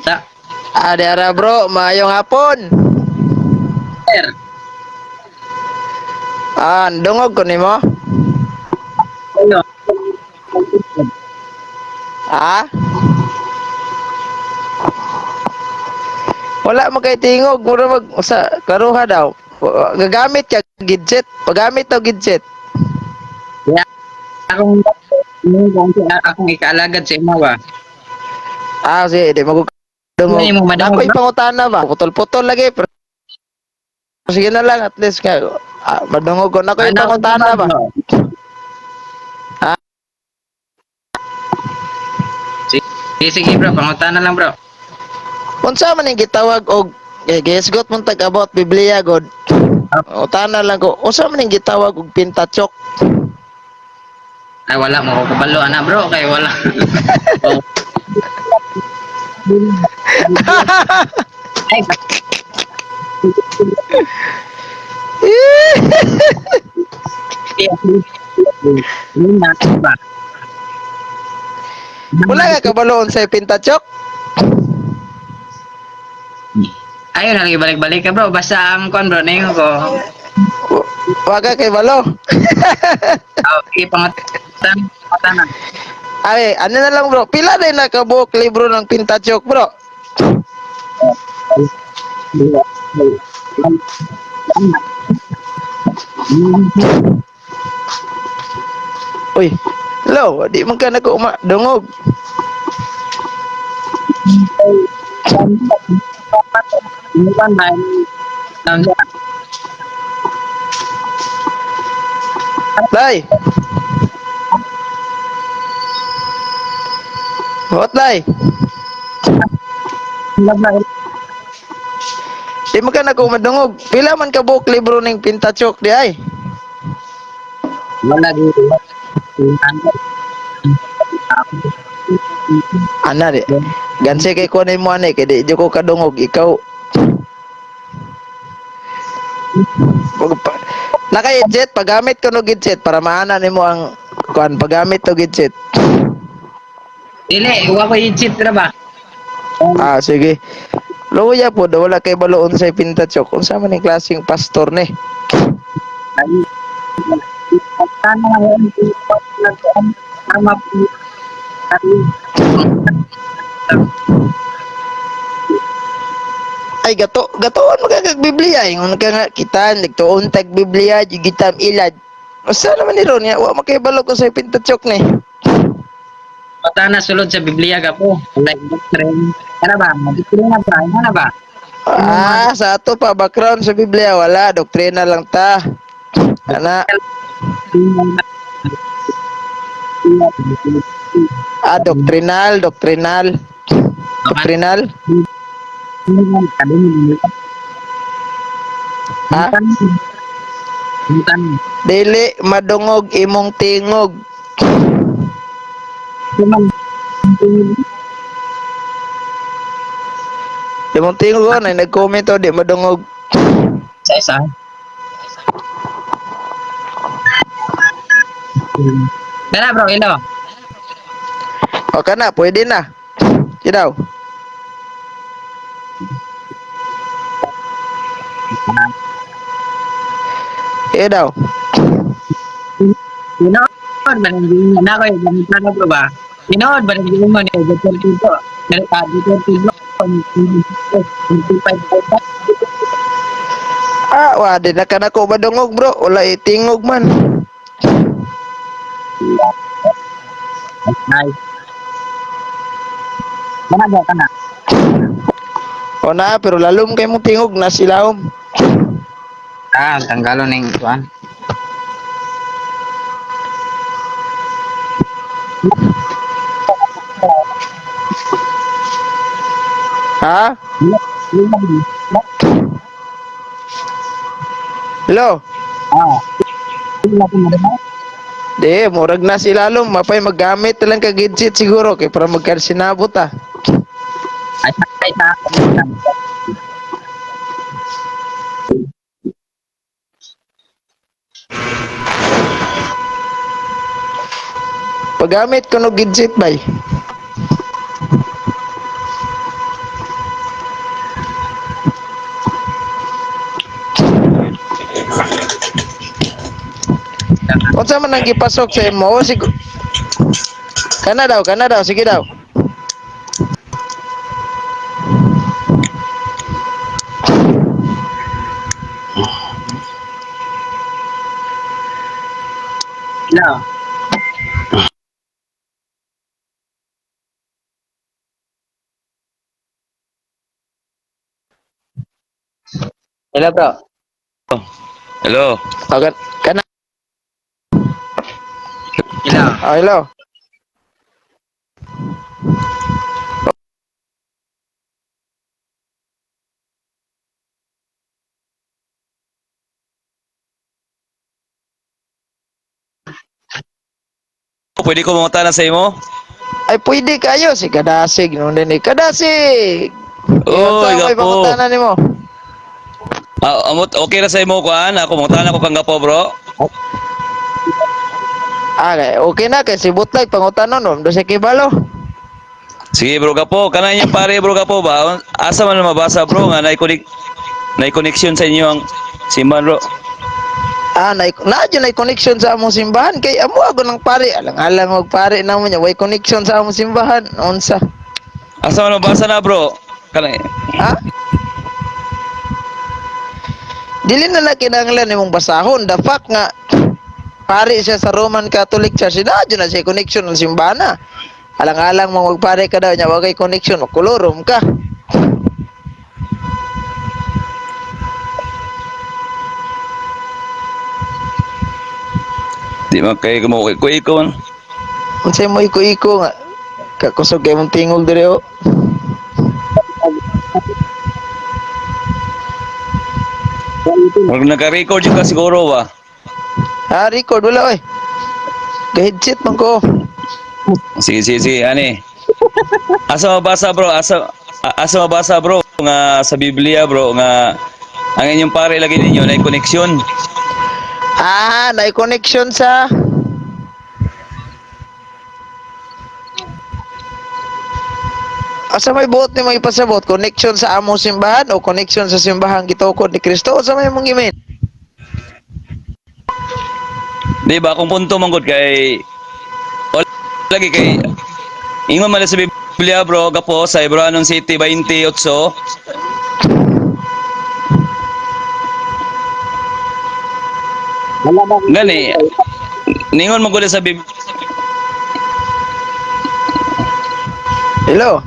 Ta. Adi ara bro, maayong hapon. Sir. Ah, dungog ko nimo. Ayo. Ah? Wala mo kay tingog, mura mag sa klaruha daw. Gagamit ka gadget, paggamit og gadget. Yeah. Akong akong ikaalagad sa imo ba. Ah, sige, di mo dungog. Ano mo madungog, Ako'y bro? pangutana ba? Putol-putol lagi pero sige na lang, at least nga madungog ko na ako'y Ano, pangutana ba? Ha? Sige, sige bro, pangutana lang, bro. Unsa man ning gitawag og eh, gihisgot mong tag about Biblia god. Utana lang ko, unsa man ning gitawag og Pentateuch? Ay, wala mo ko kabalo ana, bro, kay wala. Oh. Ay, ba? Wala ka kabalo unsay Pentateuch? Ayun, lagi balik-balik ka, bro. Basta ang kuan, bro, ningon ko. Wa ka kay balo. Okay, pangutana, pangutana. Ay, ano na lang bro, pila na nakabuok libro ng Pentateuch, bro? Uy, hello, di man ka nako dungog. Day. What, day? Di man ka nako madungog. Pila man kabuok libro ng Pentateuch di ay? Wala dito. Ana di. Gansi kay ko mo ani kay di jud ko kadungog ikaw. Wag pa. Naka headset, paggamit ko no headset para maana nimo ang kuan, paggamit og headset. Dili, wa ko i-cheat ra ba? Ah, sige. Luya po, daw wala kay balo unsay Pentateuch. Unsa man ning klaseng pastor ni? Ay gato, gatoon magagag Biblia ingon ka nga kita nagtuon tag Biblia gigitam ilad. Usa naman ni ron nga wa makibalo ko sa Pentateuch ni. Pangutana sulod sa Biblia ka po. Like doctrine. Ano ba? Doctrine ba? Ano ba? Ah, sa ato pa background sa Biblia wala, doktrina lang ta. Ana, ah, doctrinal, doctrinal. Doctrinal? Ha? Dili madungog imong tingog. Imong tingog oh, na nag-comment oh, di madungog. Sa isa. Tara bro, ilo. O kana, pwede na. Sige daw. Sige daw. Tinood ba nang giingon na ko yung pangutana, bro, ba? Tinood ba nang giingon ni Duterte bro? Duterte bro. 25. Ah, wa di na ka nako madungog, bro. Wala itingog man. Nice. Kana ba kana? O na, pero lalom kay mong tingog na silawom. Ah, tanggalon ning kuan. Ha? Hello? Ah. Di, murag na silalom. Mapay maggamit lang ka gadget siguro kay para magkasinabot ah. Ay, ay, sa. Paggamit ko no gadget bay. Unsa man ang gipasok sa imo? O, kana daw, sige daw. Hello. Hello, bro. Hello. O, kana. Hello. Oh, hello. Pwede ko mangutana sa imo? Ay, pwede kayo. Si Kadasig. Noon din eh. Kadasig! Oh, Unsa may gapo. pangutana nimo? Ah, amot okay ra sa imo kuan? Ako mangutana ko kang gapo, bro. Ah, okay na. Kay si Butlag, pangutana no. Do siya kibalo. Sige, bro, gapo. Kana inyong pare, bro, gapo ba? Asa man mabasa, bro, nga nay connection sa inyo ang simbahan, bro. Ah, na dyan ay connection sa among simbahan. Kay amo ako ng pare. Alang-alang og pare na mo niya. Way connection sa among simbahan. Unsa? Asa man mabasa na, bro? Kana Ha? Dili na na kinahanglan nimong basahon. The fact nga pare siya sa Roman Catholic Church, na dyan na siya connection ng simbahan na. Alang-alang mong magpare ka daw niya, wagay connection, makulurom ka. Di man kay mo kuy ko man. Unsay mo iko-iko nga kakusog kay mong tingog diri oh. Murag naka-record jud ka siguro ba? Ha, record wala oy. Ga-headset man ko. Sige, sige, sige, ani. Asa mabasa, bro? Asa mabasa, bro, nga sa Biblia, bro, nga ang inyong pare lagi ninyo nay connection. Ah, na connection sa Asa may buot ni mga ipasabot? Connection sa among simbahan o connection sa simbahan gitukod ni Kristo? Asa may mong gimin? Di ba kung punto man gud kay o lagi kay ingon man sa Biblia, bro, gapo sa Hebranon City 28. Wala ba? Gani ningon man gud sa Biblia. Hello?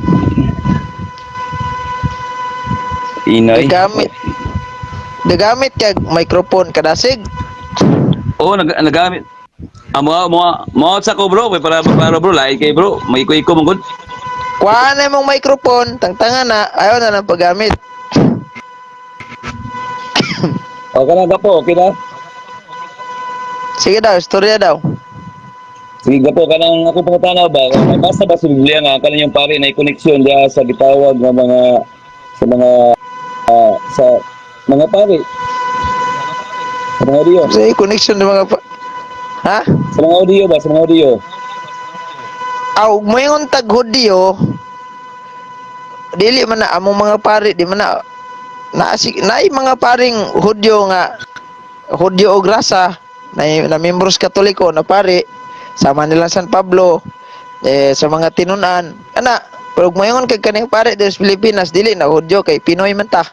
Inay. Nagamit. Nagamit kag microphone kadasig. Oo, nagamit. Ah, mo mo mo sa ko, bro, kay para para bro, lahi kay bro, may iko man gud. Kuha na imong microphone, tangtanga na, ayaw na lang paggamit. O kana gapo, okay na? Sige daw, istorya daw. Sige gapo, kanang ako pangutana ba, mabasa ba sa Biblia nga kanang yung pare na connection diha sa gitawag nga mga sa mga sa mga pare, sa mga audio, Sa connection ng mga Ha? sa mga audio ba, sa mga audio. Aw, moingon tag Hudyo, dili man na among mga pare, di man na naay mga paring Hudyo nga Hudyo og rasa na, na membros Katoliko na pare sama nila San Pablo eh, sa mga tinunan ana, pero ug moingon kag kaning pare diri sa Pilipinas dili na Hudyo kay Pinoy man ta.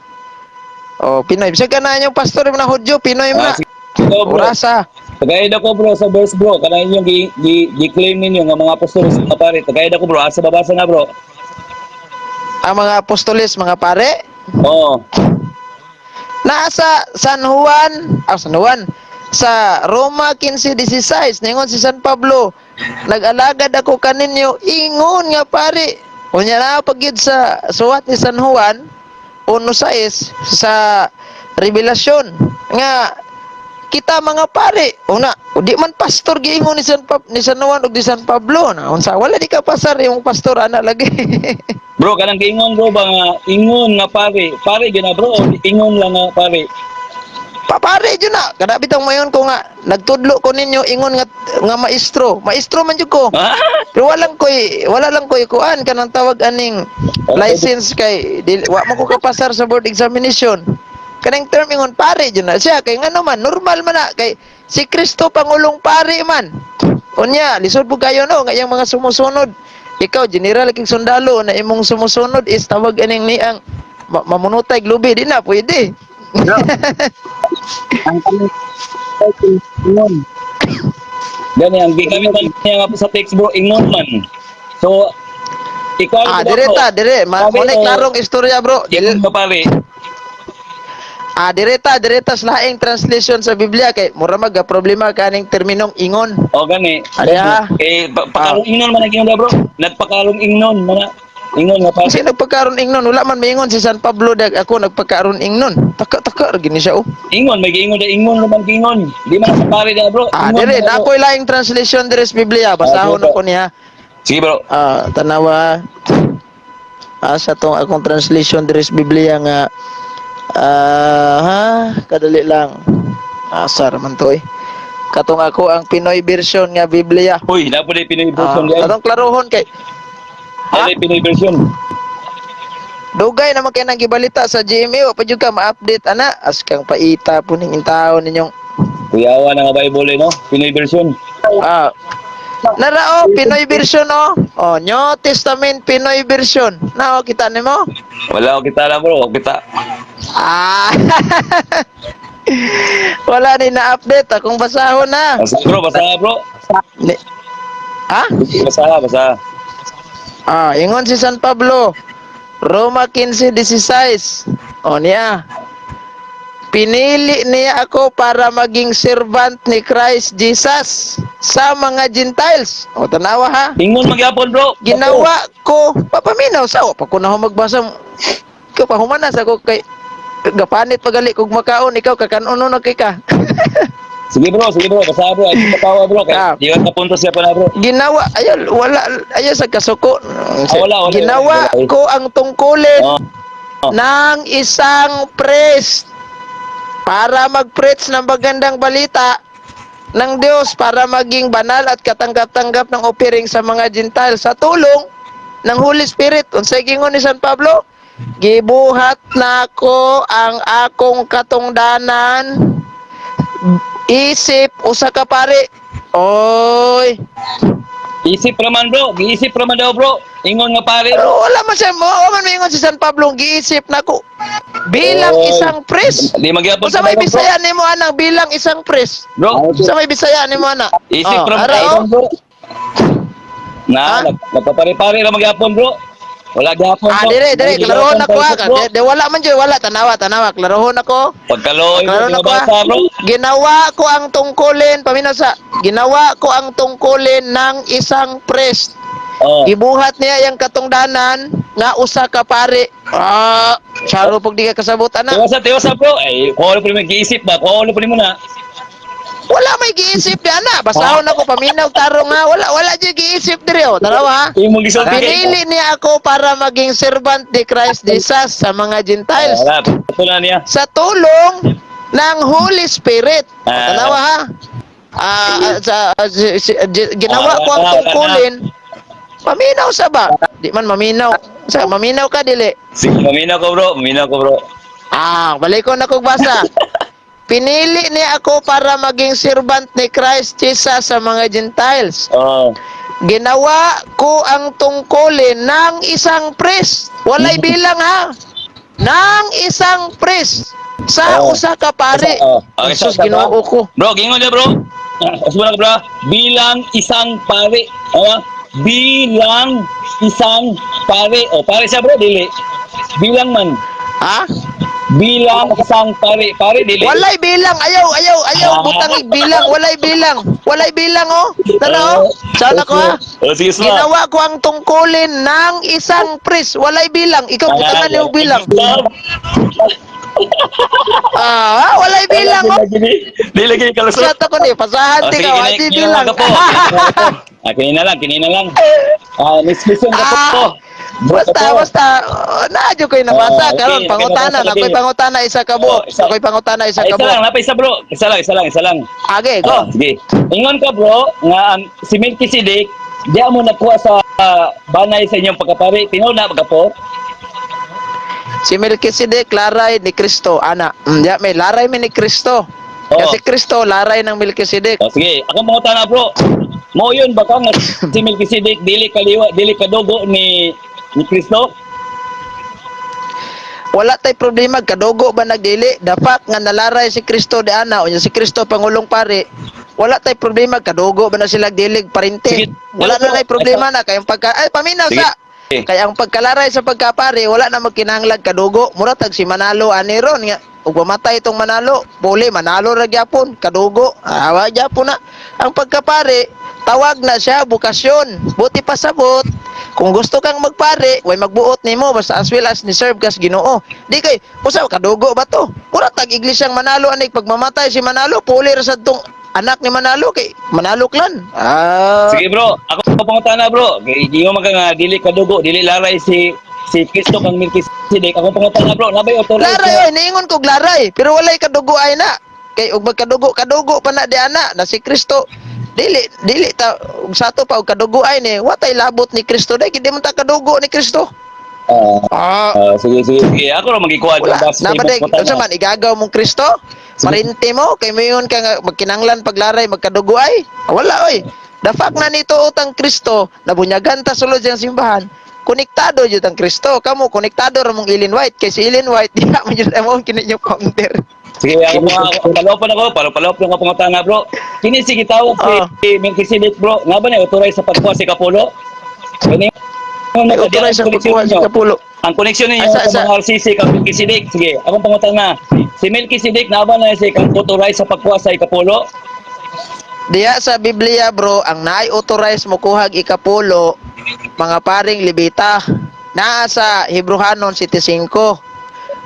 Oh, Pinoy. Bisag kana inyong pastor na Hudyo, Pinoy man Ah, na. sige, bro. O rasa. Tagayad ako, bro, sa verse, bro. Kanang inyong gi-claim ninyo nga mga apostol sa mga pare. Tagayad ako, bro. Asa babasa na, bro? Ang mga apostoles, mga pare, Oo. Nasa San Juan, San Juan, sa Roma 15:16, ningon si San Pablo, nag-alagad ako kaninyo, ingon nga pare. Unya na pagyud sa suwat ni San Juan 1:6 sa Revelasyon nga kita mga pare una o di man pastor giingon ni ni San Juan ug ni San Pablo na unsa wala di ka pasar yung pastor ana lagi. Bro, kanang giingon, bro, ba nga ingon nga pare. Pare gina, bro. O ingon lang nga pare? Papare jud na kada bitang mayon ko nga nagtudlo ko ninyo ingon nga nga maestro maestro man jud ko. Ah? Pero wala lang koy kuan kanang tawag aning license kay di, wa man ko kapasar sa board examination. Kanang term ingon pare jud na siya kay ngano man normal man na kay Si Kristo pangulong pari man. Unya, lisod po kayo no, nga iyang mga sumusunod. Ikaw, general kig sundalo na imong sumusunod is tawag aning niang mamunutay glubi di na pwede. Bro. Ang kanang ingon. Gani ang gigamit man niya nga sa text, bro, ingon man. So ikaw Ah, bro, dire ta, dire. Sabi Mo na ko, klarong istorya, bro. ingon ka pare. Ah, direta, direta sa laing translation sa Biblia kay mura mag problema kaning terminong ingon. O gani. Ariya. Eh pakarong ingnon man ang ingon bro. Nagpakarong ingnon man ingon nga pare. Kasi nagpagkaroon ingnon, wala man maingon si San Pablo dag ako nagpagkaroon ingnon. Taka-taka ra gini siya oh. Ingon may giingon da ingon man giingon. Di man sa pare da, bro. Ah, Ingon dire man, na bro. ako'y laing translation dire sa Biblia. Basahon Ah, ako niya. Sige, bro. Ah, tanawa. Ah, sa tong akong translation dire sa Biblia nga ah, ha, kadali lang. Asar man to eh. Katong ako ang Pinoy version nga Biblia. Uy, na po Pinoy Ah, version diay. katong klarohon kay Dai Pinoy version. Dugay naman kay nang gibalita sa GMA, wa pa jud ka ma-update ana. As kang paita po ning intaon ninyong Kuyawa na nga Bible eh, no? Pinoy version. ah. Nara oh, Pinoy version oh. Oh, New Testament Pinoy version. Na oh, kita nimo? Wala ko kita lang, bro, kita. Ah. Wala ni na-update akong basahon na. Basta bro, basta bro. Ni Ha? Basta, basta. Ah, ingon si San Pablo. Roma 15:16. O niya. Pinili niya ako para maging servant ni Christ Jesus sa mga Gentiles. O tanawa ha. Ingon magyapon, bro. Ginawa ko papaminaw sa pa ko na ho magbasa. Ikaw pa humanas ako kay gapanit pagali kog makaon ikaw kakanon na kay ka. Sige bro, sige bro, basta bro, ay patawa bro kay Ah. di ka punto siya pa na, bro. Ginawa ayo wala ayo sa kasuko. Ah, wala, wala, Ginawa wala. ko ang tungkulin Oh. Oh. ng isang priest para mag-preach ng magandang balita ng Diyos para maging banal at katanggap-tanggap ng offering sa mga Gentiles sa tulong ng Holy Spirit. Unsay gingon ni San Pablo? Gibuhat nako ang akong katungdanan isip usa ka pare. Oy, Isip raman bro, giisip raman daw, bro. Ingon nga pare, pero bro. wala man siya mo, wala man moingon si San Pablo giisip nako bilang Oy. isang priest. Di magyapon Unsa may Bisaya nimo anang bilang isang priest? Bro, Unsa may Bisaya nimo ana? isip Oh, raman ara, oh. bro. Na, Ha? nagpapare-pare ra magyapon, bro. Wala gyapon, Ah, bro. dire, dire, Wala klarohon gyapon ako ha. bro. Di, wala man jud, wala tanawa, tanawa, klarohon ako. Pagkaloy, bro, Klarohon ako ha. basa, bro. Ginawa ko ang tungkulin, paminaw sa, ginawa ko ang tungkulin ng isang priest. Oh. Gibuhat niya yang katungdanan nga usa ka pare. Ah, charo pag di ka kasabot ana. Tiwasa, tiwasa, bro. Ay, kuha pa rin giisip ba? Kuha pa rin mo na. Wala may giisip di ana. Basahon ako paminaw tarong nga. Wala wala jud giisip diri oh. Tarawa ha. Imong gisulti kay. Pinili niya ako para maging servant ni Christ Jesus sa mga Gentiles. Wala, ito na niya. Sa tulong ng Holy Spirit. Ah. Tanawa ha. Ah, ah, sa, ah, ginawa Ah, ko ang wala, wala tungkulin. Paminaw sa ba? Di man maminaw. Sa maminaw ka dili. Sige, maminaw ko, bro. Maminaw ko, bro. Ah, balik ko na kog basa. Pinili niya ako para maging servant ni Christ Jesus sa mga Gentiles. Oh. Ginawa ko ang tungkulin ng isang priest. Walay bilang ha. Ng isang priest sa Oh. usa ka pare. Oh. Okay, Jesus, sa- Ginoo ko. Bro, gingon niya, bro. Ah, Usbo na ka, bro. Bilang isang pare. Oh, bilang isang pare. Oh, pare siya, bro, dili. Bilang man. Ha? Bilang isang pare. Pare, dili. Walay bilang. Ayaw, ayaw, ayaw. Ah. Butang bilang. Walay bilang. Walay bilang, oh. Tara, oh. Sana ko, ha. Oh, sige, sma. Ginawa ko ang tungkulin ng isang priest. Walay bilang. Ikaw, butangan niyo bilang. Ah, walay bilang, oh. Di lagi kalusot. Shot ako ni. Pasahan, Oh, sige, ikaw. Ay, di kini bilang. ka po. Ah, kini na lang, kini na lang. Ah, next question ka po. Ah, Bro, basta, ka po. basta, oh, naadyo ko'y nabasa. Oh, okay, Karon, okay, pangutana. nabasa Ako'y lagi. pangutana, isa ka buok. Oh, isa. Ako'y pangutana, isa Ah, ka isa lang, buok. napa isa, bro. Isa lang, isa lang, isa lang. Age, go. Ah, sige. Ingon ka, bro, nga ang si Melchizedek di mo nakuha sa banay sa inyong pagkapari. Tinuod na pagkapo. Si Melchizedek, laray ni Kristo. Ana, ya, may laray mi ni Kristo. Oo. Kasi Kristo laray ng Melchizedek. O, sige, akong pangutana, bro. Mo yun ba ka nga si Melchizedek dili kaliwa, dili kadugo ni Kristo? Wala tay problema kadugo ba nagdili. The fact nga nalaray si Kristo di ana, unya si Kristo pangulong pare. Wala tay problema kadugo ba na sila dilig parente. Sige. Wala na nay problema na kay ang pagka ay paminaw Sige. sa kaya ang pagkalaray sa pagkapare wala na magkinahanglag kadugo. Mura tag si Manalo ani ron nga ug mamatay itong Manalo, puli Manalo ra gyapon kadugo. Ah, wa gyapon na. Ang pagkapare tawag na siya bukasyon. Buti pa sabot. Kung gusto kang magpare, way magbuot nimo basta as well as ni serve kas Ginoo. Di kay usa kadugo ba to? Mura tag iglesyang Manalo ani pag mamatay si Manalo, puli ra sad tong anak ni Manalo kay Manalo clan. Ah. Sige bro, ako pa pangutana, bro. Kay di mo man ka nga dili kadugo, dili laray si si Kristo kang Melchizedek. Ako pangutana, bro, nabay authorized Laray na- oy, niingon kog laray, pero walay kadugo ay na. Kay og magkadugo, kadugo pa na di ana na si Kristo. Dili dili ta ug sa ato pa og kadugo ay ni, watay labot ni Kristo dai kay di man ta kadugo ni Kristo. Ah, Ah, ah, sige sige sige. Ako ra magikuha wala. base sa Na ba imong day, pangutana. unsa man igagaw mong Kristo? Parente mo kay moingon ka nga magkinanglan paglaray magkadugo ay. Ah, wala oy. The fact na nito utang Kristo, nabunyagan ta sulod siyang simbahan, konektado jud ang Kristo. Kamo konektado ra mong Ellen White kay si Ellen White diha man jud among kini yung counter. Sige, ako pa palopon ako, palopon ako pangutana, bro. Kini si gitawag si Melchizedek, bro. Nga ba na authorize sa pagkuha si Kapulo? Kini May authorize sa pagkuha si Kapulo. Ang koneksyon ninyo Ay, sa mga RCC kang Melchizedek. Sige, akong pangutana. Si Melchizedek na ba na si kang authorize sa pagkuha sa Ikapulo? Diya sa Biblia, bro, ang naay authorize mo kuhag ikapulo, mga paring Libita. Naa sa Hebrohanon 7:5.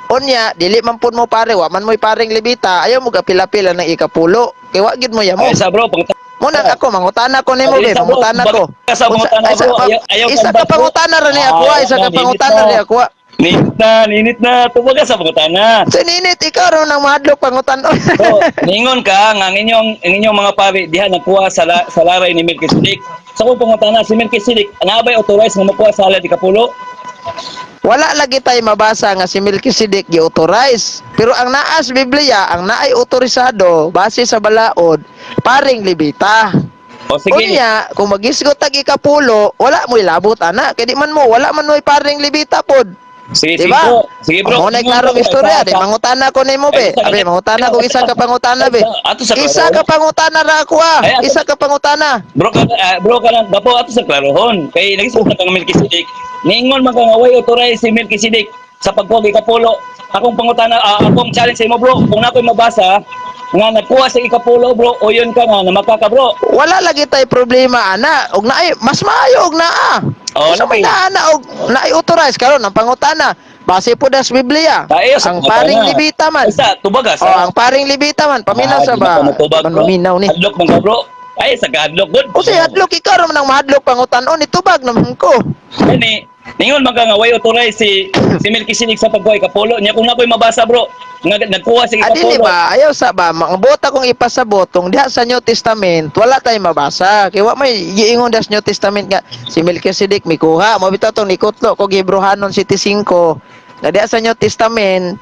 Unya, dili man pud mo pare, wa man mo'y paring Libita, ayaw mo gapila-pila ng ikapulo. Kay wa gid mo yamo. Ay, sa bro, pangutana. Munang ako, mangutana ko nimo Ay, be, isa, bro. mangutana ko. Baga sa mangutana, Unsa- bro. ay, Ayaw isa kang ka bro. pangutana ra ni ako, Ah, isa ka ninit pangutana na. ni ako. Ninit na, ninit na. Tubaga sa pangutana. Sa ninit ikaw ra nang mahadlok pangutanon. So, ningon ka nga ang inyong mga pari diha nagkuha sa laray ni Melchizedek. Sa kung pangutana si Melchizedek, naabay authorized nga mokuha sa halad ikapulo? Wala lagi tayo mabasa nga si Melchizedek gi-authorize. Pero ang naas Biblia, ang naay autorisado base sa balaod, paring Libita. O sige. Unya, kung magisgot tag ikapulo, wala mo'y labot ana. Kay di man mo, wala man mo'y paring Libita pod. Sige, Di sige ba? bro. Sige, bro. Mo na klarong istorya, di mangutana ko nimo be. Ay, Abe, mangutana ko isa ka pangutana be. Ato sa Isa ka pangutana ra ako ah. Ay, Isa ka pangutana. Bro ka, bro ka lang, gapo ato sa klarohon. Kay nagisgot na kang Melchizedek. Niingon man ka nga way authorize si Melchizedek sa pagkuha ikapulo. Akong pangutana, akong challenge sa imo, bro, kung nakoy mabasa nga nagkuha sa ikapulo, bro, o yun ka nga namakaka, bro. Wala lagi tay problema ana. Og naay mas maayo og naa. Oh, Unsa may lagi. naa na og naay authorize karon ang pangutana. Base po das Biblia. Tayo sa Ang pangutana. paring Libita man. Isa, tubaga sa. Oh, ang paring Libita man paminaw Ah, sa di ba? na pa matubag, Di man bro. maminaw ni. Hadlok man ka, bro. Ay, sa kadlok good. O say hadlok ikaw ra man ang mahadlok pangutanon ni tubag naman ko. Kani, ningon man ka nga way authorize si si Melchizedek sa pagkuha ikapulo. Nya kung nakoy mabasa, bro, nga nagkuha sa Ah, dili ikapulo. ba? Ayaw sa ba? Mga bota kong ipasabot tong diha sa New Testament, wala tay mabasa. Kay wa may giingon diha sa New Testament nga si Melchizedek mikuha. Mo bitaw tong nikutlo ko Hebrohanon 7:5. Nga diha sa New Testament,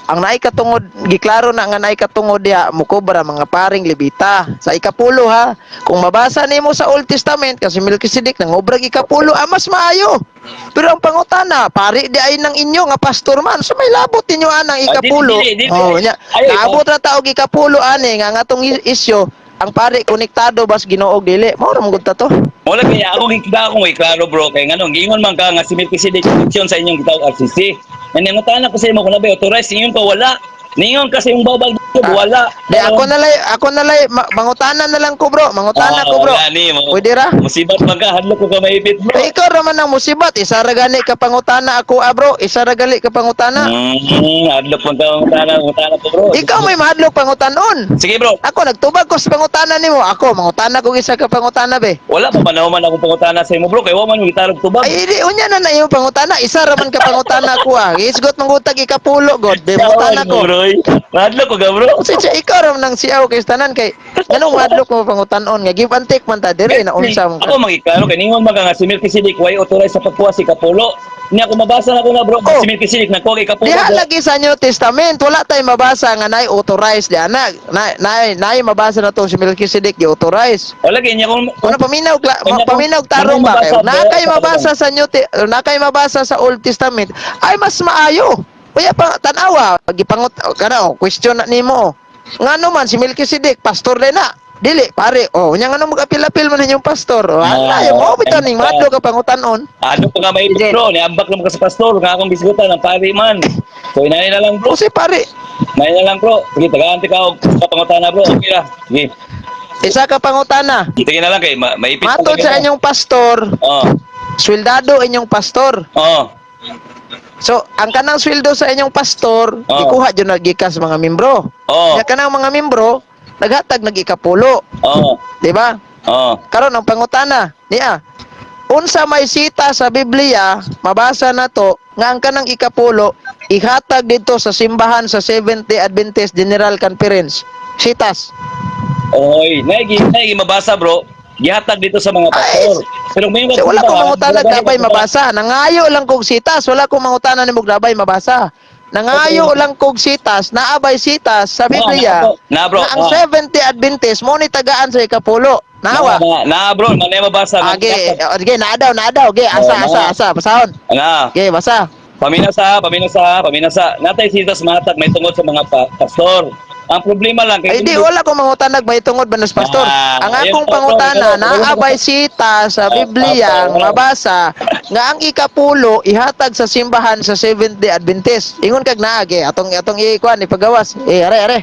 ang naay katungod giklaro na nga naay katungod diha mukobra mga paring Levita sa ikapulo ha. Kung mabasa nimo sa Old Testament kasi Melchizedek nangobrag ikapulo, ah, mas maayo. Pero ang pangutana, pari di ay ng inyo nga pastor man, so may labot ninyo anang Ah, dili, ikapulo. dili, dili. Oh, nya. Ay, Naabot ra ta og ikapulo ani nga ngatong isyo ang pari konektado bas Ginoo og dili. Mao ra man gud ta to. Wala kaya ako gikita ako may klaro, bro, kay ngano giingon man ka nga si Melchizedek connection sa inyong gitawag RCC. Naningutana ko sa imo kung nabay authorize ingon ka wala. Ningon kasi yung babag Ah, wala. Di ako na lay mangutana na lang ko, bro. Mangutana Ah, ko, bro. wala ni, Pwede ra? Musibat man ka, hadlok ko ka maipit, bro. Eh, ikaw ra man ang musibat, isa ra gani ka pangutana ako ah, bro. Isa ra gali ka pangutana. Hadlok man ka mangutana, mangutana ko, bro. Ikaw may mahadlok pangutanon. Sige, bro. Ako nagtubag ko sa pangutana nimo. Ako mangutana ko isa ka pangutana be. Wala pa man man akong pangutana sa imo, bro, kay wa man yung gitarog tubag. Ay di unya na na imong pangutana. Isa ra man ka pangutana ko ah. Isgot mangutag ikapulo god. Be mangutana ko. Bro. Oy, mahadlok ko ga, bro. Kasi siya ikaw ra man nang siyaw kay tanan, kay nganong mahadlok mo pangutan-on nga give and take man ta dire na unsa mo. Ako magiklaro kay ningon man ka nga si Melchizedek way authorized sa pagkuha si Kapulo. Niya ako mabasa na ko na, bro, Oh. si Melchizedek nagkuha kay Kapulo, Diha bro. lagi sa New Testament, wala tay mabasa nga naay authorized diha na. Naay mabasa na tong si Melchizedek gi authorize. O lagi niya kung Una paminaw Kanya kung- paminaw tarong kung ba mabasa, kayo? Na bro, kay sa mabasa sa na kay mabasa sa Old Testament ay mas maayo. Kuya pa tan-awa, gipangut kana oh, question na nimo. Oh. Ngano man si Melchizedek pastor din na? Dili, pare. Oh, unya ngano mag-apil-apil man inyong pastor? Oh, Ah, ala, mo bitaw ning madlo ka pangutan-on. Ano pa nga may bro, niambak lang ka sa pastor, nga akong bisgutan ang pari man. So inani na lang, bro. O si pare, Inani na lang, bro. Sige, tagaan ka og sa pangutana, bro. Okay ra. Sige. Isa ka pangutana. Sige na lang kay maipit pa Matod kami, sa bro. inyong pastor, Oh. sweldado inyong pastor. Oh. So, ang kanang sweldo sa inyong pastor, Oh. gikuha jud na gikan sa mga membro. Oh. Nya kanang mga membro, naghatag nag-ikapulo, Oh. di ba? Oh. Karon ang pangutana niya. Unsa may sita sa Biblia, mabasa na to nga ang kanang ikapulo ihatag dito sa simbahan sa Seventh-day Adventist General Conference. Sitas. Oy, naigi naigi mabasa, bro. Gihatag dito sa mga pastor. Pero may Kasi wala ko mangutana gabay mabasa. Nangayo lang kog sitas, wala ko mangutana nimo gabay mabasa. Nangayo lang kog sitas, naabay sitas sa Biblia. Na, bro. Na ang Seventh-day Adventist mo ni tagaan sa ikapulo. Nawa. Na, na, bro, manay mabasa. Age, okay, naa daw, naa daw. Ge, asa, Oh, asa, naa. asa, basahon. Na. Ge, basa. Paminasa, paminasa, paminasa. Natay sitas matag may tungod sa mga pastor. Ang problema lang Ay di wala ko mangutanag may tungod ba nas pastor. Ah, Ang ayun, akong pastor, pangutana ikaw, ikaw, naabay sita sa Ah, Biblia pastor, ang mabasa nga ang ikapulo ihatag sa simbahan sa Seventh Day Adventist. Ingon kag naagi atong atong ikuan ipagawas. Eh are are.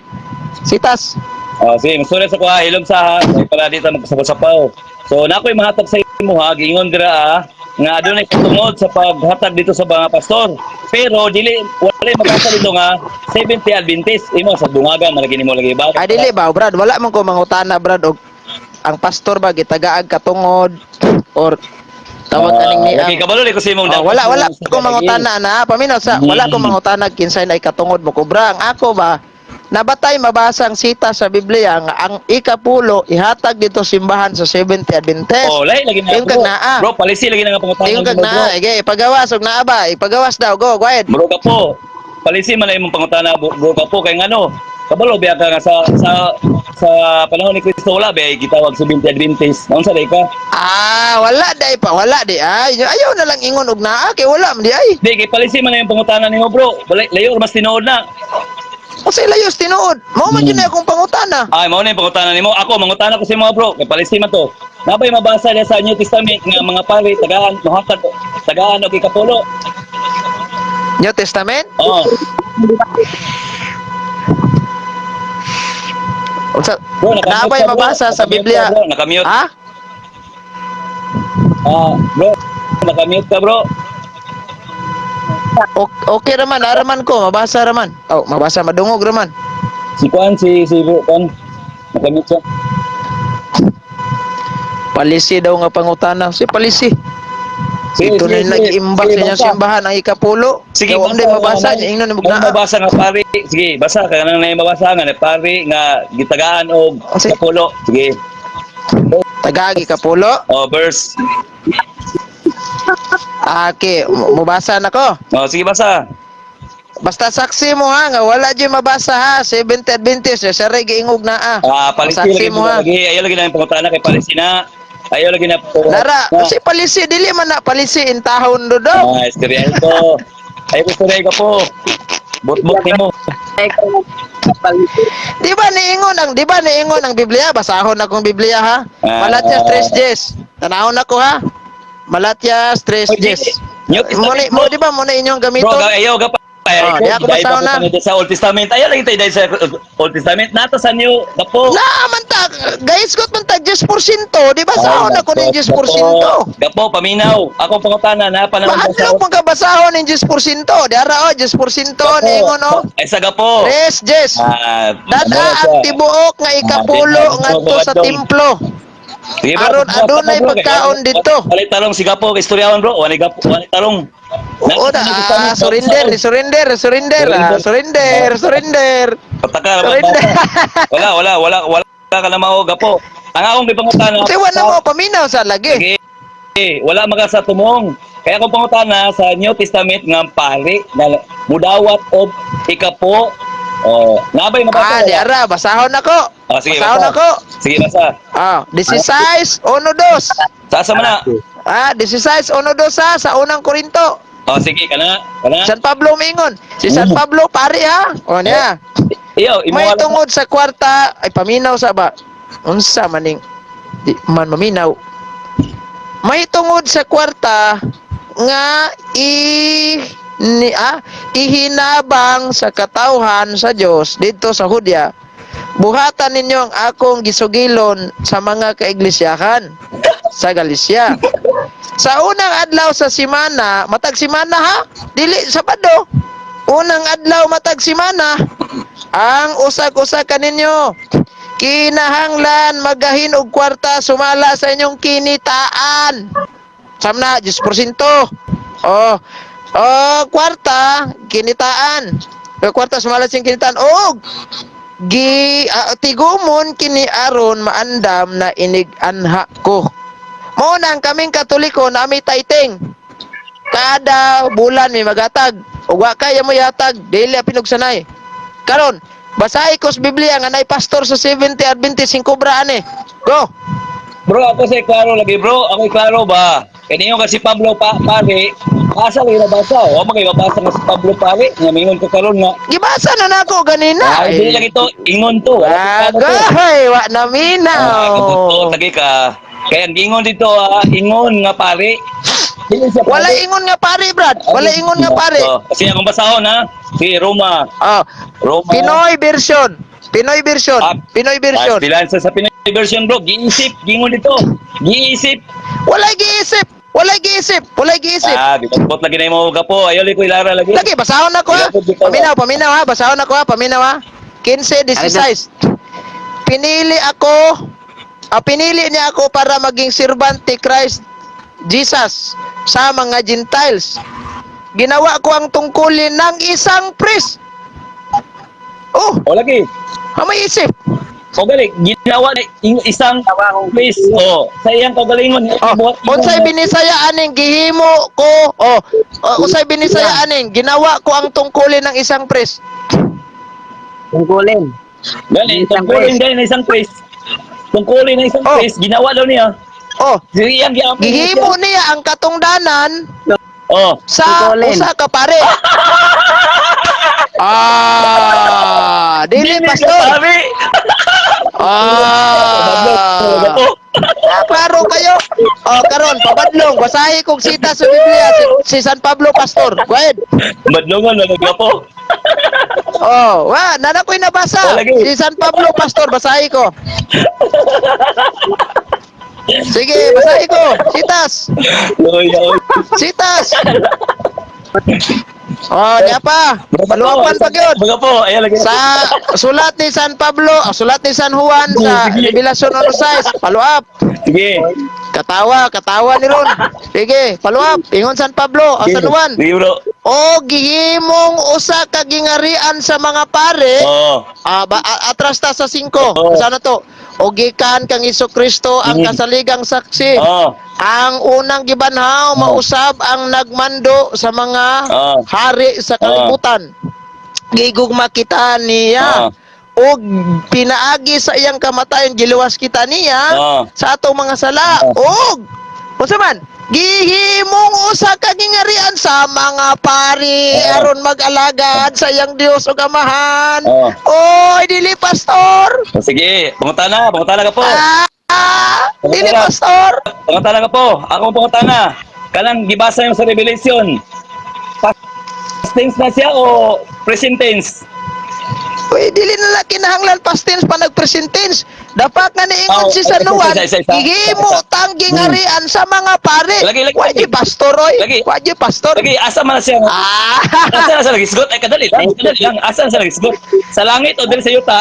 Sitas. Oh, sige, masulat sa kuha, hilom sa ha. Kay pala dito magkasapaw. So, na ako'y mahatag sa imo ha, giingon dira ha, nga adunay katungod sa paghatag dito sa mga pastor. Pero dili wala mabasa dito nga 70 Adventist imo sa dungaga malagi nimo lagi ba? Ay dili ba brad, wala man ko mangutana, brad, og ang pastor ba gitagaag katungod or tawag kaning ni Lagi ang kabalo ko sa imong Oh, wala wala ko mangutana na paminaw sa wala ko mangutana kinsay na ikatungod mo kubra. Ang ako ba nabatay mabasa ang sita sa Biblia nga ang ikapulo ihatag dito simbahan sa Seventh Adventist. Oh, lahi lagi na. Yung kag Bro. naa. Bro, palisi lagi na nga pangutana Ingon kag nimo, bro. naa, ige ipagawas og naa ba, ipagawas daw, go, go ahead. Bro ka po. Palisi man na imong pangutana, bro, bro ka po kay ngano. Kabalo biya ka nga sa panahon ni Kristo wala biya gitawag sa 20 Adventist. Naunsa day ka? Ah, wala day pa, wala di ay. Ayaw na lang ingon og naa kay wala man di ay. Di kay palisi man na imong pangutana nimo, bro. Wala layo mas tinuod na. Unsay layos tinuod? Mao man jud na akong pangutana. Ay, mao na yung pangutana nimo. Ako mangutana ko sa imo, bro. Kay palisi man to. Nabay mabasa niya sa New Testament nga mga pari tagaan mohatag tagaan og ikapulo. New Testament? Oh, Unsa bro, nakamute naabay ka, bro. mabasa sa Nakamute ka, Biblia? bro. Nakamute. Ha? Ah, bro, nakamute ka, bro. Okay raman, araman ko, mabasa raman. Oh, mabasa madungog raman. Si Kuan, si si bro, Kuan. Nakamute siya. Palisi daw nga pangutana. Si palisi. Sige, Ito sige, na sige. nag-imbak Sige, sa inyong basa. simbahan ang ikapulo. Sige, Daw ang di mabasa, niya ingnon ni May naa. mabasa nga pari. Sige, basa ka nang nay mabasa nga na pari nga gitagaan og Oh, sige. kapulo. Sige. Tagagi kapulo. Oh, verse. Ake, mubasa na ko. Oh, sige, basa. Basta saksi mo ha, nga wala dyan mabasa ha. Seventh Adventist, eh, sa giingog naa. Ah, palisi Saksi lagi mo ha. lagi. Ayaw lagi na yung pangutana kay palisi na. Ayaw lagi na po. Nara, kasi palisi, dili man na palisi in tahon do daw. Ah, istorya ko. Ayaw ko istorya ka po. Bot-bot nimo. Di ba niingon ang Biblia? Basahon akong Biblia ha. Ah. Malatias 3:10. Tanahon ako ha. Malatias 3:10. New Mo ni Testament, mo di ba mo na inyong bro, gamiton? ayaw ka pa. Ay, Oh, di ako dahil basahon pa na. ko sa Old Testament. Ayaw lagi tayo dahil sa Old Testament. Nata sa New Gapo. Na man ta, guys, kot man ta 10%, di ba sahon ako ng 10%? Gapo, paminaw. Ako pangutana na panahon Maadlok man ka basahon ng 10%. Diara oh, 10% niingon oh. Ay sa Gapo. 3:10. Ah, Dada ang tibuok nga ikapulo Ah, ngadto sa di- templo. Sige, bro. Aron Basta, adunay bro, kay pagkaon dito. Walay tarong si Gapo kay istoryawan, bro. Walay Gapo, walay tarong. Oo na, ah, surrender, surrender, surrender, ah, surrender, surrender. Pataka naman. Surrender. Wala, wala, wala, wala ka na mao, Gapo. Ang akong gipangutana. Kasi wala mo paminaw sa lagi. Sige. Wala maka sa tumong. Kaya kung pangutana sa New Testament nga pari na mudawat og ikapo, oh, nabay mabasa. Ah, di ara, basahon ako. Oh, sige, Basahon basa. ako. Sige, basa. Ah, 16, 1, 2. Sa man na? Ah, 16, 1, 2 ha, sa unang Korinto. Oh, sige, kana, kana. San Pablo mingon. Si San Pablo pare ha. O niya. Iyo, imo May tungod sa kwarta ay paminaw sa ba. Unsa maning di man maminaw. May tungod sa kwarta nga i ni ah, ihinabang sa katawhan sa Dios didto sa Hudya. Buhatan ninyo ang akong gisugilon sa mga kaiglisyahan sa Galicia. Sa unang adlaw sa simana, matag simana ha, dili Sabado. Unang adlaw matag simana, ang usag-usa kaninyo kinahanglan magahin og kwarta sumala sa inyong kinitaan. Samna, 10%. Oh, oh, kwarta, kinitaan. O, kwarta sumala sa inyong kinitaan. Og gi tigumon kini aron maandam na inig-anha ko. Mao na ang kaming Katoliko na ami tithing. Kada bulan may magatag. Ug wa kaya mo yatag, dili pinugsanay. Karon, basahi ko sa Biblia nga nay pastor sa 70 Adventist sing kubra ani. Go. Bro, ako sa klaro lagi, bro. Ako klaro ba? Kaya niyo kasi Pablo pa pare, asa lagi nabasa? Wa man kay mabasa nga si Pablo pare, nga mingon ko karon nga. Gibasa na nako ganina. Ay, dili lang ito, ingon to. Wala ko klaro to. Agay, wa na Ah, minaw. kabuto, lagi ka. Kaya ang ingon dito, ah, ingon nga pare. Dili siya pare. Wala ingon nga pare, Brad. Wala ingon nga pare. Oh, kasi akong basahon ha. Si Roma. Oh, Roma. Pinoy version. Pinoy version. Ah, Pinoy version. Ah, sa Pinoy version, bro. Giisip, gingon dito. Giisip. Wala giisip. Wala giisip. Wala giisip. Ah, gipagpot lagi na mo gapo. Ayaw ko ilara lagi. Lagi, basahon ako ha. Paminaw, paminaw ha. Basahon ako ha. Paminaw ha. 15, 16. Pinili ako, pinili niya ako para maging servant ni Christ Jesus sa mga Gentiles. Ginawa ko ang tungkulin ng isang priest. Oh, O lagi. ang may isip. O gali, ginawa na isang place. O, sa iyang kaugalingon. Oh, unsay binisaya aning gihimo ko? Oh, oh, unsay binisaya aning ginawa ko ang tungkulin ng isang priest. Tungkulin. Gali, Isang tungkulin place. gali na isang place. Tungkulin na isang Oh. place. Ginawa daw niya. Oh, Sa iyang giapon. gihimo niya ang katungdanan Oh. sa Tungkulin. usa ka pare. Ah, dili Dili pastor. ka pare. Ah. Gapo. Ah, klaro kayo. Oh, karon pabadlong basahi kog sita sa Biblia si San Pablo pastor. Go ahead. Badlongon na gapo. Oh, wa, nana ko'y nabasa. Oh, lagi. Si San Pablo pastor, basahi ko. Sige, basahi ko. Sitas. Oy, oy. Sitas. Oh, niya pa. Paluwapan pa gyud. Baga po, ayan lagi. Sa sulat ni San Pablo, sulat ni San Juan sa Sige. Revelasyon 1:6, follow up. Sige. Katawa, katawa ni Ron. Sige, follow up. Ingon San Pablo, o San Juan. Sige, bro. O gihimong usa ka gingarian sa mga pare. Oo. Ah, ba, atras ta sa 5. Oo. Sana to. O gikan kang Kristo ang kasaligang saksi. Oo. Ang unang gibanhaw mausab ang nagmando sa mga Oo. hari sa kalibutan. Gigugma kita niya. Oo. Og pinaagi sa iyang kamatayon giluwas kita niya Oo. sa atong mga sala. Oo. Og unsa man gihimong usa ka gingarian sa mga pari Oo. aron mag-alagad sa iyang Dios ug Amahan. Oo. Oy, dili pastor. O, sige, pangutana ka po. Ah, dili Pangutana. pastor. Pangutana ka po. Ako ang pangutana. Kanang gibasa yung sa Revelation. Past tense na siya o present tense? Uy, dili na lang kinahanglan past tense pa nag-present tense. Dapat nga niingon Oh, si San isa, Juan, isa, isa, isa. gihimo tang gingarian sa mga pare. Lagi, lagi, Wa lagi. di pastor oy. Lagi. Wa di pastor. Lagi, asa man na siya? Ah. Asa na siya nagisgot? Ay, kadali lang. Kadali lang. Asa na siya nagisgot? Sa langit o dili sa yuta?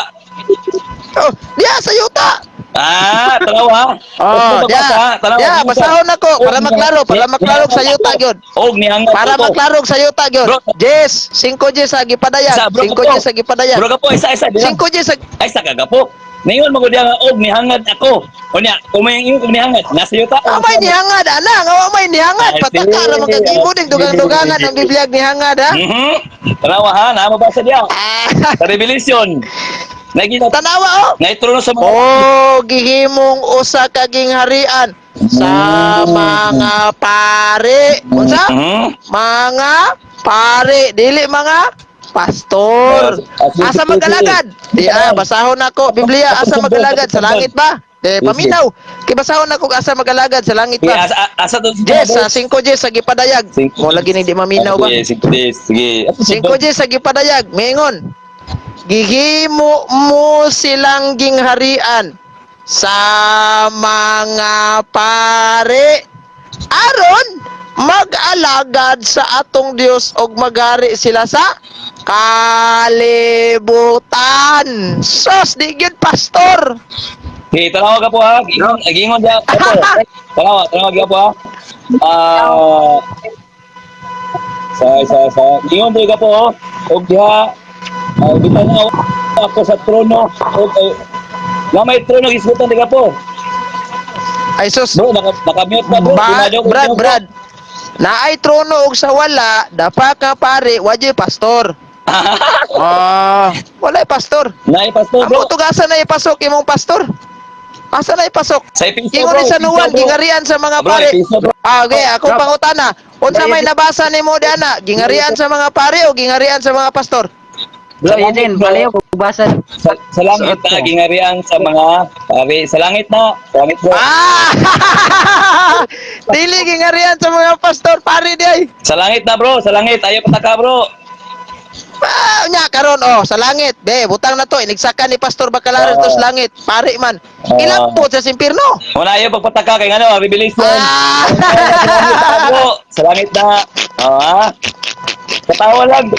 Oh, diya sa yuta. Ah, tanawa. Oh, diya. Tanawa. Diya, basahon nako para maklaro, para maklaro sa yuta gyud. Og nihangad Para ko. maklaro sa yuta gyud. Bro. Yes, 5 Gs sa gipadayag. Isa, bro, 5 kapo. Gs sa gipadayag. Bro, kapo, isa isa di lang. 5 Gs sa Ay sa kagapo. Ningon mo ko diya nga og nihangad ako. Unya, kung may ingon kung nihangad, nasa yuta. Amay nihangad ana, nga wa may nihangad. Ay, Pataka ra sige. man kag imo ding dugang-dugangan ang Biblia nihangad ha. Tanawa ha, naa mabasa diya. Ah, Sa Revelation. Nagita tanawa oh. naitrono sa mga Oh, gihimong usa ka gingharian sa mga pare. Unsa? Mga pare, dili mga pastor. Asa magalagad? Di ah, basahon nako Biblia, asa magalagad sa langit ba? Di paminaw. Kay basahon nako asa magalagad sa langit Sige, ba? asa asa to Yes, sa 5 Gs sa gipadayag. Cinco Mo lagi ning di maminaw ba? Sige, 5 days. Sige. 5 Gs sa gipadayag, mingon. Gihimo mo silang gingharian sa mga pare aron mag-alagad sa atong Dios og magari sila sa kalibutan. Sos, di gyud pastor. Sige, tanawa ka po ha. Gingon, gingon diya. Kapo. Tanawa, tanawa ka po ha. Ah, sa gingon diya ka po oh. Og diha gitanaw ako sa trono og nga may trono gisgutan diha po. Ay sus, Bro, naka-mute ka bro. ba, Di na- Brad, Brad. Naay trono og sa wala, dapa ka pare, wajay pastor. Ah, walay pastor. Naay pastor bro. Amo tugasan na ipasok imong pastor. Asa na ipasok? Sa Episo Ingon bro. ni San Juan, Episo, bro. gingarian sa mga Bro, pare. Episo, bro. Ah, okay, ako Bro. pangutana. Unsa may nabasa nimo diana? Gingarian sa mga pare o gingarian sa mga pastor? Bro, Sa langit, Eden, bro. balayo ko basa. Sa langit Suot na ko. gingarian sa mga pare. Sa langit na. Sa langit bro. Ah! Dili gingarian sa mga pastor, pare di ay. Sa langit na bro. Sa langit. Ayaw pataka bro. Ah, nya karon oh, sa langit. Be, butang na to inigsaka ni Pastor Bacalares to sa langit. Pare man. Ilang po sa simpirno? Wala ayaw pagpataka kay ngano, Revelation. Ah! Bro, sa langit na. Ah. Katawa lang.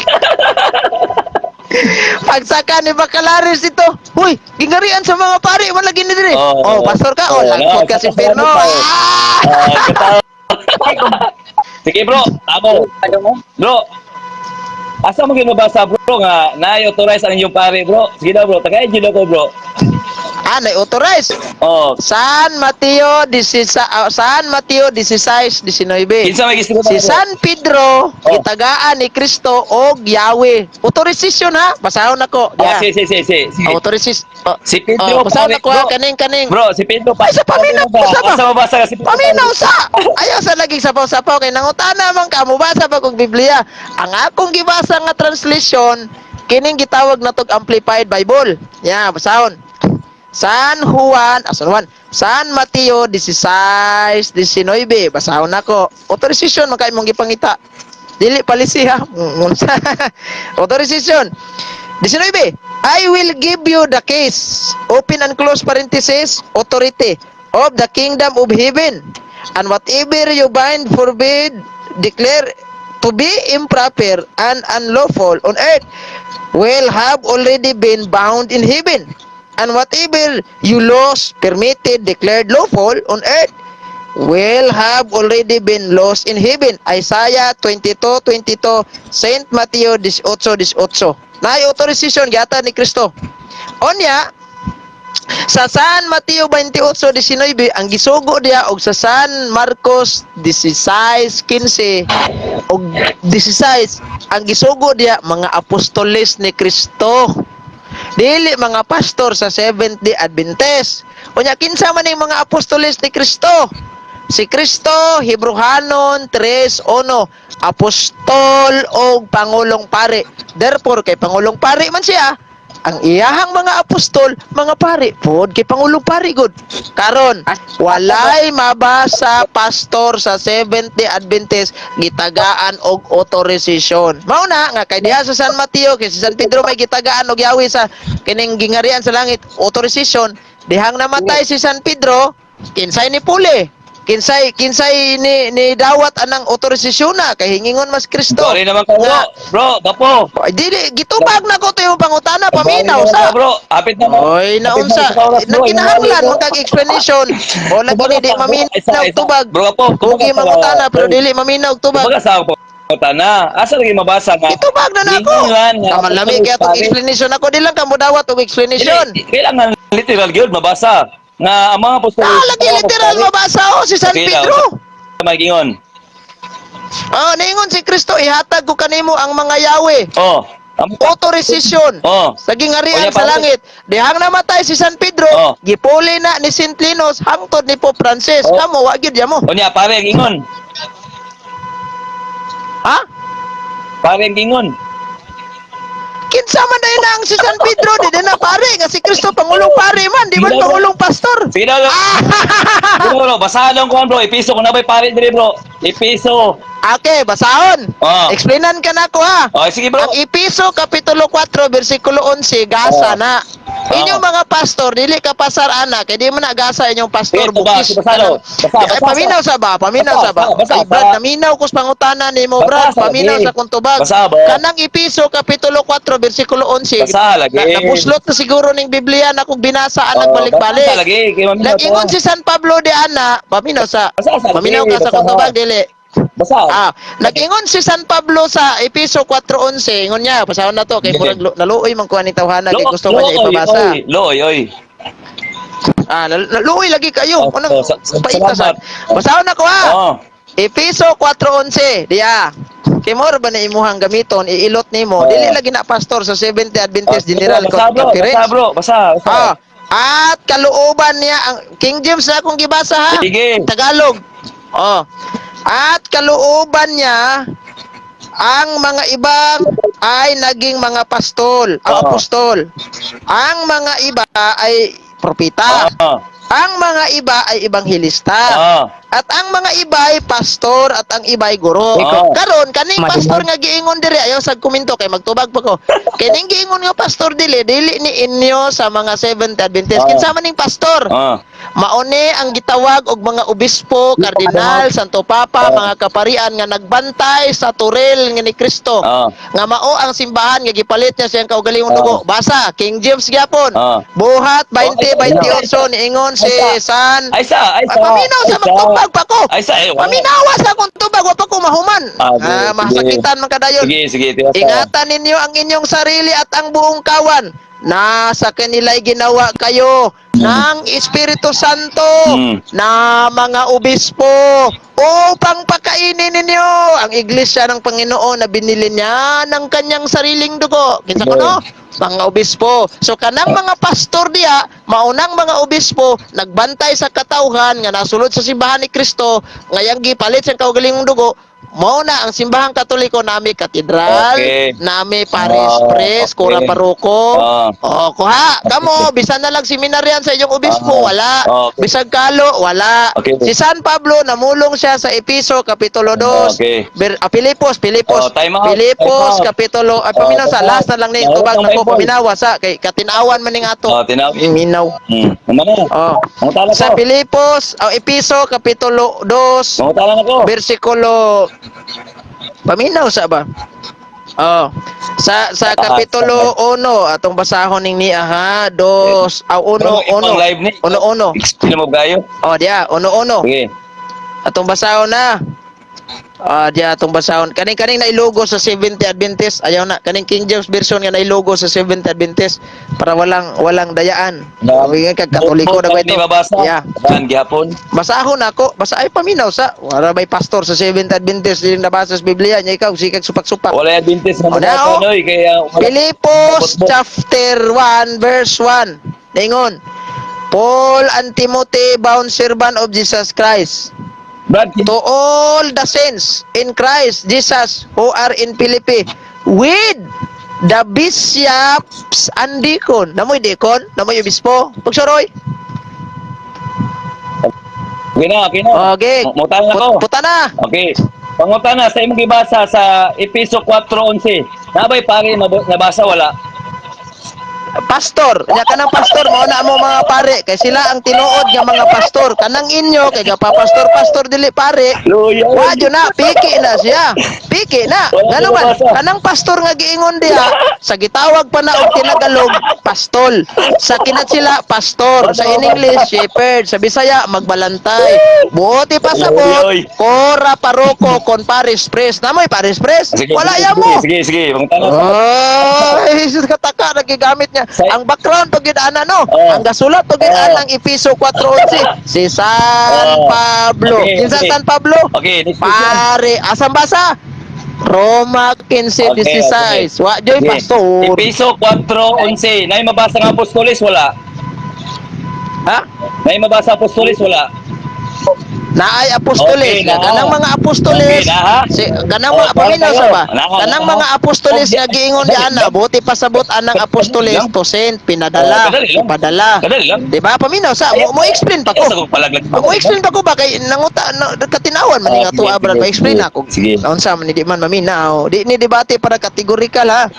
Pagsaka ni Bacalares ito. Huy, gingarian sa mga pare man lagi ni dire. Oh, Oh, pastor ka, oh, oh, langkot no, ka sa simpirno. langit pa, eh. Ah! Ah, katawa. Sige bro, tamo. Bro. Asa mo ginabasa bro nga naay authorize ang inyong pare bro? Sige daw bro, tagay jud ako bro. Ah, na-authorize. Oh, San Mateo 16, ah, San Mateo 16:19. kinsa may gisgutan? Si Bro? San Pedro Oh. gitagaan ni Kristo og Yahweh. Autorisasyon ha, basahon nako. Ah, Yeah. si si si si. Si, Autorisasyon. Oh, si Pedro oh, basahon pare, nako ha, bro. kaning kaning. Bro, si Pedro pa. Ay, sa paminaw, sa ba? Asa mabasa ka si Pedro? Paminaw sa. Ayaw sa laging sapaw-sapaw kay nangutana man ka mobasa pa kog Biblia. Ang akong gibasa nga translation kining gitawag na tog Amplified Bible. Yeah, basahon. San Juan, ah, San Juan, San Mateo 16:19. Basahon nako. Authorization man kay imong gipangita. Dili palisi ha. Authorization. 19. I will give you the keys. Open and close parenthesis, authority of the kingdom of heaven. And whatever you bind, forbid, declare to be improper and unlawful on earth will have already been bound in heaven. And whatever you loose, permitted, declared lawful on earth will have already been loosed in heaven. Isaiah 22:22, Saint Matthew 18:18. Naay authorization gihatag ni Kristo. Onya, sa San Mateo 28:19 ang gisugo diya og sa San Marcos 16:15 og 16 ang gisugo diya mga apostoles ni Kristo. Dili mga pastor sa Seventh Day Adventist. Unya kinsa man ning mga apostoles ni Kristo? Si Kristo, Hebrehanon 3:1, apostol og pangulong pare. Therefore, kay pangulong pare man siya, ang iyahang mga apostol, mga pare, pod kay pangulong pare gud. Karon, walay mabasa pastor sa Seventh Day Adventist gitagaan og authorization. Mao na nga kay diha sa San Mateo kay si San Pedro may gitagaan og yawi sa kining gingarian sa langit authorization. Dihang namatay si San Pedro, kinsay ni puli? Kinsay ni ni dawat anang otorisasyon na kay hingingon mas Kristo. Sorry naman ka, bro. Nga- Bro, gapo. Ay, dili gitubag na ko to yung pangutana, paminaw Sorry naman sa. ka, bro. Apit na mo. Oy, naunsa. Nagkinahanglan man kag explanation. O lagi ni di maminaw tubag. Bro, gapo. Kugi mangutana pero dili maminaw tubag. Kumbaga sa ako pangutana. Asa lagi mabasa nga? Itubag na nako. Gingan nga, Kaman lami kaya tong pare. explanation ako, di lang ka modawat og explanation. Dili, kailangan literal gyud mabasa nga ang mga apostol. Ah, lagi literal mabasa oh si San Okay lang. Pedro. Magingon. Oh, niingon si Kristo, ihatag ko kanimo ang mga yawe. Oh. Otorisasyon. Oh. Sa gingarian Onya, sa pare. langit. Dihang namatay si San Pedro, Oh. gipuli na ni Saint Linus hangtod ni Pope Francis. Oh. Kamo wa gyud yamo. Unya pare ang ingon. Ha? Pare ang ingon. Kinsa man dahil na ang si San Pedro, di na pare nga si Kristo pangulong pare man, di man Hindi na, bro. pangulong pastor. Sige na, bro. Sige na, bro. Basahan lang ko, bro. Episo ko na ba'y pare diri, bro. Episo. Okay, basahon. Oh. Explainan ka na ko ha. Oh, sige, bro. Ang Episo Kapitulo 4 versikulo 11 gasa Oh. na. Inyong mga pastor dili ka pasar ana kay di man na gasa inyong pastor Sige, basa, bukis. basa, Kanang- basa, Ay, basa. paminaw sa ba? Paminaw Basa, sa ba? basa, basa, Ay, Brad, basa. naminaw kus pangutana nimo, Basa, Brad. sa Paminaw lagi. sa kung tubag. Basa, ba? Kanang Episo Kapitulo 4 versikulo 11. Basa, lagi. Na, nabuslot na siguro ning Biblia na kung binasa anang Oh, balik-balik. basa lagi. Kay maminaw Nag-ingon to. si San Pablo de Ana, paminaw sa. Basa, sa lagi. Paminaw ka sa Basa. kung tubag dili. Basa. Ah, nag-ingon si San Pablo sa Episo 4:11, ingon niya, pasahon na to kay Sige. murag naluoy man kuha ni tawhana kay gusto man niya Looy, ipabasa. oy, Looy, oy. Ah, naluoy lagi kayo. Oh, Unang oh, paita sa. salamat. Basahon na ko ha. Oh. Episo 4:11, diya. Kay moro ba na imuhang gamiton, iilot nimo. Oh. Dili lagi na pastor sa Seventh Adventist Oh, General basa, bro. Conference. Basa, bro. Basa, basa. Ah, at kalooban niya ang King James na akong gibasa ha. Sige. Tagalog. Oh. At kalooban niya ang mga ibang ay naging mga pastol, ang Oo. apostol. Ang mga iba ay propeta. Oh. Ang mga iba ay ebanghelista. Oh. At ang mga iba ay pastor at ang iba ay guro. Oo. Karon kaning Madilag. pastor nga giingon diri ayaw sag komento kay magtubag pa ko. Kining giingon nga pastor dili dili ni inyo sa mga Seventh Adventist. Oo. Kinsa man ning pastor? Oh. Maone ang gitawag og mga obispo, kardinal, Santo Papa, Oo. mga kaparian nga nagbantay sa turil nga ni Kristo. Oo. Nga mao ang simbahan nga gipalit niya siyang kaugalingong Oo. dugo. Basa, King James gyapon. Oo. Buhat Oh, 20:28 niingon si Ay, San. Ay sa, ay Ay, sa. paminaw sa Ay, sa. magtubag pa ko. Ay sa, eh, wala. Paminawa sa akong tubag, wa pa ko mahuman. Ah, sige, Ah, sige. masakitan man kadayon. Sige, sige, tiwasa. Ingatan ninyo ang inyong sarili at ang buong kawan na sa kanila'y ginawa kayo ng Espiritu Santo na mga obispo upang pakainin ninyo ang iglesia ng Panginoon na binili niya ng kanyang sariling dugo. Kinsa ko no? Mga obispo. So kanang mga pastor diya, maunang mga obispo, nagbantay sa katawhan nga nasulod sa simbahan ni Kristo, ngayang gipalit siyang kaugalingong dugo, mao na ang simbahang Katoliko nami katedral, nami paris pres, kura paroko. Oh, kuha. Kamo bisan na lang seminaryan sa inyong obispo, wala. Bisag kalo, wala. Si San Pablo namulong siya sa Episo kapitulo 2. Filipos, Filipos. Oh, time out, Filipos time out. kapitulo ay paminaw sa time out. last na lang ni Oh, tubag time nako out. paminawa sa kay katinawan man ning ato. Oh, tinaw. Minaw. Naman na. Oh. Mangutana Sa ko. Filipos, o Episo kapitulo 2 Mangutana ko. versikulo paminaw sa ba? Oh. Sa kapitulo 1 atong basahon ning niya ha, 2 aw 1 Bro, 1 ipang live ni. 1 1. Explain mo gayo. Oh, diya 1 1. Sige. Atong basahon na. Ah, diya atong basahon. Kaning nailogo sa Seventh Adventist, ayaw na kaning King James version nga nailogo sa Seventh Adventist para walang walang dayaan. Okay, kag Katoliko na ba ito? Ni mabasa. Yeah. Saan gihapon? Basahon ako, basa ay paminaw sa. Wala may pastor sa Seventh Adventist din nabasa sa Biblia niya ikaw sikag supak-supak. Wala Adventist na O, mabasa na, oh. noy kaya wala. Filipos Bot-bot. chapter 1 verse 1. Ningon. Paul and Timothy, bound servant of Jesus Christ, Brad, to all the saints in Christ Jesus who are in Philippi with the bishops and deacon. Namoy deacon, namoy obispo. Pagsuroy. Okay na, okay na. Okay. Mangutana ko. Puta na. Okay. Pangutana sa imong gibasa sa Episo 4:11. Nabay pare nabasa wala? Pastor, nya kanang pastor mao na mo mga pare kay sila ang tinuod nga mga pastor. Kanang inyo kay gapapastor-pastor dili pare. Luya. Wa jud na, piki na siya. Piki na. Wala Ngano man, mabasa. kanang pastor nga giingon diha sa gitawag pa na og tinagalog, pastol. Sa kinat sila pastor, sa in English shepherd, sa Bisaya magbalantay. Buoti pasabot, Oy, oy. cura paroko con parish priest. Namoy parish priest? Sige, Wala sige, ya mo. Sige, sige. Pangutana. Ay, sus, kataka nagigamit niya. Ang background pag yun ana no. Oh. Ang gasulat pag yun Oh. anang Episo 4:11. Si San Oh. Pablo. Okay, Kinsa okay. San Pablo? Okay, next question. Pare, asan basa? Roma 15:16. Wa joy Sige. pastor. Episo 4:11. Nay mabasa nga apostoles wala. Ha? Nay mabasa apostoles wala. Naay apostoles. Okay, naa. Kanang mga apostoles. Okay, naa. Si kanang Oh, mga paminaw tayo. sa ba? Naa, Kanang naa. mga apostoles Oh, nga giingon di ana, buti pasabot anang apostoles Lang. to send pinadala, Oh, kadali lang. ipadala. Kadali lang. Di ba? Paminaw sa mo, mo explain pa ko. Sa kong palaglag. Mo explain pa ko ba kay nanguta na, katinawan man Oh, nga sige, tuwa brad sige, pa explain sige. ako. Sige. Unsa man di man maminaw. Di ni debate para kategorikal ha.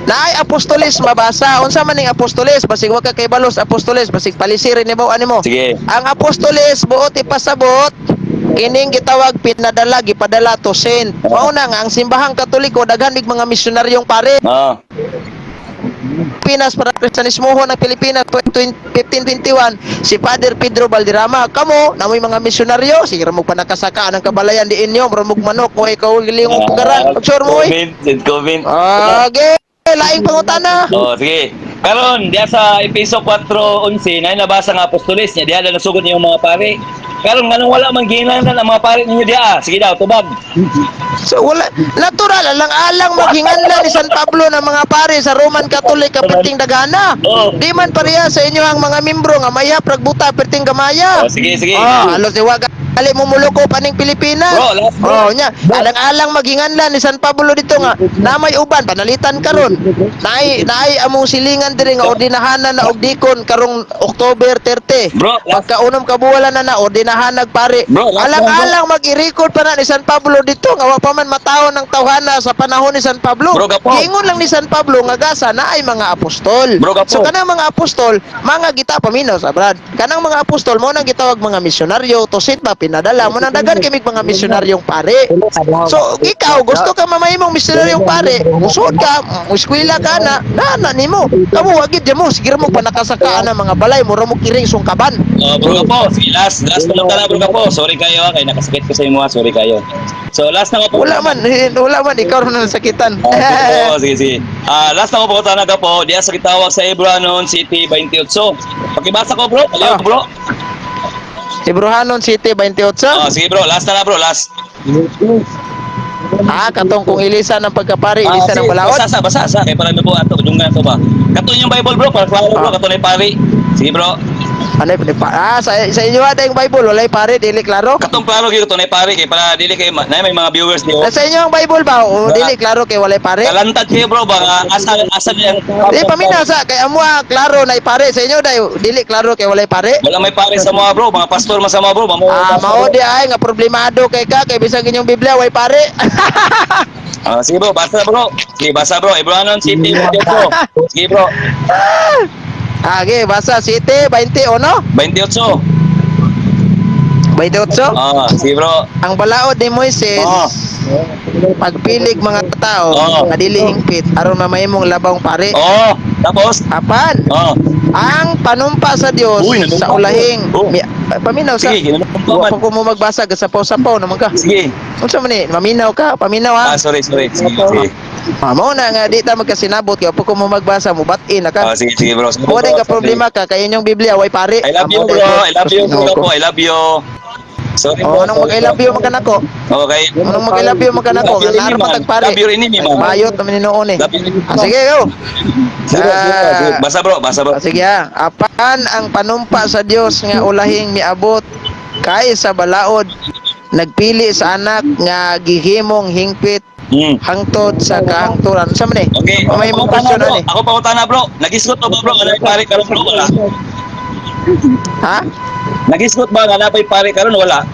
Naay apostoles mabasa. Unsa man ning apostoles? Basig wa ka kay balos apostoles basig palisirin nimo animo. Sige. Ang apostoles buot ipasabot kining gitawag pinadala gipadala to send. Mao na nga ang simbahang Katoliko daghan mig mga misyonaryong pare. Ah. Pilipinas para Kristanismohon ng Pilipinas 1521 si Father Pedro Valderrama. Kamo namoy mga misyonaryo sige ra mo panakasaka ang kabalayan di inyo mura mog manok mo ikaw gilingong pugaran. Sure mo oy. Comment, send comment. Okay, laing pangutana. Oh, sige. Karon, diya sa Episo 4:11, nay nabasa nga apostoles niya, diha na nasugod niyo mga pare. Karon nganong wala man gihinanglan ang mga pare ninyo diha? Sige daw, tubag. So wala natural alang-alang maghinganlan ni San Pablo ng mga pare sa Roman Catholic kaperting dagana. Oh. Di man pareha sa inyo ang mga membro nga mayap ragbuta perting gamaya. Oh, sige, sige. Oh, halos di wa gali mo muloko paning Pilipinas. Bro, last bro. Oh, nya, alang-alang maghinganlan ni San Pablo dito nga namay uban panalitan karon. Naay naay among silingan diri nga ordinahanan na og dikon karong October 30. Bro, last- Pagkaunom ka buwalan na na ordinahan pare. Bro, last Alang-alang mag-i-record pa na ni San Pablo dito nga wa pa man matawo ng tawhana sa panahon ni San Pablo. Bro, gapo. Giingon lang ni San Pablo nga gasa na ay mga apostol. Bro, gapo. So kanang mga apostol, mga gita paminaw sa brad. Kanang mga apostol mo nang gitawag mga misyonaryo, tosit ba pinadala mo nang daghan kay mig mga misyonaryong pare. So ikaw gusto ka mamahimong misyonaryong pare, musod ka, eskwela ka na, na nimo. Kamo wa gid mo sige ra mo panakasakaan ang mga balay, mura mo kiring sungkaban. Oh, bro po. Sige, last last na lang tala, bro po. Sorry kayo, ah, kay nakasakit ko sa imo, ah. Sorry kayo. So, last na ko po. Wala man, eh, wala man ikaw ra man sakitan. Ah, sige po, sige, sige. Ah, last na ko po talaga po, diya sa gitawag sa Ebroanon City 28. Pakibasa ko, bro. Paliw Ah. ko, bro. Ebrohanon City 28. Oh, sige, bro. Last na na, bro. Last. Ah, katong kung ilisa ng pagkapari, Ah, ilisa sige, ng balaod. Basa, basa, basa. Kaya pala po ato, yung nga to ba. Kato yung Bible, bro. Para klaro, bro. Ah. Kato na yung pari. Sige, bro. Ano yung pa? Ah, sa inyo ada yung Bible, walay pare, dili klaro. Katong klaro gyud kato na yung pari. Kaya para dili kay na may mga viewers niyo. Sa inyo ang Bible ba? O dili klaro kay walay pare? Kalantad kayo, bro. Baka asa asa niya. Di paminaw sa kay amwa klaro na pare sa inyo dai dili klaro kay walay pare. Wala may pare sa mga bro, mga pastor man sa mga bro, mamo. Ah, mao di ay nga problemado kay ka kay bisag inyong Biblia way pare. Ah, sige bro, basa bro. Sige, basa bro. Ebroanon City 28. Sige bro, Ah, okay, basa City 21. 28. 28. Ah, sige bro. Ang balaod ni Moises Ah. pagpilig mga tao Ah. nga dili hingpit aron mamahimong labawng pare. Oh, tapos Apan, oh, ang panumpa sa Dios Uy, nanumpa sa ulahing ko. Oh. Paminaw sa sige, ginanumpa Wa man. pa ko mo magbasa gasapaw-sapaw naman ka. Sige. Unsa man ni? Maminaw ka, paminaw ha. Ah, sorry, sorry. Sige, sige. Ah, mao na nga di ta magkasinabot kay pa ko mo magbasa mo bat-in na Ah, ka. sige, sige bro. Sige, Mo bro. ka problema ka kay inyong Biblia way pare. I love you Amo bro. dahil- I love you bro Ginoo ko. po. I love you. Sorry Oh, bro. anong mag I love you man kanako? Okay. Anong mag I love you man kanako? Love you Nga naara ini, man. patag pare. Love you ini, man. Bayot naman ni noon eh. Love you ini. Ah, sige, go. Sige, bro, sige, bro. Sige. Ah, Basa bro, basa bro. Ah, sige ha. Apan ang panumpa sa Dios nga ulahing miabot kay sa balaod nagpili sa anak nga gihimong hingpit hangtod sa kahangturan. Sa man eh? Okay, May ako mong pangutana, question bro. ani. Ako pangutana bro. Nagisgot ba bro? Nga pare karon bro wala. Ha? Nagisgot ba nga napay pare karon wala?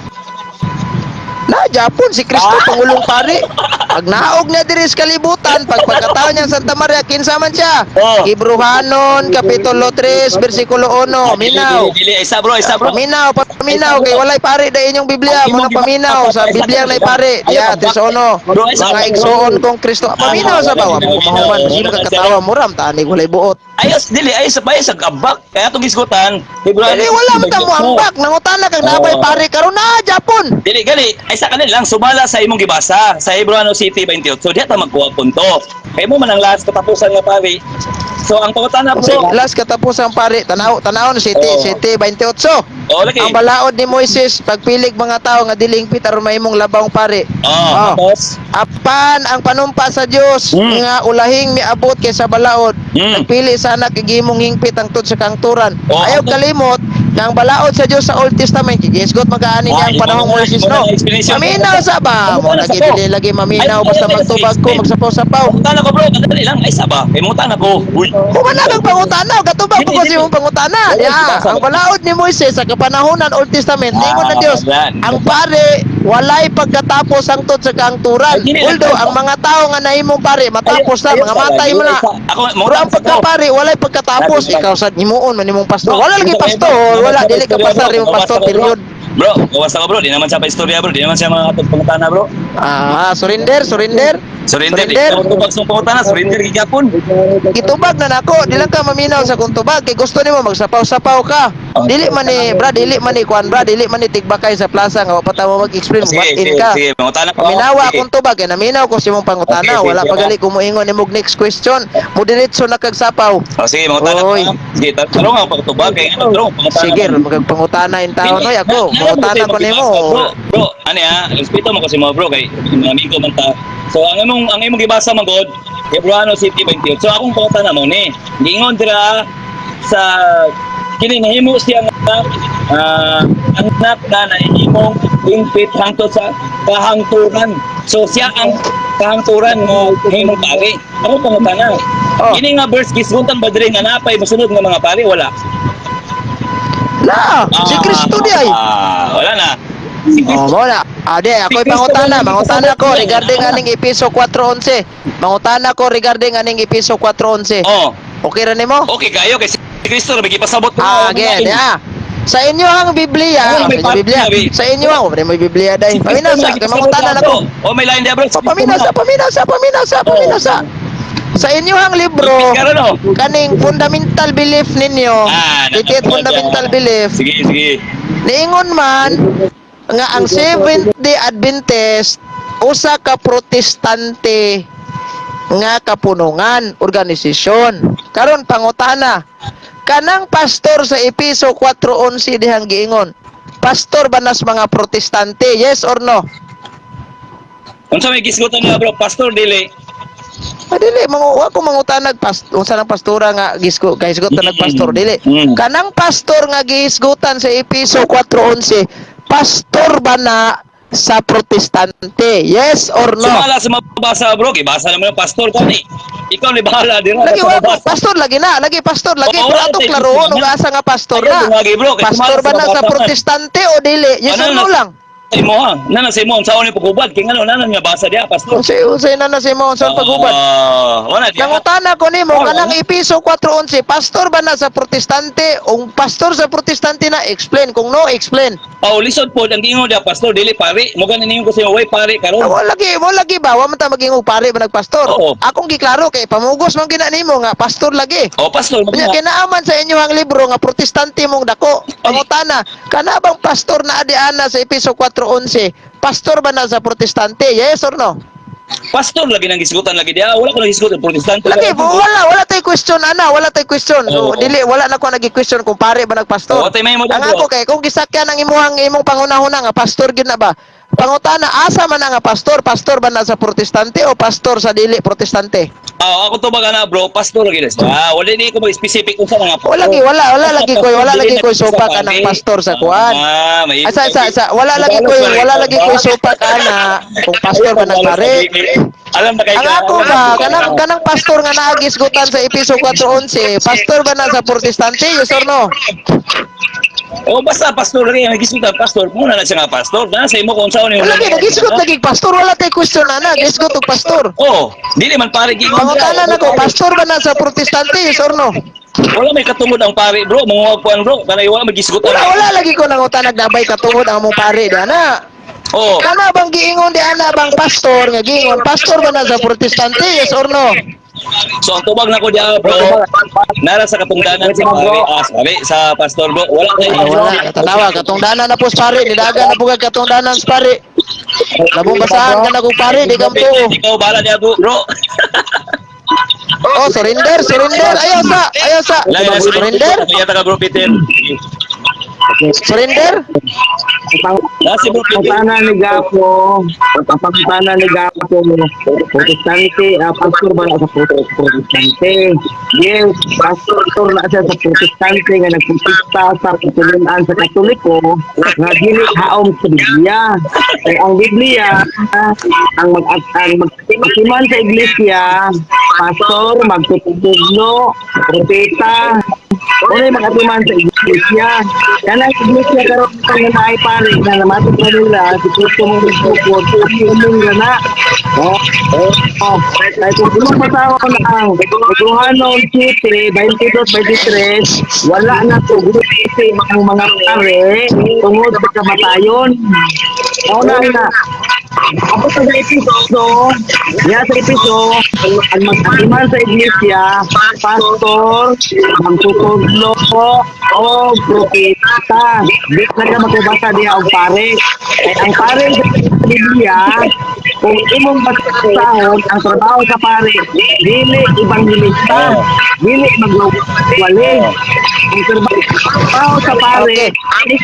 Na Japon si Kristo pangulong pare. Pag naog niya diri sa kalibutan, pag pagkatao niya Santa Maria, kinsa man siya? Oh. Hebreohanon, Kapitulo 3, versikulo 1, minaw. Dili, dili, isa bro, isa bro. Paminaw, paminaw, kay walay pare da inyong Biblia, Ang mo na imong paminaw sa gibasa, Biblia isa na pare. Ayaw, Ya, pag- 3:1. Bro, isa Mga bro. igsoon kong Kristo. Paminaw sa bawa, Ah, mo kumahuman, wala, kasi wala, makakatawa mo ram, tanig walay buot. Ayos, dili, ayos sa ayos sa abak. Kaya itong gisgutan, Hebreohanon. Dili wala man ta mo ambak, nangutana kag nabay Oo. pare karon na Japon. Dili gali, ay sa kanil lang sumala sa imong gibasa sa Hebreano City 28. So diha ta magkuha punto. Kay mo man ang last katapusan nga pare. So ang pangutana bro. Last katapusan pare, tanaw tanaw City, Oo. City 28. Oh, lagi. Ang balaod ni Moises pagpilig mga tao nga dili hingpit aron mahimong labawng pare. Oh, Oh. tapos Apan ang panumpa sa Dios nga ulahing miabot kaysa balaod. Nagpili sana kay gihimong hingpit ang tud sa kangturan. Oh, Ayaw ano? kalimot nga ang balaod sa Dios sa Old Testament kay gisgot magaani niya Ah, ang panahong imo na- Moises imo na no. explanation. Maminaw sa ba? Ano Mo na lagi sa ko? dili lagi maminaw Ay, basta ay, ay, magtubag ko ay, magsapaw-sapaw. Pangutana ko bro, kadali lang ay sa ba. Kay mangutana ko. Uy. Kumana kang pangutana, katubag Dili, ko sa dili. imong pangutana. Oo, Ya, basta. ang balaod ni Moises sa kapanahonan Old Testament, ningon ng Ah, Dios, yan. ang pare walay pagkatapos ang tod sa kangturan. Ay, dili, Although ang mga tao nga nahimong pare matapos na, Ayos, mga matay ayos, mo na. Ako, Pero ang mangutana ko. pagkapare, walay pagkatapos. Lagi, lagi. Ikaw sad himuon man imong pastor. Bro, Wala lagi bro, pastor, bro, wala bro, dili ka bro, pastor bro, imong bro, pastor bro, period. Bro, gawas ako bro, di naman siya pa istorya bro, di naman siya mga pangutana bro. Ah, surrender, surrender. Surrender, di Surrender. naman tubag sa pangutana, surrender gigapon. Gitubag na nako, di lang ka maminaw sa kung tubag kay gusto nimo magsapaw-sapaw ka. Dili man ni bra, dili man ni kuan bra, dili man ni tigbakay sa plaza nga wa pa ta mo mag-explain, Sige, what in sige, ka. sige, mangutana ko. Paminawa Sige. akong tubag kay naminaw ko sa imong pangutana, Okay, sige, wala sige. pa gali kumuingon nimog next question. Mo diretso na kag sapaw. Oh, sige, mangutana Oy. ko. Sige, tarong ang pagtubag kay ano, tarong pangutana. Sige, magpangutana in taon oy ako, mangutana ko nimo. Bro, bro, ano ya, respeto mo kasi mo bro kay mga amigo man ta. So ang imong gibasa man god, Hebreano City 28. So akong pangutana mo ni, giingon dira sa kini nahimo siya nga anak na nahimong hingpit hangtod sa kahangturan. So siya ang kahangturan mo himong pari. Ako pangutana. Oh. Kini nga verse gisgutan ba diri nga napay mosunod nga mga pari wala? La, si Kristo di ay. Ah, wala na. Si Oh, Kristo. wala. Ade, ako'y Si Kristo pangutana, ba mangutana ko nagpasabot regarding niya? aning Episo 4:11. Mangutana ko regarding aning Episo 4:11. Oh, Okay ra nimo? okay kayo kay si Kristo ra gipasabot ko. Ah, again, yeah. Sa inyo ang Biblia, Ano, sa may inyo Biblia. partner, eh. Sa inyo ang may Biblia dai. Paminaw sa kay mangutana na ko. Oh, may line dia bro. Si Kristo Paminaw sa, na. paminaw sa, paminaw sa, paminaw sa. Sa inyo ang libro, Karon oh. kaning fundamental belief ninyo, Ah, titit fundamental belief, Sige, sige. niingon man nga ang Seventh Day Adventist usa ka protestante nga kapunungan organisasyon. Karon pangutana, kanang pastor sa Episo 4:11 dihang giingon, pastor ba nas mga protestante? Yes or no? Unsa may gisgutan niya bro, pastor dili. Ah, dili wa ko mangutanag unsa nang pastora nga gisgo kahisgutan nag pastor dili. Kanang pastor nga gihisgutan sa Episo 4:11, pastor ba na sa protestante? Yes or no? Sumala sa mabasa bro, gibasa naman ang pastor kani. Ikaw ni bahala dira. Lagi wa ko pastor lagi na, lagi pastor lagi Oo, pero wala atong tayo klaroon gisgutan. ug asa nga pastor Ayaw, na. bungagi, bro, kay Pastor sumala ba sa na sa mabasa man. protestante o dili? Yes or Ano no na- lang? Sa imo ha. Nana sa imo unsa ni pagubad kay ngano nana nga basa diha pastor. Unsay unsay na na si mo unsa paghubad? Ah, wala diha. Nangutana ko nimo Oo. kanang Episo 4:11, pastor ba na sa protestante? Ung pastor sa protestante na explain, kung no explain. Oh, lisod pod ang giingon diha pastor dili pare. Mo gani ninyo ko sa way pare karon. Ah, wala lagi ba? Wa man ta maging og pare ba nagpastor? Oo. Akong giklaro kay pamugos man gina nimo nga pastor lagi. Oh, pastor Unya mo. kinaaman sa inyo ang libro nga protestante mong dako. Pangutana, kana bang pastor na adiana sa Episo 4:11? Pastor ba na sa protestante? Yes or no? Pastor lagi nang gisgutan lagi diha. Wala ko nang gisgutan protestante. Lagi wala wala tay question ana, wala tay question. So, Oo. dili wala na ko nagi-question kung pare ba nagpastor. Oo, tay may mo Ang bro. ako kay kung gisakyan ang imuhang imong pangunahuna nga pastor gyud na ba? Pangutana asa man na nga pastor? Pastor ba na sa protestante o pastor sa dili protestante? Ah, ako to ba na bro, pastor lagi na. Ah, wala di ko mag-specific unsa mga pastor. Wala lagi wala wala lagi koy wala Dili lagi na koy sa sopa pare. kanang pastor sa kuan. Ah, may Asa sa sa wala lagi koy wala lagi koy sopa kana kung pastor ba nagpare. Alam na kay Ang ako ba, kanang pastor nga naagisgutan sa Episo 4:11, pastor ba na sa Protestante, yes or no? Oh, basta pastor lagi ang gisgutan pastor. Muna na siya nga pastor. Na sa imo kung saan Wala kay nagisgot lagi pastor, wala kay question ana, gisgot og pastor. Oh, dili man pare gi. Pangutana nako, pastor ba na sa Protestante, yes or no? Wala may katungod ang pare, bro. Manguwag kuan, bro. Kanay wala may gisgutan. Wala lagi ko nangutana nabay katungod ang among pare di ana. Oh. Kana bang giingon di ana bang pastor nga giingon pastor ba na sa Protestante, yes or no? So ang tubag nako diya, bro. Nara sa katungdanan sa pare, ah, pare sa pastor, bro. Wala kay Ay, wala, katanawa, katungdanan na po sa pare, nidagan na po kag katungdanan sa pare. Labong basahan ka na kung pare, di kang tuo. Ikaw bahala niya, bro. Oh, surrender, surrender. Ayaw sa, ayaw sa. Wala na Surrender, Kaya ka, bro Peter. Surrender. Na si bro Peter. Pangutana ni Gapo, ang pangutana ni Gapo, Protestante, pastor ba na sa Protestante? Yes, pastor na siya sa Protestante nga nagprotesta sa pagtulunan sa Katoliko nga dili haom sa Biblia. Kay ang Biblia, ang magtiman sa iglesia, pastor, magtutudlo, propeta, Unay makatiman sa iglesia. Kanang iglesia karon nga naay pare na namatok na nila si Kristo mong nagpupod, umong gana. Oh, oh. Kaya kung imong basahon ang Romanon 7, 22, 23, wala na tuguti ang mga pare tungod sa kamatayon. Mao na na. Ako sa episo, niya sa episo, ang magkatiman sa iglesia, pastor, magtutudlo, o propeta. Di na ka makabasa diha og pare. Kay ang pare sa Biblia, kung imong basahon, ang trabaho sa pare, dili ebanghelista, dili magwali. Ang trabaho sa pare,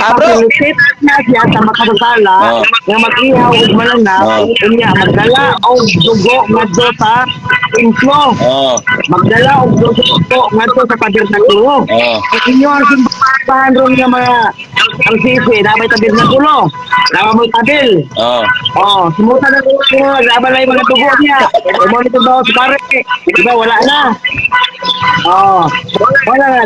Ah, bro. ipapilisit na siya sa makasasala, nga mag-ihaw og malanap, unya magdala og dugo ngadto sa templo. Magdala og dugo ngadto sa tabernakulo. Ang inyo ang simbahan ron nga mga ang sisi, na may tabernakulo. Naa mo'y tabil. Oh, sumuta na ko laban na yung mga dugo niya. Mo nito daw sa pare. Di ba wala na? Oh, wala na.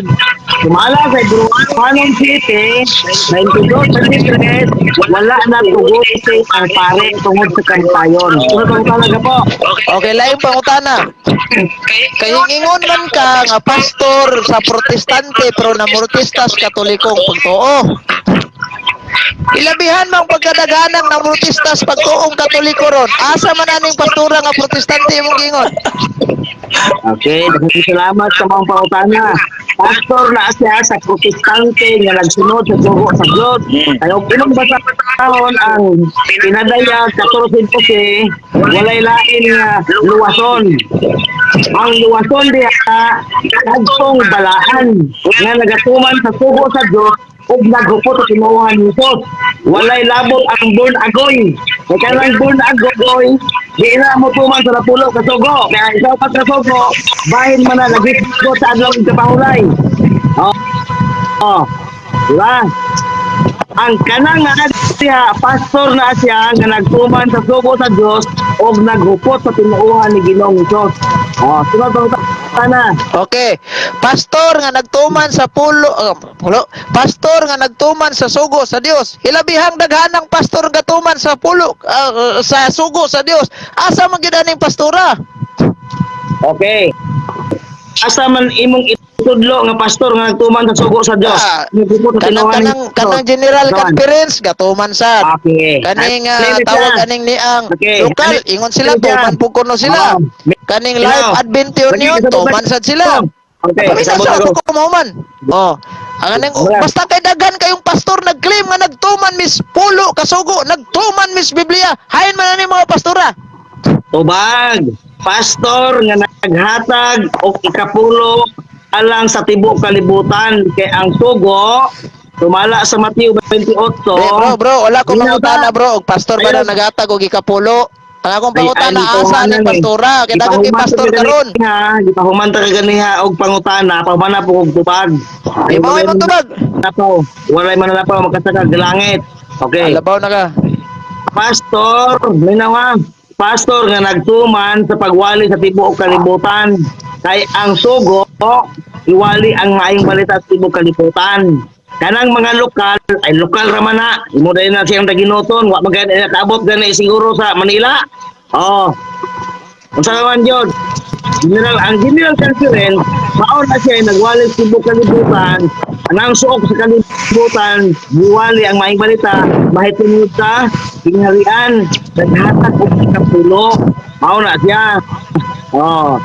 Sumala sa Romanon City, 22, 23, wala na tuguti ang pare tungod sa kamatayon. Sunod ang talaga po. Okay, laing pangutana. Kay ingon man ka nga pastor sa Protestante pero namurtista sa Katolikong pagtuo. Ilabihan mang pagkadaghanang namurtista sa pagtuong Katoliko ron. Asa man aning pastora nga Protestante imong giingon? Okay, daghang salamat sa mga pangutana. Pastor na siya sa Protestante nga nagsunod sa dugo sa Diyos. Ay og imong basahon ang pinadayag 14:12, walay lain nga luwason. Ang luwason diha kadtong balaan nga nagatuman sa sugo sa Diyos ug naghupot sa tinuohan ni Jesus. Walay labot ang born agoy. Kay kanang born agoy, di na mo tuman sa napulo ka sugo. Kaya ikaw pa ka sugo, bahin man na nagisgo sa adlaw ug kapahulay. Oh. Oh. Diba? Ang kanang nga siya, pastor na siya nga nagtuman sa sugo sa Dios ug naghupot sa tinuohan ni Ginoong Hesus. Oh, sunod ang tana. Okay. Pastor nga nagtuman sa pulo, pulo, pastor nga nagtuman sa sugo sa Dios. Ilabihang daghanang pastor nga tuman sa pulo, sa sugo sa Dios. Asa man gyud aning pastora? Okay. Asa man imong itudlo nga pastor nga nagtuman sa sugo sa Dios? Ah, Naghupot sa Kanang tinuohan ni kanang Hesus. kanang General Gawan. Conference gatuman sad. Okay. Kaning Ano tawag siya? aning niang lokal ingon sila Ano siya? tuman pud kuno sila. Oo. Kaning Sila. Life Adventure Lagi, niyon kasabot tuman sad sila. Okay, Paminsan kasabot sa ako. ako kumahuman. Oh. Ang aning Wala. basta kay daghan kayong pastor nagclaim nga nagtuman mis pulo kasugo, nagtuman mis Biblia. Hain man ani mga pastora. Tubag, pastor nga naghatag og ikapulo alang sa tibuok kalibutan kay ang sugo tumala sa Mateo 28. Eh, bro, bro, wala ko Hindi na mangutana ba? bro, og pastor ba na Ayun. naghatag og ikapulo? Ang akong pangutana Ay, asa ay, aning pastora? Kay daghan kay pastor karon. Gipahumanta ka ganiha og pangutana, pamana po og tubag. Di mo ay tubag. Lapaw, walay man lapaw makasakag langit. Okay. Alabaw na ka. Pastor, minaw ha. Pastor nga nagtuman sa pagwali sa tibuok kalibutan. Kay ang sugo, iwali ang maayong balita sa tibuok kalibutan. Kanang mga lokal, ay lokal raman na. Imo dahil na siyang taginuton, wa man gani nakaabot gani siguro sa Manila. Oh. Unsa ka man yun? General, ang General Conference, mao na siya ay nagwali sa tibuok kalibutan. Anang suok sa kalibutan, giwali ang maayong balita, mahitungod sa gingharian, naghatag og ikapulo. Mao na siya. Oh.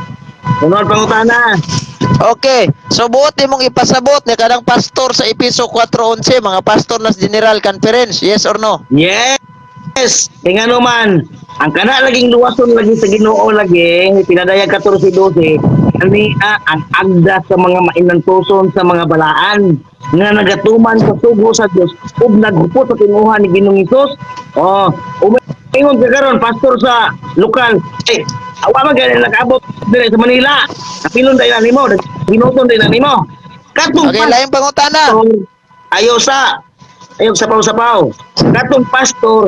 Sunod pangutana. Okay. So buot nimong ipasabot ni kanang pastor sa Episo 4:11, mga pastor na sa General Conference. Yes or no? Yes. Kaya nga naman, ang kana laging luwason lagi sa Ginoo lagi, pinadayag 14:12, ani ang agda sa mga mainantuson sa mga balaan nga nagatuman sa sugo sa Dios ug naghupot sa tinuhan ni Ginoong Hesus. Oh, umingon ka karon pastor sa lokal. Eh, awa man gani nakaabot dire sa Manila. Kapilon dahil nimo, ginuton dahil nimo. Katong Okay, laing pangutana. pastor, ayaw sa ayaw sapaw-sapaw. Katong pastor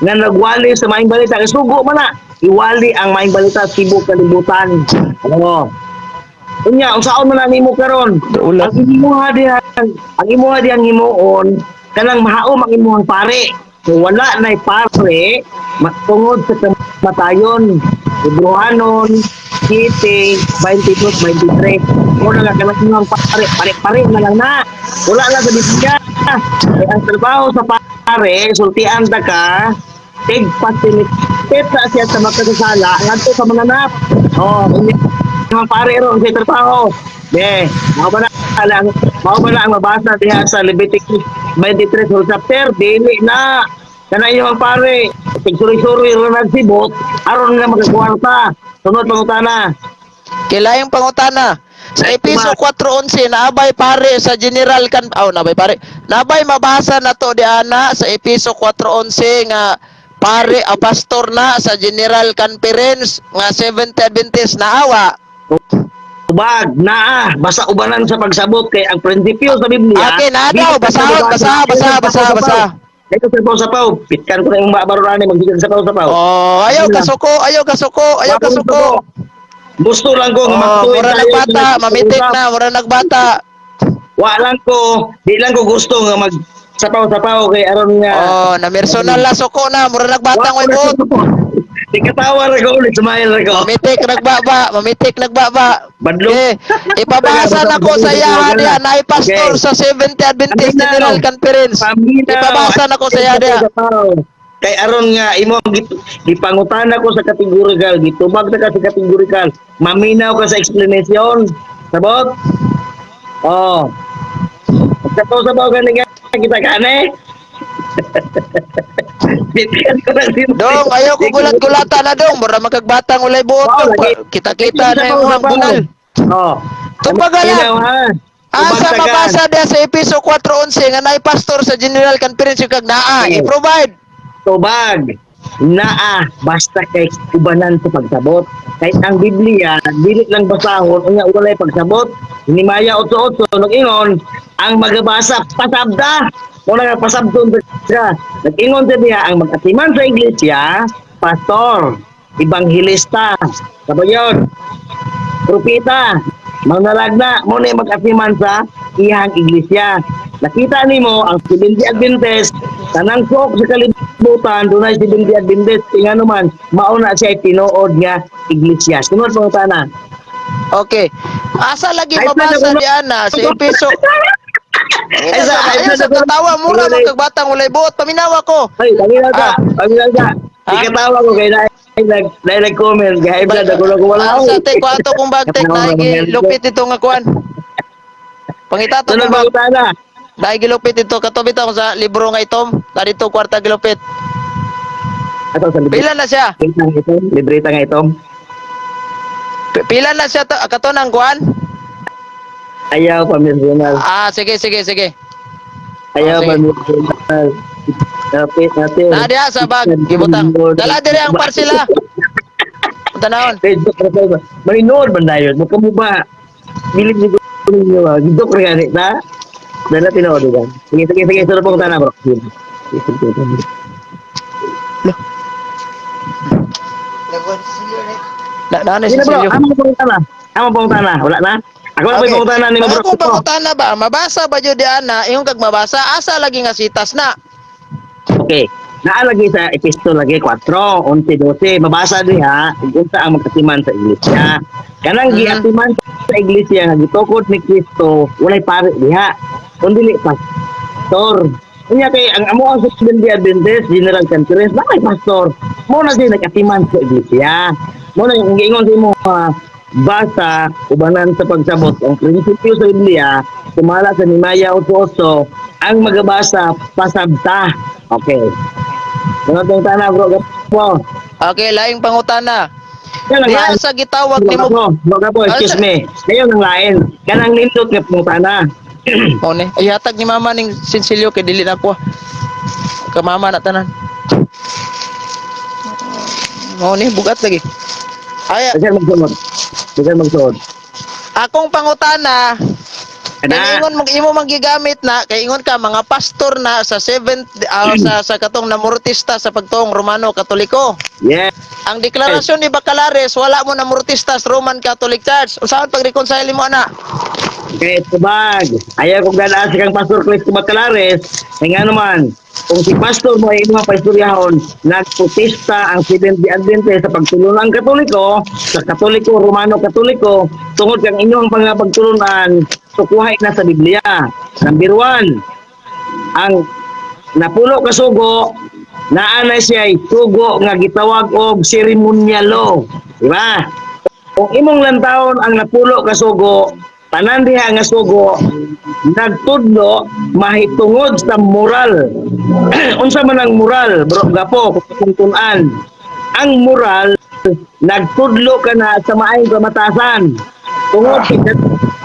nga nagwali sa maayong balita, kay sugo man na, iwali ang maayong balita sa tibuok kalibutan. Oo. Unya, unsaon man na nimo karon? Ang imuha diha, ang imuha dihang himuon, kanang mahaom ang imuhang pare. So wala na'y pare matungod sa kamatayon. Ebrohanon, 7:22-23. Muna nga kanang imuhang pare, pare-pare na lang na. Wala lang sa Biblia. Kaya ang trabaho sa pare, sultian ta ka, tig sa siya sa makasasala, ngadto sa mga nap. Oh, mga pare ron sa trabaho. De, mao ba na ang mao ba na ang mabasa diha sa Leviticus 23 whole chapter, dili na kana iyo ang pare tigsuri-suri ra nagsibot aron nga makakwarta. Sunod pangutana. Kay laing pangutana. Sa Episo 4:11 naabay pare sa General kan, oh, naabay pare. Naabay mabasa na to di ana sa Episo 4:11 nga pare a pastor na sa General Conference nga Seventh Adventist naawa. Ubag naa basta ubanan sa pagsabot kay ang prinsipyo sa Biblia. Okay, naa daw. Basahon, basa, basa, basa, basa. Ito sa sapaw, pitkan ko na yung babarurani magsigan sa sapaw. Oh, ayaw kasuko, ayaw kasuko, ayaw kasuko. Gusto lang ko nga Oh, magtuwid mura tayo nagbata, sa mamitik usap. na, mura nagbata. Wa lang ko, di lang ko gusto nga mag sapaw-sapaw kay aron nga. Oh, na personal la suko na, mura nagbata ngoy buot. Di katawa ra ko ulit, smile ra ko. Mamitik nagbaba, mamitik nagbaba. Badlong. Eh, ipabasa na ko sa iya diha naay pastor Okay. sa Seventh Adventist Paminaw. General Conference. Paminaw. Ipabasa na ko sa iya diha. Kay aron nga imo gipangutana ko sa categorical, gitubag na ka sa categorical. Maminaw ka sa explanation. Sabot? Oh. Sapaw-sapaw ka nga kita kane. Bitkan ko lang din. Dong, ayaw ko gulat-gulata na dong, mura magkagbatang ulay buot. Wow, Dong. lagi. Kita-kita na yung mga bunal. Oh. Tupagalan. Paminaw, ha? Asa Tubag-tagan. mabasa diha sa Episo 4:11 nga naay pastor sa General Conference yung kag naa, Okay. i-provide. Tubag naa basta kay ubanan sa pagsabot kay ang Biblia dili lang basahon unya walay pagsabot. Nehemiah 8:8 nag-ingon ang magabasa pasabda mo na nga pasabton ka. Nag-ingon sa diha ang mag-atiman sa iglesia, pastor, ebanghelista, kabayon, propeta, manalagna mo na mag-atiman sa iyang iglesia. Nakita nimo ang Seventh Adventist, tanang suok sa kalibutan dunay Seventh Adventist, nga naman mao na siya tinuod nga iglesia. Sunod pangutana. Okay. Asa lagi Ay, mabasa plano- diha na sa Episo? Ay, sa- ay, Ayaw sa sa- katawa, mura man kag batang walay buot. Paminawa ko. Ay, paminaw ka, Ah. paminaw ka. Ah? Ikatawa ko kay na nag-comment kay blood ako lang wala. Ah, sa te kuanto kong bagtek na gilupit ito nga kuan. Pangita to Sunod kong bag. pangutana. Dahil gilupit ito kato bitaw sa libro nga itom. Dito kwarta gilupit. Ato sa Pila na siya? libreta nga itom, libreta nga itom. Pila na siya to, kato nang kuan? Ayaw pamirsonal. Ah, sige sige sige. Ayaw Ah, sige. pamirsonal. Kapit natin. Na diha sa bag gibutang. Dala dire ang parsila. Tanawon. Facebook profile ba? Maninood man dayon. Mukha mo ba? Bilib ni ko ninyo ba? Gidok ra gani ta? Dala tinuod ba? Sige, sige, sige. Sunod pong tana, bro. Sige, sige, sige. Na na Sige na, bro, Cecilio. amo pangutana. Amo pangutana, wala na? Ako na Okay. okay. Pangutana ni mo, Ang bro. akong pangutana ba, mabasa ba jud ana, ingon kag mabasa, asa lagi nga sitas na? Okay. Naa lagi sa Episto lagi 4, 11, 12. Mabasa diha ug unsa ang magkatiman sa iglesia. Kanang giatiman sa iglesia nga gitukod ni Kristo, walay pare diha. Kun dili pastor. Unya kay ang amo ang Seventh-day Adventist General Conference, na may pastor. Mo na siya nagatiman sa iglesia. Mo na yung giingon sa imo basa ubanan sa pagsabot ang prinsipyo sa Biblia sumala sa Nehemiah 8:8, ang magabasa pasabta. Okay. Mga tang bro, gapo. Okay, laing pangutana. Yan ang Diha lain. sa gitawag Bro, nimo gapo, bro, gapo, excuse me. Ngayon ang lain. Kanang nindot nga pangutana. Mao ni. Ay, hatag ni mama ning Cecilio kay dili na ko. Ka mama na tanan. Mao ni bugat lagi. Ay, Bisan magsuod. Bisan magsuod. Akong pangutana, Kana. kay ingon mo imo man gigamit na kay ingon ka mga pastor na sa seventh sa katong namurtista sa pagtuong Romano Katoliko. Yes. Ang deklarasyon ni Bacalares, wala mo namurtista sa Roman Catholic Church. Unsaon pag-reconcile mo ana? Kay tubag. Ayaw kong ganaan sa kang Pastor Cristo Bacalares. Kaya nga naman, kung si Pastor mo ay imong paistoryahon, nagprotesta ang Seventh-day Adventist sa pagtulunan ang Katoliko, sa Katoliko, Romano Katoliko, tungod kang inyong pangapagtulunan, tukuhay na sa Biblia. Number 1, ang napulo ka sugo, naa na siya sugo nga gitawag og seremonyalo. Di ba? Kung imong lantawon ang napulo ka sugo, tanan diha nga sugo nagtudlo mahitungod sa moral. Unsa man ang moral, bro gapo, kung tun-an. Ang moral nagtudlo ka na sa maayong kamatasan. Tungod kay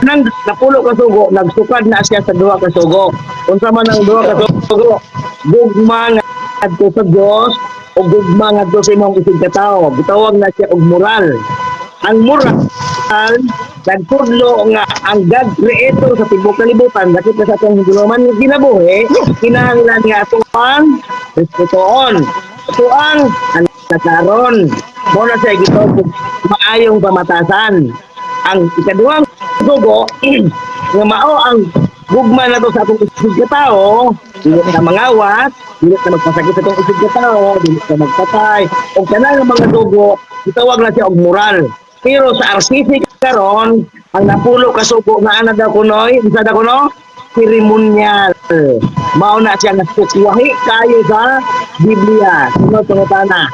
nang napulo ka sugo, nagsukad na siya sa duha ka sugo. Unsa man ang duha ka sugo? Gugma ngadto sa Dios o gugma ngadto sa imong isig katawo. Gitawag na siya og moral. Ang moral nagtudlo nga ang God creator sa tibuok kalibutan, dakit na sa atong hinuluman nga kinabuhi, kinahanglan nga ato ang respetuon, ato ang alagaron. Mo na siya gitawag og maayong pamatasan. Ang ikaduhang sugo nga mao ang gugma nato sa atong isig katawo, dili ta mangawat, dili ta magpasakit sa atong isig katawo, dili ta magpatay, og kanang mga dugo gitawag na siya og moral. Pero sa RCC karon, ang napulo ka sugo nga ana daw kunoy, unsa daw kuno? Seremonyal. Mao na siya nga sukwahi kayo sa Biblia. Sunod pangutana.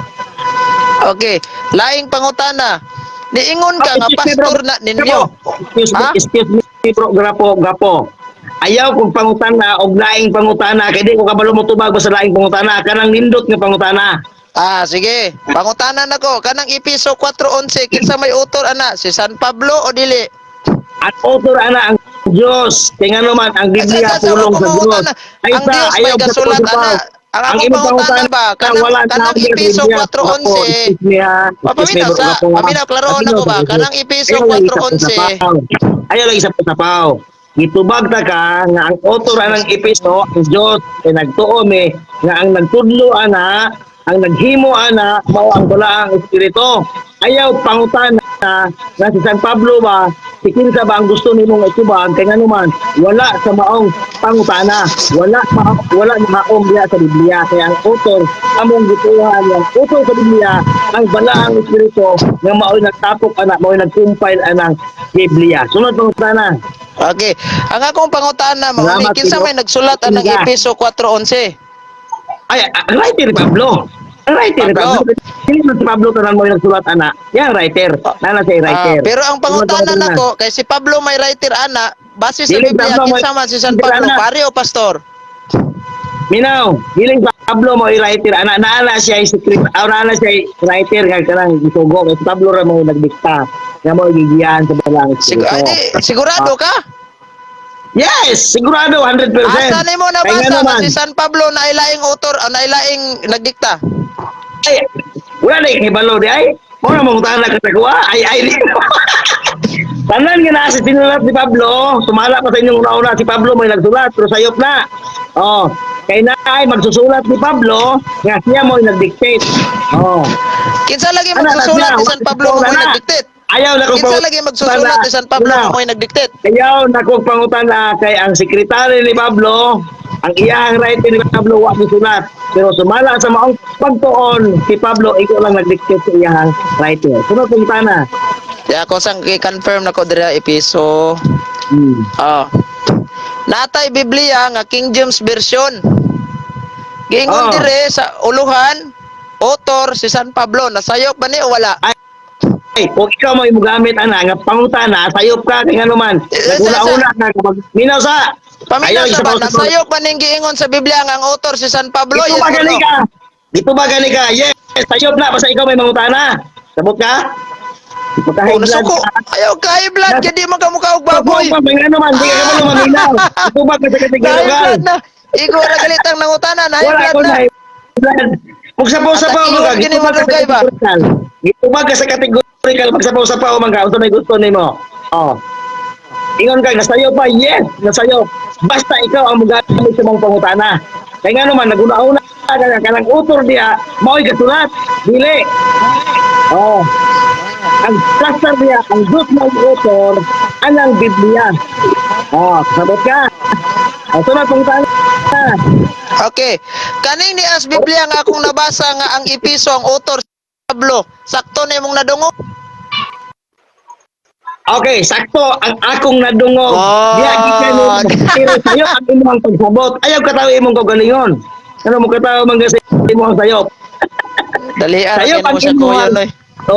Okay, laing pangutana. Niingon ka nga Ah, excuse me, bro. pastor na ninyo. Excuse me, Ha? excuse me, bro, grapo, gapo. Ayaw kong pangutana og laing pangutana kay di ko kabalo mo tubag sa laing pangutana, kanang nindot nga pangutana. Ah, sige. Pangutana nako kanang Episo 4:11, kinsa may author ana, si San Pablo o dili? Ang author ana ang Diyos. Kay ngano man ang Biblia Sa- sa- sa pulong sa akong Diyos. pangutana, Ay ang sa Diyos may ayaw sa gasulat Diyos. ana. Ang akong imong pangutana ba, kanang wala kanang na sa Episo Biblia. 4:11. Excuse me, ha. Excuse me, Papaminaw bro, sa, gapo, ha. paminaw klaroon Paminaw ako sa ba, Diyos. kanang Episo Ayaw lagi sa 4:11. pusapaw. Ayaw lagi sa pusapaw. Gitubag ta ka nga ang author anang Episo ang Diyos, kay nagtuo mi nga ang nagtudlo ana, ang naghimo ana mao ang balaang espiritu. Ayaw pangutana nga si San Pablo ba, si kinsa ba ang gusto nimong itubag, kay ngano man wala sa maong pangutana, wala ma, wala maong diha sa Biblia. Kaya ang author among gituhan, ang author sa Biblia ang balaang espiritu nga mao'y nagtapok ana, mao'y nag-compile anang Biblia. Sunod pangutana. Okay. Ang akong pangutana mao ni Salamat, kinsa Tino. may nagsulat anang Sige. Episo 4:11? Ay, ang writer ni Pablo. Ang writer ni Pablo. Pablo. Sino si Pablo tanan mo yung nagsulat ana? Yan writer. Nana siya writer. Ah, pero ang pangutana Sunod nako kay si Pablo may writer ana, base sa Dili, Biblia Pablo may kinsa man si San writer, Pablo, ana. pare o pastor? Minaw, giling Pablo mo writer ana, naana siya secret, ah, naana siya writer nga kanang gisugo kay si Pablo ra mo nagdikta nga mo gigiyan sa balang Ay, di, sigurado ka? Yes, sigurado 100%. Asa nimo Kay nabasa ngano nga man, si San Pablo na ilaing author, na ilaing nagdikta? Ay, wala na ikibalo di ay. Mo na mong ka sa kuha. Ay, ay, di. Tanan nga naa sa sinulat ni Pablo, sumala pa sa inyong una-una si Pablo may nagsulat, pero sayop na. Oh, kay na ay magsusulat ni Pablo, nga siya mo nagdictate. Oh. Kinsa lagi Ana, magsusulat na ni siya, San Pablo nga wala mo'y na. nagdiktit? Ayaw na kong Kinsa lagi magsusulat ni San Pablo nga mo'y nagdiktit? Ayaw na kong pangutana kay ang sekretary ni Pablo, ang iyahang writer ni Pablo wa misulat. Pero sumala sa maong pagtuon si Pablo ikaw lang nagdiktit sa iyahang writer. Sunod pangutana. Ya ako sang i-confirm nako dira Episo. Oh. Natay Biblia nga King James Version. Giingon dire sa uluhan, author si San Pablo. Nasayop ba ni o wala? Ay, kung ikaw may mugamit ana nga pangutana, sayop ka kay ngano man. Eh, sa- Naguna-una ka kapag minaw sa. Paminaw Ayaw, sa ba? isa pa- Nasayop ba ning giingon sa Biblia nga ang author si San Pablo? Dito Yes ba or gani no? ka? Dito ba gani ka? Yes, sayop na basta ikaw may mangutana. Sabot ka? Oh, Magka-high blood nasuko. ka. Ayaw ka high blood kay di man ka mukha og baboy. Baboy. Pa, ano man, di ka kabalo maminaw. Ito ba ka sa High kategorikal? blood na. Igo ra galit ang nangutana na high Wala blood ko na. na high blood. Magsapaw-sapaw At man ka. ang Gitubag ka sa ginimulugay ba? kategorikal. Gitubag ka sa kategorikal. Magsapaw-sapaw man ka. Unsa may gusto nimo? Oh. Ingon ka, nasayo pa. Yes, nasayo. Basta ikaw ang mugamit sa mong pangutana. Kaya nga naman, naguna-una ka nga kanang utor diya, mao'y kasulat. Dili. Oh. Ang plaster diya, ang Diyos ng utor, anang Biblia. Oh, sabot ka. Oh, sunod pangutana. Okay. Kaning ni as Biblia nga akong nabasa nga ang Episo ang author si Pablo. Sakto na imong nadungog. Okay, sakto ang akong nadungog. Oh. Diya gikan nimo. Pero sayo ang imong pagsabot. Ayaw katawo imong kaugalingon. Ano mo katawo man sa imong sayop. Dali ah, Sayo mo ang siya kuya imong. noy. So,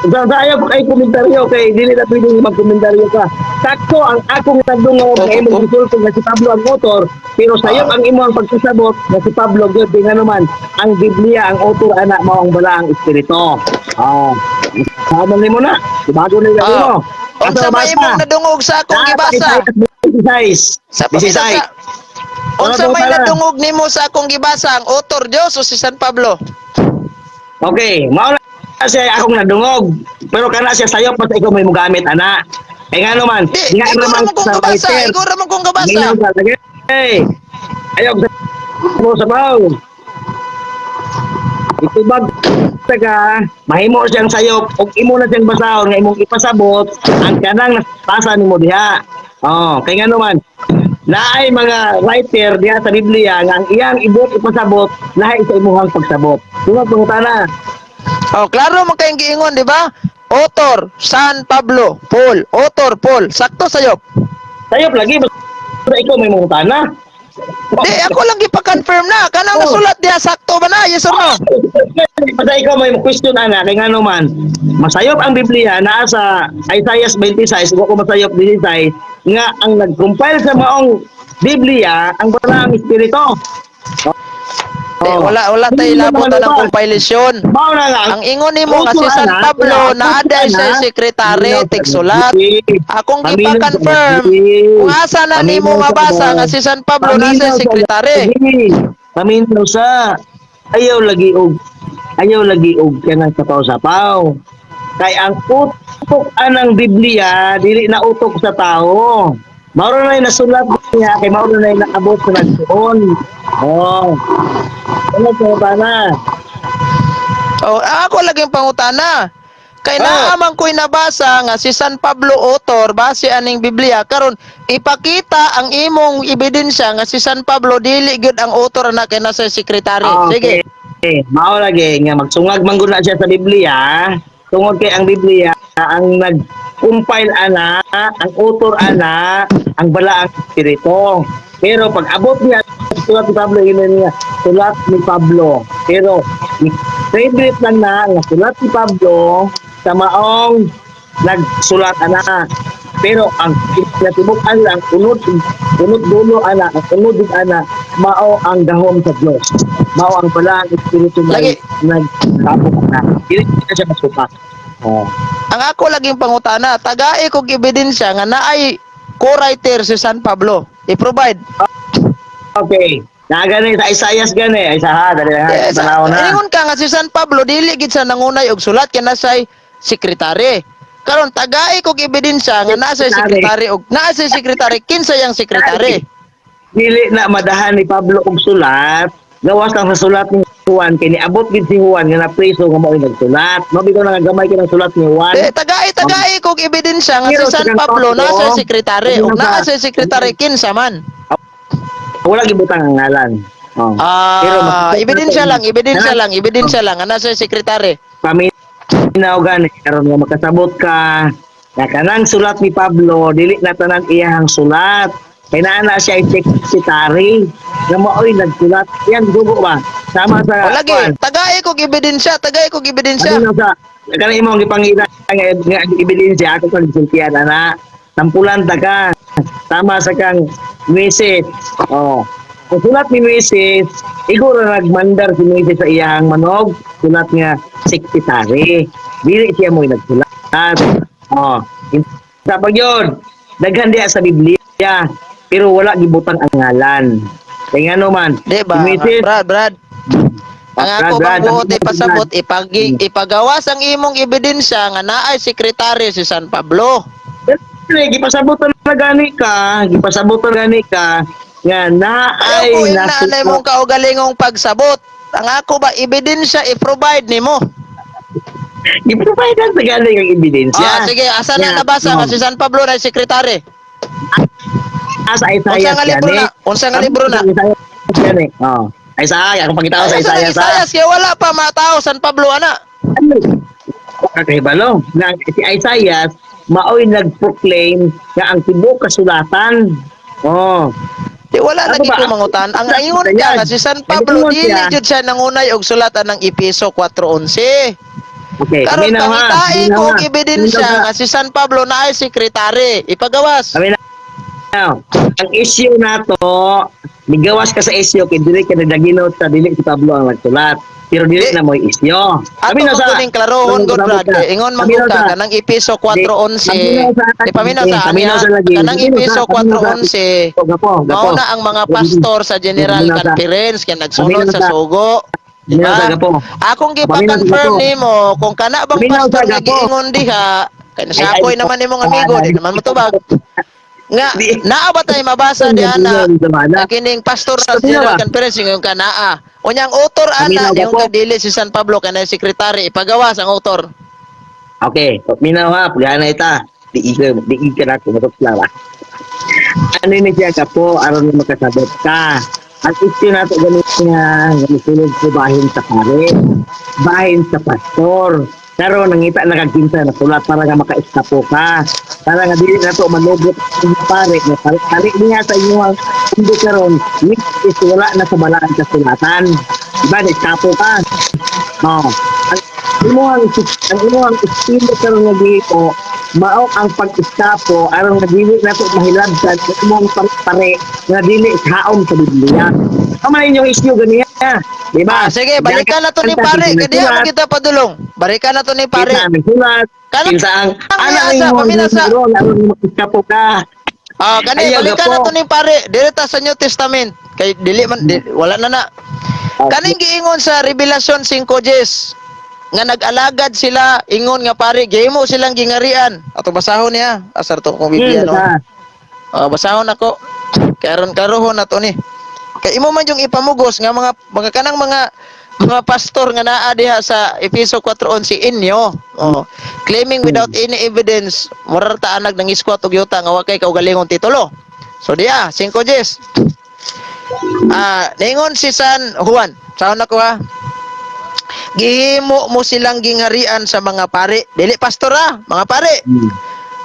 sa ayaw kay komentaryo kay dili na pwedeng magkomentaryo ka. Sakto ang akong nadungog Opo, nga imong opo. gisulti nga si Pablo ang author, pero sayop ang imong pagkasabot nga si Pablo gyud di ngano man ang Biblia ang author ana mao ang balaang espiritu. Ah. Sama nimo na. Bago na mo. Unsa may imong nadungog sa akong gibasa? 16. Sa pamilya 16. sa Unsa Ano may ba? nadungog nimo sa akong gibasa ang author Dios o si San Pablo? Okay, mao na siya akong nadungog. Pero kana siya sayop basta ikaw may mugamit ana. Kay ngano man, Di, nga ikaw raman ra man kong sa gabasa, writer. ikaw ra man kong gabasa. Minaw ka, sige. Hey, ayaw sa mo sabaw. Itubag ka, mahimo siyang sayop ug imo na siyang basahon nga imong ipasabot ang kanang nabasa nimo diha. Oh, kay ngano man naay mga writer diha sa Biblia nga ang iyang ibot ipasabot lahi sa imuhang pagsabot. Tungod pangutana. Oh, klaro man kayong giingon, di ba? Author San Pablo, Paul, author Paul, sakto sayop. Sayop lagi basta ikaw may mangutana. Di, ako lang gipa-confirm na. Kanang nasulat diha sakto ba na? Yes or no? Basta ikaw may question ana kay ngano man masayop ang Biblia naa sa Isaiah 26 wa ko masayop 16 nga ang nag-compile sa maong Biblia ang balaang espiritu. Di, wala wala tay Hindi labot naman na ng ba? compilation. Mao na nga Ang ingon nimo nga si San Pablo naa dahil sa sekretary tigsulat. Akong gipa-confirm kung asa na nimo mabasa nga si San Pablo nasa sekretary. Paminaw sa ayaw lagi og kanang sapaw-sapaw. Kay ang utok anang Biblia dili na utok sa tao. Mao na nasulat niya kay mao na naabot sa nagsuon. Oh. Ano ko ba na? Oh, ako laging pangutana. Kay naamang ko'y nabasa nga si San Pablo author base aning Biblia karon ipakita ang imong ebidensya nga si San Pablo dili gyud ang author na kay nasa sekretary. Sige. Okay. Mao lagi nga magsungag man gud na siya sa Biblia tungod kay ang Biblia ang nag-compile ana, ang author ana, ang balaang espiritu. Pero pag abot niya sulat ni Pablo yun niya, sulat ni Pablo. Pero favorite lang na nga sulat ni Pablo sa maong nagsulat ana. Pero ang kinatibuk-an lang unod unod dulo ana, ang unod gud ana mao ang gahom sa Dios. Mao ang balaang espiritu na Lagi. nagtabok ana. Dili na siya masuka. Oh. Ang ako laging pangutana, tagai kog ebidensya nga naay co-writer si San Pablo. I-provide. Okay. Na gani sa Isaias gani, ay sa ha, dali lang ha, Eh, tanaw na. Ingon ka nga si San Pablo dili gid sa nangunay og sulat kay nasay sekretary. Karon tagai kog ebidensya nga naa say sekretary og naa say sekretary, kinsa yang sekretary? Dili na madahan ni Pablo og sulat, gawas lang sa sulat ni Juan kay niabot gid si Juan nga napriso nga mao'y nagsulat. Mao bitaw nga gamay kay ng sulat ni Juan. Eh, tagay tagay kog ebidensya nga Pero si San sa kang Pablo Pablo, nasa sekretary ug ano naa ba? sa sekretary kinsa man. Wala gibutang ang ngalan. Oh. Pero Ah, makita ebidensya natin- lang, ebidensya lang, ebidensya lang nga nasa sekretary. Paminaw gani karon nga makasabot ka na kanang sulat ni Pablo dili na tanan iyang sulat kay naa na siya sekretary nga mao'y nagsulat yan dugo ba sama sa O lagi, kuan. tagay kog ebidensya, tagay kog ebidensya. Ano na sa kanang imong gipangita nga ebidensya ako kang gisultian ana tampulan ta ka tama sa kang Moises. Oh, ang sulat ni Moises iguro nagmandar si Moises sa iyang manog sulat nga sekretary dili siya mo'y nagsulat. Oh, sa pag yun daghan diha sa Biblia pero wala gibutang ang ngalan kay ngano man Di ba? si Moises. Brad, Brad. Ang Brad, ako Brad, bang buot ang- ipasabot, ipagawas ang imong ebidensya nga naay sekretary si San Pablo. Pero gipasabot na gani ka, gipasabot na gani ka nga na Ayaw ay ko ingna mong kaugalingong pagsabot. Ang ako ba ebidensya i-provide nimo? Giprovide sa gani ang ebidensya. Ah, sige, asa na Yeah, nabasa no. nga si San Pablo na sekretary? Asa Isaiah Unsa nga libro gani? na? Unsa nga libro na? Isaiah gani. Oh. Isaiah, akong pangitaw sa Ay, asa Isaiah na sa. Isaias kaya wala pa matao San Pablo ana. Ano? Kakahibalo. Na si Isaiah mao'y nag-proclaim nga ang tibuok kasulatan. Oh. Di wala Ano lagi ba? ko mangutan. Ang ingon ka Ayan. nga si San Pablo Ingon dili siya. jud siya nangunay og sulatan ng Epeso 4:11. Okay, Karon paminaw ha. pangitain Paminaw ko ha. og ebidensya Paminaw ha. nga si San Pablo na ay sekretary. Ipagawas. Now, ang issue nato, migawas ka sa issue kay dili ka nadaginot sa dili si Pablo ang nagsulat. Pero dili Di. na mo'y issue. Ato na man kuning klarohon god Brad. Eh, Ingon man gud ka kanang Epeso 4:11. Di paminaw sa Paminaw aniya. sa lagi. Kanang Epeso 4:11. Gapo, gapo. Mao na ang mga pastor sa General Paminaw sa- Conference kaya nagsunod Paminaw sa sa- sugo. Di Paminaw sa ba? gapo. Akong Paminaw sa gipa-confirm gapo. nimo kung kana bang Paminaw sa pastor nga gapo. giingon diha kay nasakoy Ay, ay, naman nimong amigo di naman motubag. Nga naa ba tay mabasa diha na na kining pastor sa Paminaw General ba? Conference yung kanaa. Unyang author ana Paminaw yung gapo. kadili si San Pablo kanay sekretary ipagawas ang author. Okay, paminaw ha, pagana ita. Di ka na kumatok ba? Ano ni siya gapo, aron na makasabot ka. Ang issue nato ganit nga, sulod ko bahin sa pare, bahin sa pastor. Pero nangita na kag kinsa na sulat para nga maka-eskapo ka. Para nga dili na to manugot ang pare nga pare, pare niya sa inyo ang hindi karon which is wala na sa balaan kasulatan. Diba, na-eskapo ka. Oh. Ang imuhang estilo karon nga gihimo mao ang pag-eskapo aron nga dili nato mahilabtan ang imong pare nga dili haom sa Biblia. Amo man inyong issue ganiya. Di ba? Ah, sige, balikan na to ni pare. Kaya diha mo kita padulong. Balikan na to ni pare. Kinsa ang sulat? Kana Kinsa ang ang ana asa, imong paminasa. ron aron mag-eskapo ka. Ah, kani Ayaw, balikan na gapo. to ni pare. Direta sa New Testament. Kay dili man wala na na. Kaning giingon sa Revelation 5:10 nga nag-alagad sila ingon nga pare gihimo silang gingarian. Ato basahon niya. Asar to kong Biblia no. Basta. Ah, basahon ako. Karon karohon na to ni. Kay imo man yung ipamugos nga mga kanang mga pastor nga naa diha sa Efeso 4:11 inyo. Oh, claiming without any evidence, morar ta anag nang iskwat og yuta nga wa kay kaugalingong titulo. So diya, 5:10. Ah, ningon si San Juan. Saan ako ha? Gihimo mo silang gingharian sa mga pare. Dili pastor ha, mga pare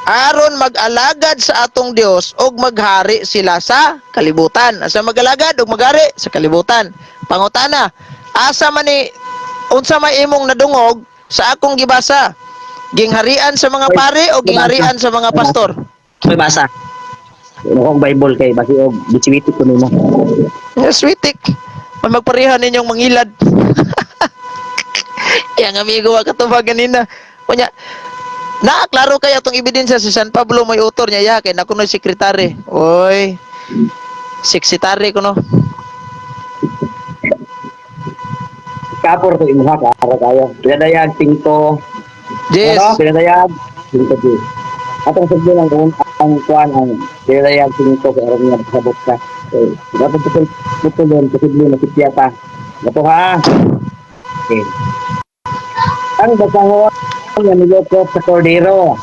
aron mag-alagad sa atong Dios og maghari sila sa kalibutan. Asa mag-alagad og maghari sa kalibutan. Pangutana, asa man ni unsa may imong nadungog sa akong gibasa? Gingharian sa mga pare o gingharian sa mga pastor? May basa. Ano kong Bible kay basi og bisiwitik ko nimo. Yes, sweetik. May magpareha ninyong mangilad. Yang amigo wa katubag ganina. Kunya, na klaro kay atong ebidensya si San Pablo may utor niya ya kay nako no sekretary. Oy. Seksitary ko no. Kapor to imuha ka ara kayo. Pinadayag 5. Yes. Ano? Pinadayag 5 G. Atong sugdon ang kuan ang pinadayag 5 kay aron nga sabot ka. Eh, dapat putol putol kasi di makitya pa. Gapo ha. Okay. Ang basahon nga nilokop sa kordero.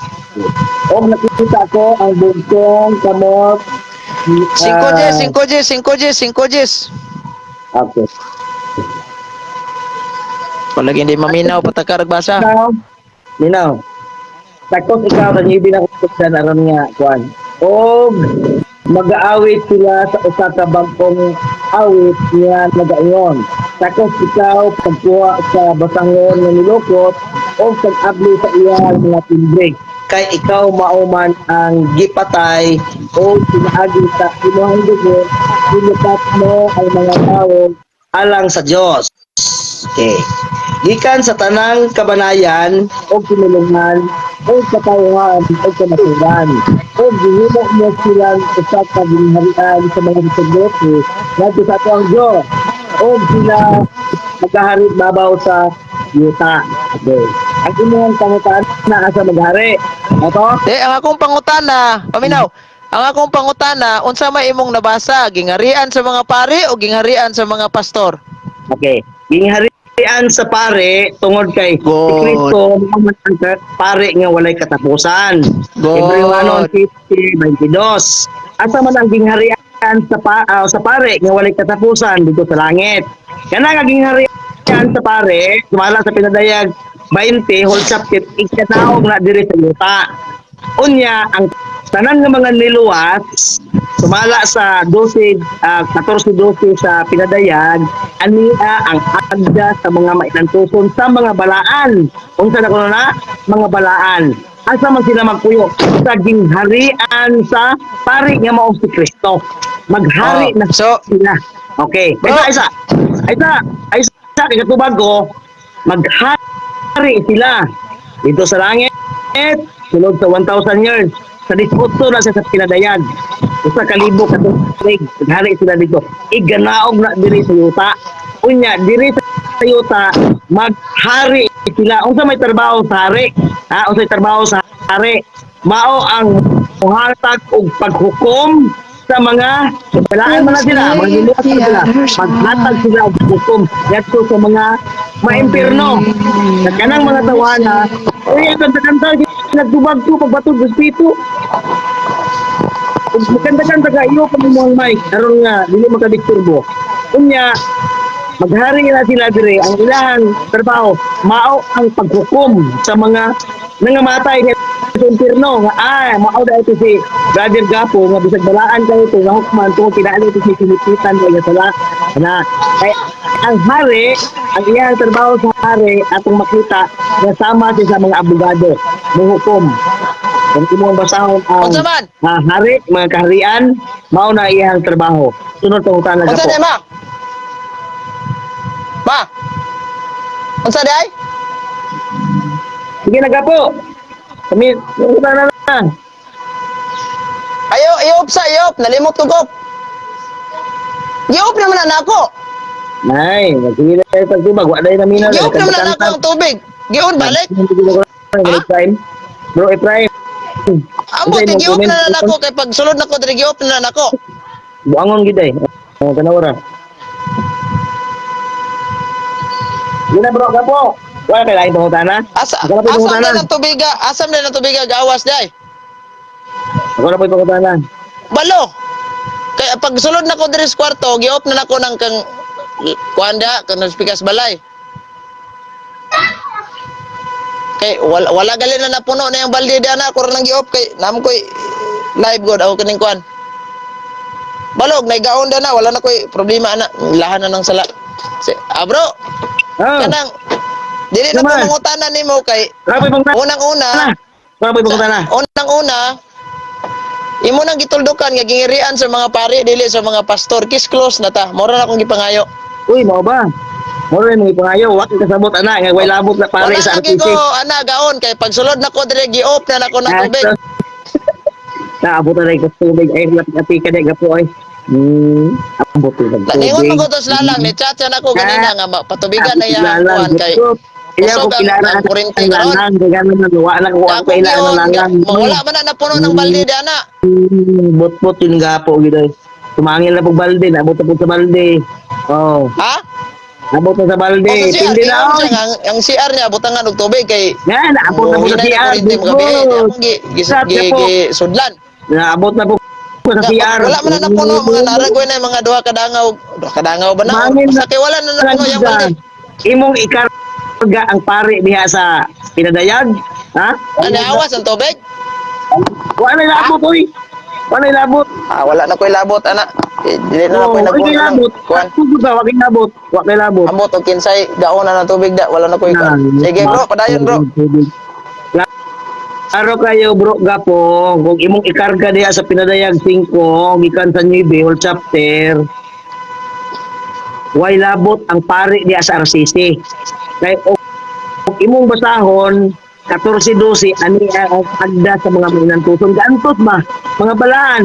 Og nakita ko ang bugtong kamot. 5 Gs, 5 Gs, 5 Gs, 5 Gs. Okay. Palagi hindi maminaw patakar basa. Ikaw, Ninaw. Takos ikaw kang na ko sa aron nga kuan. Og mag-aawit sila sa usa ka bag-ong awit nga nagaingon. Takos ikaw pagkuha sa basangon nga nilukot o pag-abli sa iya mga timbre. Kay ikaw mauman ang gipatay o pinaagi sa imong dugo, nilukat mo ang mga tao alang sa Dios. Okay. Gikan sa tanang kabanayan o pinulungan o katawhan o kamaturan o gihimo mo silang usa ka gingharian sa mga sacerdote ngadto sa ato ang Dios o sila maghahari babaw sa yuta. Okay. Ang imong pangutana asa maghari. Ato? Eh, ang akong pangutana, paminaw. Ang akong pangutana, unsa may imong nabasa, gingarian sa mga pari o gingarian sa mga pastor? Okay. Gingharian sa pare tungod kay si Good. Kristo mao man ang pare nga walay katapusan. Good. Hebreo 1:22. Asa man ang gingharian sa pare nga walay katapusan dito sa langit. Kana nga gingharian sa pare sumala sa Pinadayag 20 whole chapter ikataog na diri sa yuta. Unya ang tanan nga mga niluwas sumala sa 12 14:12 sa Pinadayag ania ang agda sa mga mainantuson sa mga balaan. Unsa na kuno na mga balaan? Asa man sila magpuyo sa gingharian sa pari nga mao si Kristo. Maghari Oh, na sila. Okay. Bro. Isa, isa. Isa, isa, kay katubag ko, maghari sila dito sa langit, sulod sa 1,000 years. Sa 18 na siya sa Pinadayag. Usa ka libo ka tuig, maghari sila dito. Iganaog na diri sa yuta. Unya, diri sa yuta, maghari sila. Unsa may trabaho sa hari? Ha, unsa may trabaho sa hari? Mao ang muhatag og paghukom sa mga balaan man na sila, mga giluwas na sila, maghatag sila og hukom ngadto sa mga maimpirno. Sa kanang mga tawana, uy, ang kanta-kanta, nagtubag ko, pagbatog, respeto. Kung magkanta-kanta ka, iyo pa mo ang mic, aron nga, dili makadisturbo. Unya, maghari na sila dire, ang ilahang trabaho, mao ang paghukom sa mga nangamatay nga sa impierno nga mao da ito si Brother Gapo nga bisag balaan kayo ito nga hukman tungod kinaan ito si sinipitan nga sala na kay ang hari, ang iyang trabaho sa hari atong makita nga sama siya sa mga abogado muhukom. Kung imong basahon ang Unsa man? Hari, mga kaharian, mao na iyang trabaho. Sunod pangutana, Unsa Gapo. di ma? Ma. Unsa di ay? Sige na, Gapo. Kami, pangutana na. Ayo, iop sa iop, nalimot ko gop. Giop naman na nako. Ay, sige na tayo pagtubag. Wala na mina. Giop naman na nako ang tubig. Gion balik. Bro, Ephraim. Bro, Ephraim. Ambot Unsay imong giop comment? na nako kay pag sulod nako diri giop na nako. Buangon gid ay. Oh, tanawara. Yun na, bro, Gapo. Wala kay laing pangutana. Asa Ako na po'y asam pangutana. na ng tubiga, asam na ng tubiga gawas di ay. Ako na po'y pangutana. Balo. Kaya pag sulod nako diri sa kwarto, giop na nako ng kang kuan da, kang pikas balay. Kay wala gali na napuno na yung balde di ana ko nang giop kay nam koy live god ako kining kuan. Balog nay gaon da na wala na koy problema ana lahan na ng sala. Si, bro, kanang dili na ko Naman. mangutana nimo kay Wala po'y pangutana. unang-una Wala po'y pangutana. Unang-una, imo nang gituldukan nga gingirian sa mga pari dili sa mga pastor. Kiss close na ta. Mora na akong gipangayo. Uy, mao ba? Mao rin mga ipangayo. Wa kay kasabot ana nga way labot na pare Wala sa lagi RTC. ko ana gaon kay pagsulod nako dire gi-off na nako ng tubig. Naabot na rin tubig ay ati ka na gapo ay. Abot na tubig. Ningon man ko to sa lalang ni chat na ako ganina nga patubigan na iya ang kuan kay Iya ko kusog ang, kilala ang kurente ang karon. lalang kay ganun na wala ko ang Ako kaila ang gion lalang. wala man na napuno ng balde di ana. Bot-bot yun gapo gid ay. Tumangil na pug balde, naabot na pug sa balde. Oh. Ha? Abot na sa balde. O sa CR, Pindi na ingon oy. siya nga, ang CR niya butangan og tubig kay Yan, naabot na po sa muhinay CR. na kuryente mga gabi. Di akong gi gi Sa gi, po. gi sudlan. Naabot na po sa CR. Wala man na napuno mga naragoy na yung mga duha ka dangaw ba na? Mangin Basta kay wala na napuno yung balde. Imong ikarga ang pare diha sa pinadayag, ha? Ano awas ang tubig? Wala na labot oy. Wala na labot. Ah, wala na ko'y labot ana. Eh, dili na na ko'y Oh, nagkuhan wala ng labot. kuan. Tugod ba, wala labot. Wala labot. Ambot og kinsay gaon na ng tubig da, wala na ko'y kuan. Sige bro, padayon bro. Klaro kayo bro gapo, kung imong ikarga diha sa pinadayag 5, gikan sa 9 whole chapter. Way labot ang pare diha sa RCC. Kay og imong basahon 14-12 ani ang agda sa mga minantuson gaantos ba mga balaan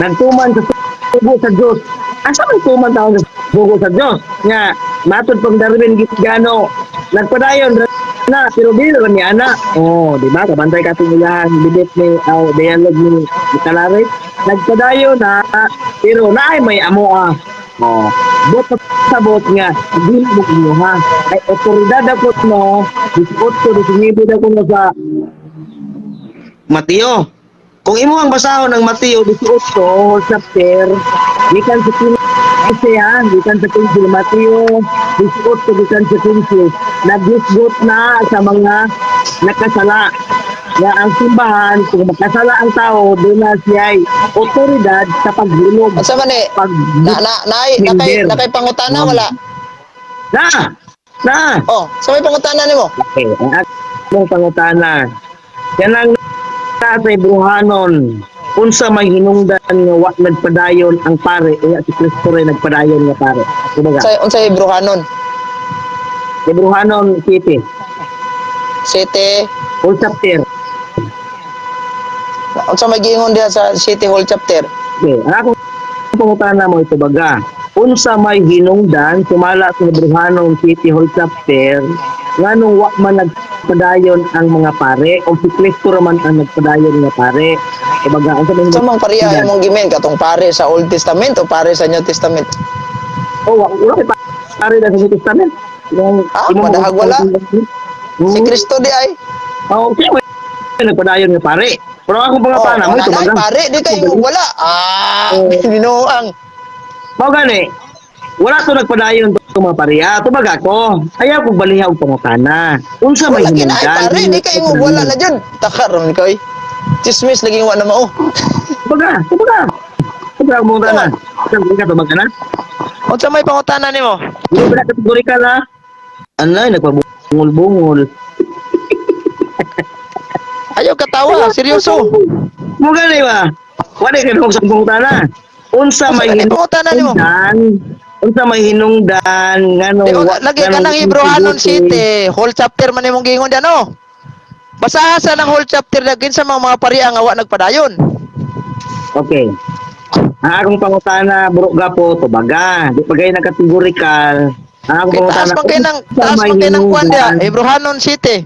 nagtuman sa sugo sa Dios. Asa man tuman taon sa sugo sa Dios nga matod pang Darwin gano nagpadayon ra na pero dili ra ni ana. Oh, di ba? Kabantay ka tingilahan debate ni aw dialogue ni Kalare. Nagpadayon na pero naay may amoa. Oh, bot sa bot nga dili mo imuha. Kay otoridad ako no, 18 19 ako no sa Mateo. Kung imo ang basahon ng Mateo 18 whole chapter, gikan sa 15 ha, gikan sa 15 Mateo 18 gikan sa 15, naghusgot na sa mga nakasala nga ang simbahan kung makasala ang tao doon na siya'y otoridad sa paghilom Unsa man eh? pag Na na naay nakay Hinder. nakay pangutana wala. Na na. Oh, sa may pangutana nimo? Okay, ang akong pangutana. Yan ang nasa Bruhanon. Unsa may hinungdan nga wa nagpadayon ang pare, unya si Kristo rin nagpadayon nga pare. Kumbaga, Unsay unsay Bruhanon? Bruhanon City, City whole chapter. Unsa may giingon diha sa City Hall chapter? Okay, ang akong pangutana mo ito baga. Unsa may hinungdan sumala sa Bruhanon City Hall chapter nganong wa man nagpadayon ang mga pare o si Kristo ra man ang nagpadayon nga pare. Kumbaga, unsa may Unsa mang pareha hinungdan? imong gimen katong pare sa Old Testament o pare sa New Testament? Oh, wala kay pare na sa New Testament. Yung, Ah, madahag wala. Si Kristo di ay. Oo, siya may nagpadayon nga pare. Pero ako Oh, pangutana mo wala ito na, baga. pare di kay wala. Ah, Oh. binuang. Mao gani. Wala to nagpadayon to mga pare. Ah, tubaga ko. Ayaw kong baliha og pangutana. Unsa may Wala kina ay hinungdan? pare di kay wala na jud. Takar ron ikaw ay. Chismis lagi wa na mao. Tubaga, tubaga. Tubaga ang pangutana. Tubaga ka tubaga na. Unsa may pangutana nimo? Hindi ba na kategorikal ha? Anay, nagpabungol-bungol. Ayaw katawa, seryoso. Mo gani ba? Wala ka sa pangutana. Unsa Unsa may gani pangutana nimo? hinungdan? Unsa may hinungdan ngano Di, lagi ka ng Hebrehanon City, whole chapter man imong giingon diyan no. Basaha sa ng whole chapter na kinsa mga pariya nga wa nagpadayon. Okay. Ang akong pangutana bro gapo tubaga. Di pa kayo nagkategorikal. Ang akong Kay taas pangutana man kay nang unsa taas may man kay nang kuan diha, hinungdan? Hebrehanon City.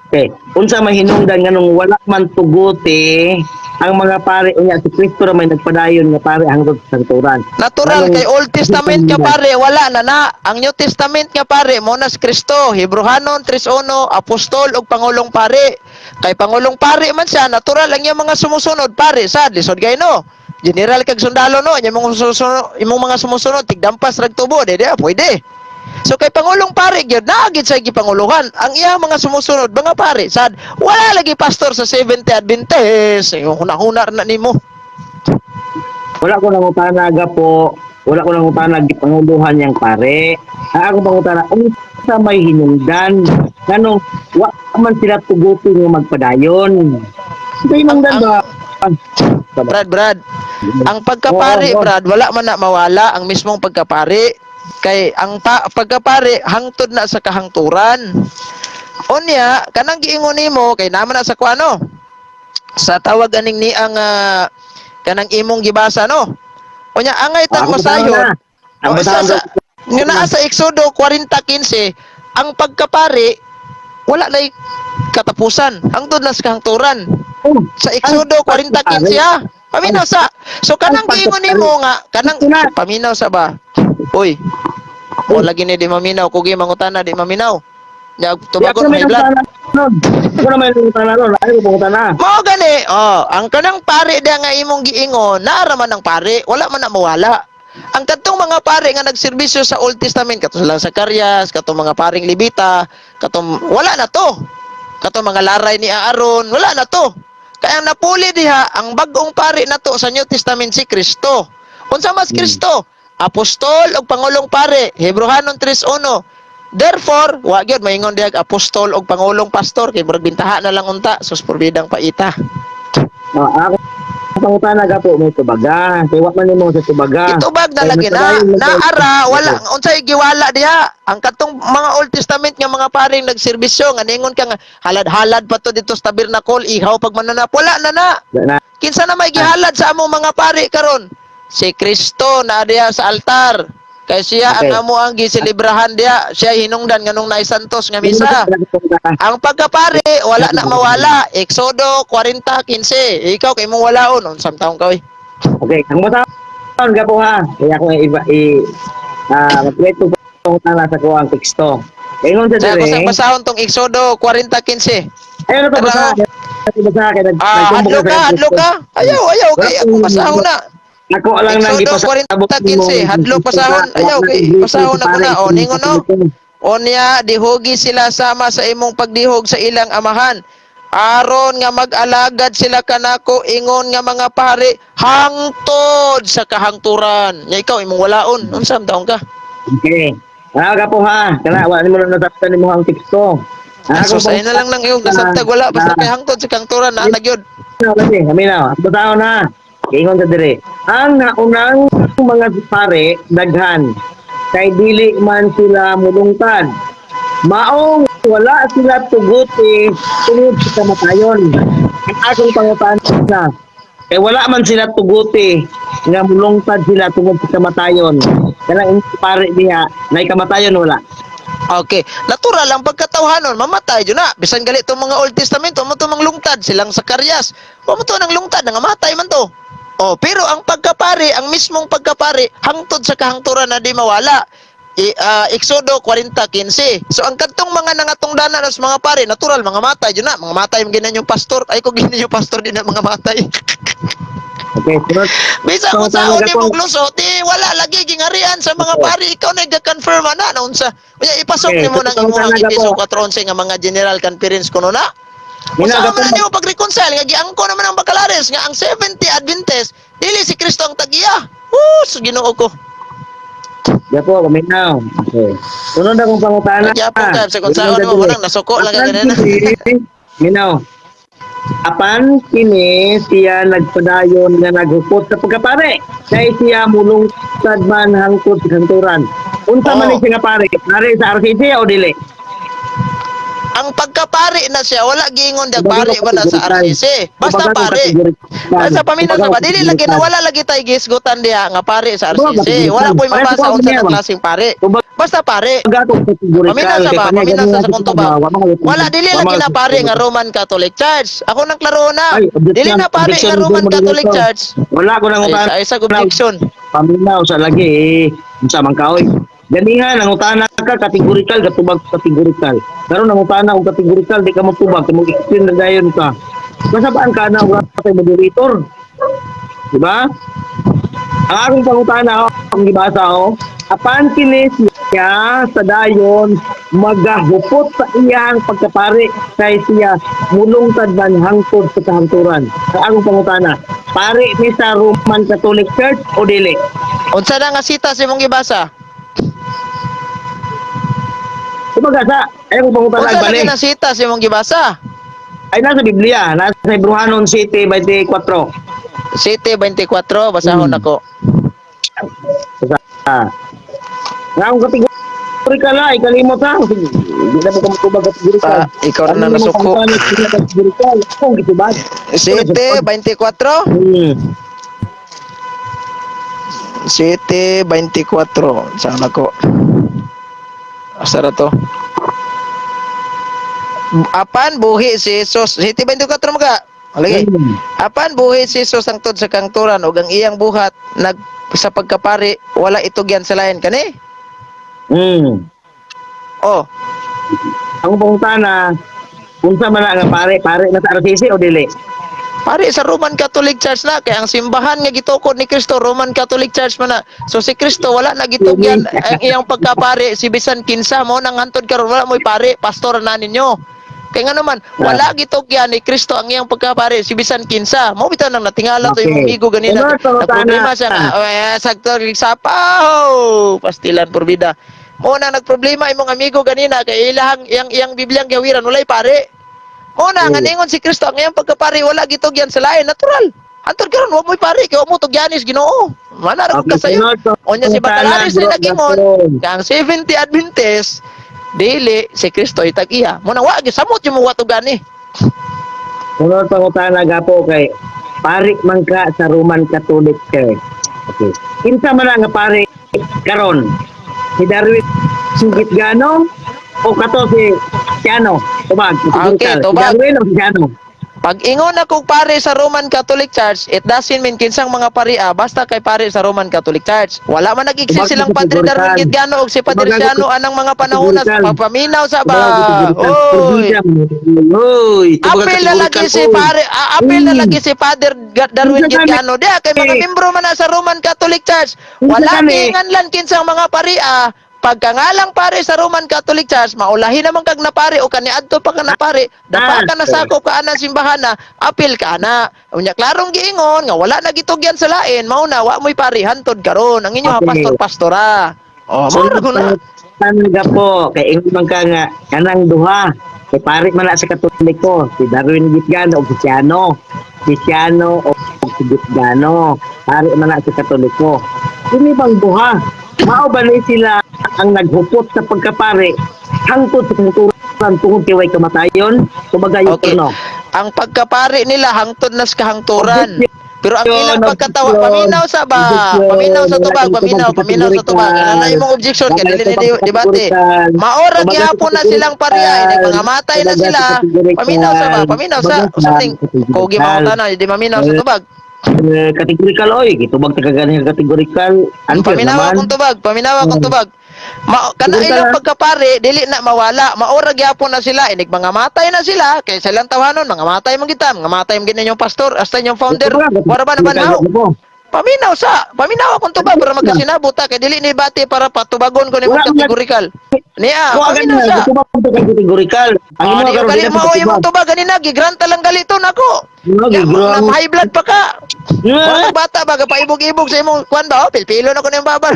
Okay. Unsa may hinungdan nganong wala man tuguti ang mga pare unya si Kristo ra may nagpadayon nga pare hangtod sa sangturan. Natural Anong- kay Old Testament nga pare wala na na. Ang New Testament nga pare mo na si Kristo, Hebrehanon 3:1, apostol ug pangulong pare. Kay pangulong pare man siya, natural ang iyang mga sumusunod pare sad lisod kay no. General kag sundalo no, inyong mga sumusunod, imong mga sumusunod tigdampas rag tubo, di di pwede. So kay pangulong pare gyud naa gyud sa gipanguluhan. Ang iyang mga sumusunod mga pare sad wala lagi pastor sa Seventh Day Adventist. Huna-huna na nimo. Wala ko nangutana gapo, wala ko nangutana gipanguluhan niyang pare. Ang akong pangutana unsa may hinungdan nganong wa man sila tuguti nga magpadayon. Unsa hinungdan ba? Brad, Brad. Ang pagkapari, Oo, oo. Brad, wala man na mawala ang mismong pagkapari. Kay ang pagkapari hangtod na sa kahangturan. Unya, kanang giingon nimo kay naman na sa kuano. Sa tawag aning ni ang kanang imong gibasa no. Unya angay tang Ako masayon. na. Ang O, isa basahan sa nga naa sa Exodo 40:15, ang pagkapari wala nay katapusan. Hangtod na sa kahangturan Oh, sa Exodo Ang 40:15 ha. Paminaw sa. So kanang Ang giingon pagkapari. nimo nga kanang Ito na. paminaw sa ba. Uy, O lagi ni di maminaw, kugi mangutana di maminaw. Nya Di tubagon ako na may may blood. nangutana nun. Ako na may nangutana nun. Ay, ko pangutana. Mao gani, oh, ang kanang pare diha nga imong giingon, naara man ang pare, wala man na mawala. Ang kadtong mga pare nga nagserbisyo sa Old Testament, katong silang Zacarias, katong mga paring Levita, katong wala na to. Katong mga laray ni Aaron, wala na to. Kaya ang napuli diha ang bag-ong pare na to sa New Testament si Kristo. Unsa mas Kristo? Apostol ug pangulong pare, Hebreohanon 3:1. Therefore, wa gyud maingon diha apostol ug pangulong pastor kay murag bintaha na lang unta sus porbidang paita. Oh, ako pangutana gapo may tubaga. Kay wa man nimo sa tubaga. Itubag na Kay lagi na nagpadayon lang naara wala unsay giwala diha ang katong mga Old Testament nga mga paring nagserbisyo nga ningon ka nga halad-halad pa to dito sa tabernacle ihaw pag mananap wala na na. Na, na. Kinsa na may gihalad sa among mga pari karon? Si Kristo na diha sa altar. Kay siya ang amo ang giselebrahan diha, siya hinungdan nganong naisantos nga misa. Ang pagkapari wala na mawala. Exodo 40:15. Ikaw kay mong walaon unsam taong ka oy. Okay, ang basahon gapo ha. Kaya ako iba i magkwento pangutana sa kuang teksto. Ingon sa Sa ako dire. sa basahon tong Exodo 40:15. Ayun na to basa. Basa kay nag Ah, nagtumbok hadlo na ka, sa hadlo ka. Ayaw, ayaw kay ako basahon na. Ako lang nang Exodo gipasabot 40:15, hadlo pasahon. Ayaw kay pasahon ako na. O ningon no. Onya dihugi sila sama sa imong pagdihog sa ilang amahan. Aron nga mag-alagad sila kanako ingon nga mga pare hangtod sa kahangturan. Nya ikaw imong walaon. Unsa man taong ka? Okay. Ah, gapo ha. Kana wala nimo na nasabtan nimo ang teksto. Ah, So sa na lang nang iyong kasabtag wala basta kay hangtod sa kahangturan na gyud. Lagi, kami na. Ang basahon ha. Ingon sa dire. Ang naunang mga pare daghan kay dili man sila mulungtad. Maong wala sila tuguti tungod sa kamatayon. Ang akong pangutana, kay wala man sila tuguti nga mulungtad sila tungod sa kamatayon. Kanang imong pare diha, nay kamatayon wala. Okay. Natural ang pagkatawhanon, mamatay jud na. Bisan gali tong mga Old Testament, mo to manglungtad silang Sakarias. Wa mo to nang lungtad, nangamatay man to. Oh, pero ang pagkapari, ang mismong pagkapari, hangtod sa kahangturan na di mawala. Exodo 40:15. So ang kadtong mga nangatungdana sa mga pare, natural mga matay jud na, mga matay man ginan yung pastor. Ay ko ginan yung pastor din na mga matay. Okay, sunod. Bisa So, kung sa talaga ni po- mong lusot, di wala lagi gingarian sa mga pari. Ikaw na confirm na na unsa. Unya ipasok Okay, nimo nang so, imong talaga Efeso po. 4:11 nga mga general conference kuno na. Unsa Minaga man po. na nimo pag-reconcile nga giangko naman ang Bacalares nga ang 70 Adventist dili si Kristo ang tagiya. Hus, Ginoo ko. Gapo, paminaw. Okay. Sunod akong pangutana. Nagyapon ka sa kung saan mo nang nasuko lang ka ganina. Minaw. Apan kini siya nagpadayon nga naghupot sa pagkapare. Kay siya mulungtad man hangtod sa kanturan. Unsa man Oo. ni siya nga pare? Pare sa RCC o dili? Ang pagkapari na siya wala giingon dag pare ba na sa RCC. Basta pare. Basta paminaw sa ba dili lagi na wala lagi tay gisgutan diha nga pare sa RCC. Wala po'y mabasa unsa na klaseng pare. Basta pare. Paminaw sa ba? Paminaw sa kung ba? Wala dili lagi na pare nga Roman Catholic Church. Ako nang klaro na. Ay, objection. Dili na pare Objection, nga Roman Moderator. Catholic Church. Wala ko nang Ay, utana. sa isa objection. Paminaw sa lagi eh. Unsa man kaoy. Ganiha nangutana ka kategorikal gatubag kategorikal. Pero nangutana og kategorikal di ka motubag kay mo explain na dayon ka. Masabaan ka na wala kay moderator. Di ba? Ang akong pangutana ang gibasa oh, apan kini siya sa dayon magahupot sa iyang pagkapari kay siya mulungtad man hangtod sa kahangturan. Ang akong pangutana, pare ni sa Roman Catholic Church o dili? Unsa na nga sita sa imong gibasa? Kumbaga sa, ay kung pangutana Unsa bali. lagi na sita sa imong gibasa? Ay nasa Biblia, nasa Hebreohanon City 24. City 24 basahon ako. Ah. Nga akong kategorikal ha, ikalimot ha. Sige, hindi na mo kamutubag kategorikal. Ah, ikaw na Ano nasuko. mo pangutana kategorikal? Akong gitubag. City 24? City 24. Saan ako? Asa ra to? Apan buhi si Jesus. City 24 mga. Lagi. Apan buhi si Jesus hangtod sa kangturan ug ang iyang buhat nag sa pagkapari wala itugyan sa lain kani. Oh, Ang pangutana, unsa man na nga pare, pare na sa RCC o dili? Pare sa Roman Catholic Church na kay ang simbahan nga gitukod ni Kristo, Roman Catholic Church man na. So si Kristo wala na gitugyan ang iyang pagkapare si bisan kinsa mo nang hantod karon wala mo'y pare, pastor na ninyo. Kay nga naman, wala gitugyan ni Kristo ang iyang pagkapare si bisan kinsa. Mao bitaw nang natingala to imong amigo ganina. Sunod, pangutana. Nagproblema siya nga, eh, sakto sapaw, pastilan por vida. Mo na nagproblema imong amigo ganina kay ilahang iyang iyang Bibliang gihawiran walay pare. Una, nga ningon si Kristo, ang iyang pagkapari, wala gitugyan sa lain, natural. Antod karon wa mo'y pare, kay wa mo tugyanis Ginoo. Mana ra ka sayo. Sunod, Unya si pangutana, Batalaris bro, ni nagingon, Gapo. nga ang 70 Adventist dili si Kristo itag-iya. Mo na wa gisamot yung mga tugani. Sunod pangutana, Gapo, kay pare man ka sa Roman Catholic Church. Okay. Kinsa man na nga pare karon? Si Darwin Gitgano o kato si Siano? Tubag. Okay, Si tubag. Darwin o si Siano? Pag ingon akong pare sa Roman Catholic Church, it doesn't mean kinsang mga paria basta kay pare sa Roman Catholic Church. Wala man nag-exist Tubag silang sa Padre Darwin Categorical. Gitgano og si Padre Tubag sa Siano anang mga panahon na Categorical. papaminaw sa ba. Tubag sa Oy. Oy, tubag Apil na lagi si oy. pare, apil na lagi si Father Darwin Unsa kami? Gitgano. Diya kay mga membro man na sa Roman Catholic Church. Unsa Wala kami? kinganlan kinsang mga paria. Pagkangalang pare sa Roman Catholic Church, maulahi naman kag napare o kaniadto pa ka napare, dapa ka nasakop ka anang simbahan na, apil ka na. Unya klarong giingon nga wala na gitugyan sa lain, mao na wa mo'y pare hantod karon. Ang inyo ha Okay. pastor pastora. Oh, mao ra ko na. Tanaga po, kay ingon man ka nga kanang duha. Kay pare man na sa Katoliko, si Darwin Gitgano o si Siano. Si Siano o si Gitgano. Pare man na sa Katoliko. Kini bang duha? Mao ba ni sila ang naghupot sa pagkapare hangtod sa kangturan tungod kay way kamatayon? Kumbaga yung Okay. no. Ang pagkapare nila hangtod nas kahangturan. Pero ang Objection, ilang pagkatawa, objection. paminaw sa ba? Objection. Paminaw sa tubag, Wala paminaw, kang paminaw sa tubag. categorical. Ano imong objection kay Wala dili ni kang debate. categorical. Maora Tumagal sa gihapon na silang pareha, ini mga matay na Tumagal sa sila. categorical. Paminaw sa ba? Paminaw sa Tumagal sa something. categorical. Kogi mao na, di maminaw sa tubag. Eh, categorical oy, gitubag ta kaganing categorical. Unfair Paminaw naman. akong tubag, paminaw akong tubag. Ma kana Siguro ilang ka- pagkapare dili na mawala, maora gyapon na sila, inig mga matay na sila kay silang tawanon, mga matay man kita, mga matay man gid ninyong pastor, hasta inyong founder, wala ba naman how? Paminaw sa, paminaw akong tubag para magkasinabot ta kay dili ni bati para patubagon ko nimo Wala man- categorical. Niya, Wa paminaw ganun, sa. gitubag ta categorical. Ang Ah, imo di karon gali dili mao na imong tubag ganina gigranta lang galito nako. No, Ya, gigrant. na high blood pa ka. Yeah. Wala bata ba paibog-ibog sa imong kwan ba? Oh, pilpilo na ko niyang babar.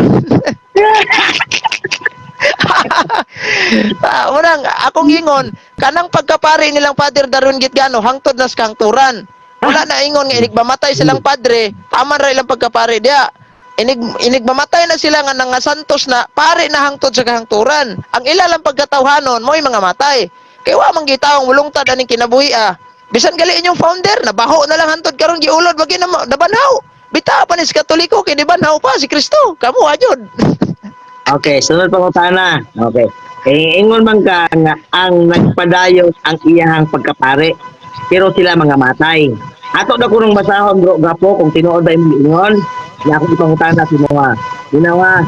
Ah, unang akong ingon kanang pagkapari nilang Father Darwin Gitgano hangtod na sa kangturan. Wala na ingon nga inig mamatay silang padre, taman ra ilang pagkapari diya. Inig inig mamatay na sila nga nangasantos na pare na hangtod sa kahangturan. Ang ila lang pagkatawhanon mo'y mga matay. Kay wa man gitawong mulungtad aning kinabuhi ah. Bisan gali inyong founder nabaho na lang hantod karon giulod wagi na nabanhaw. Bita pa ni si Katoliko kay nibanhaw pa si Kristo. Kamo ajud. Okay, sunod pangutana. Okay. Eh, ingon man ka nga ang nagpadayon ang iyahang pagkapare pero sila mga matay. Ato na kunong basahon bro Gapo kung tinuod ba imong ingon. Ya ako ipangutana si Moa. Ginawa.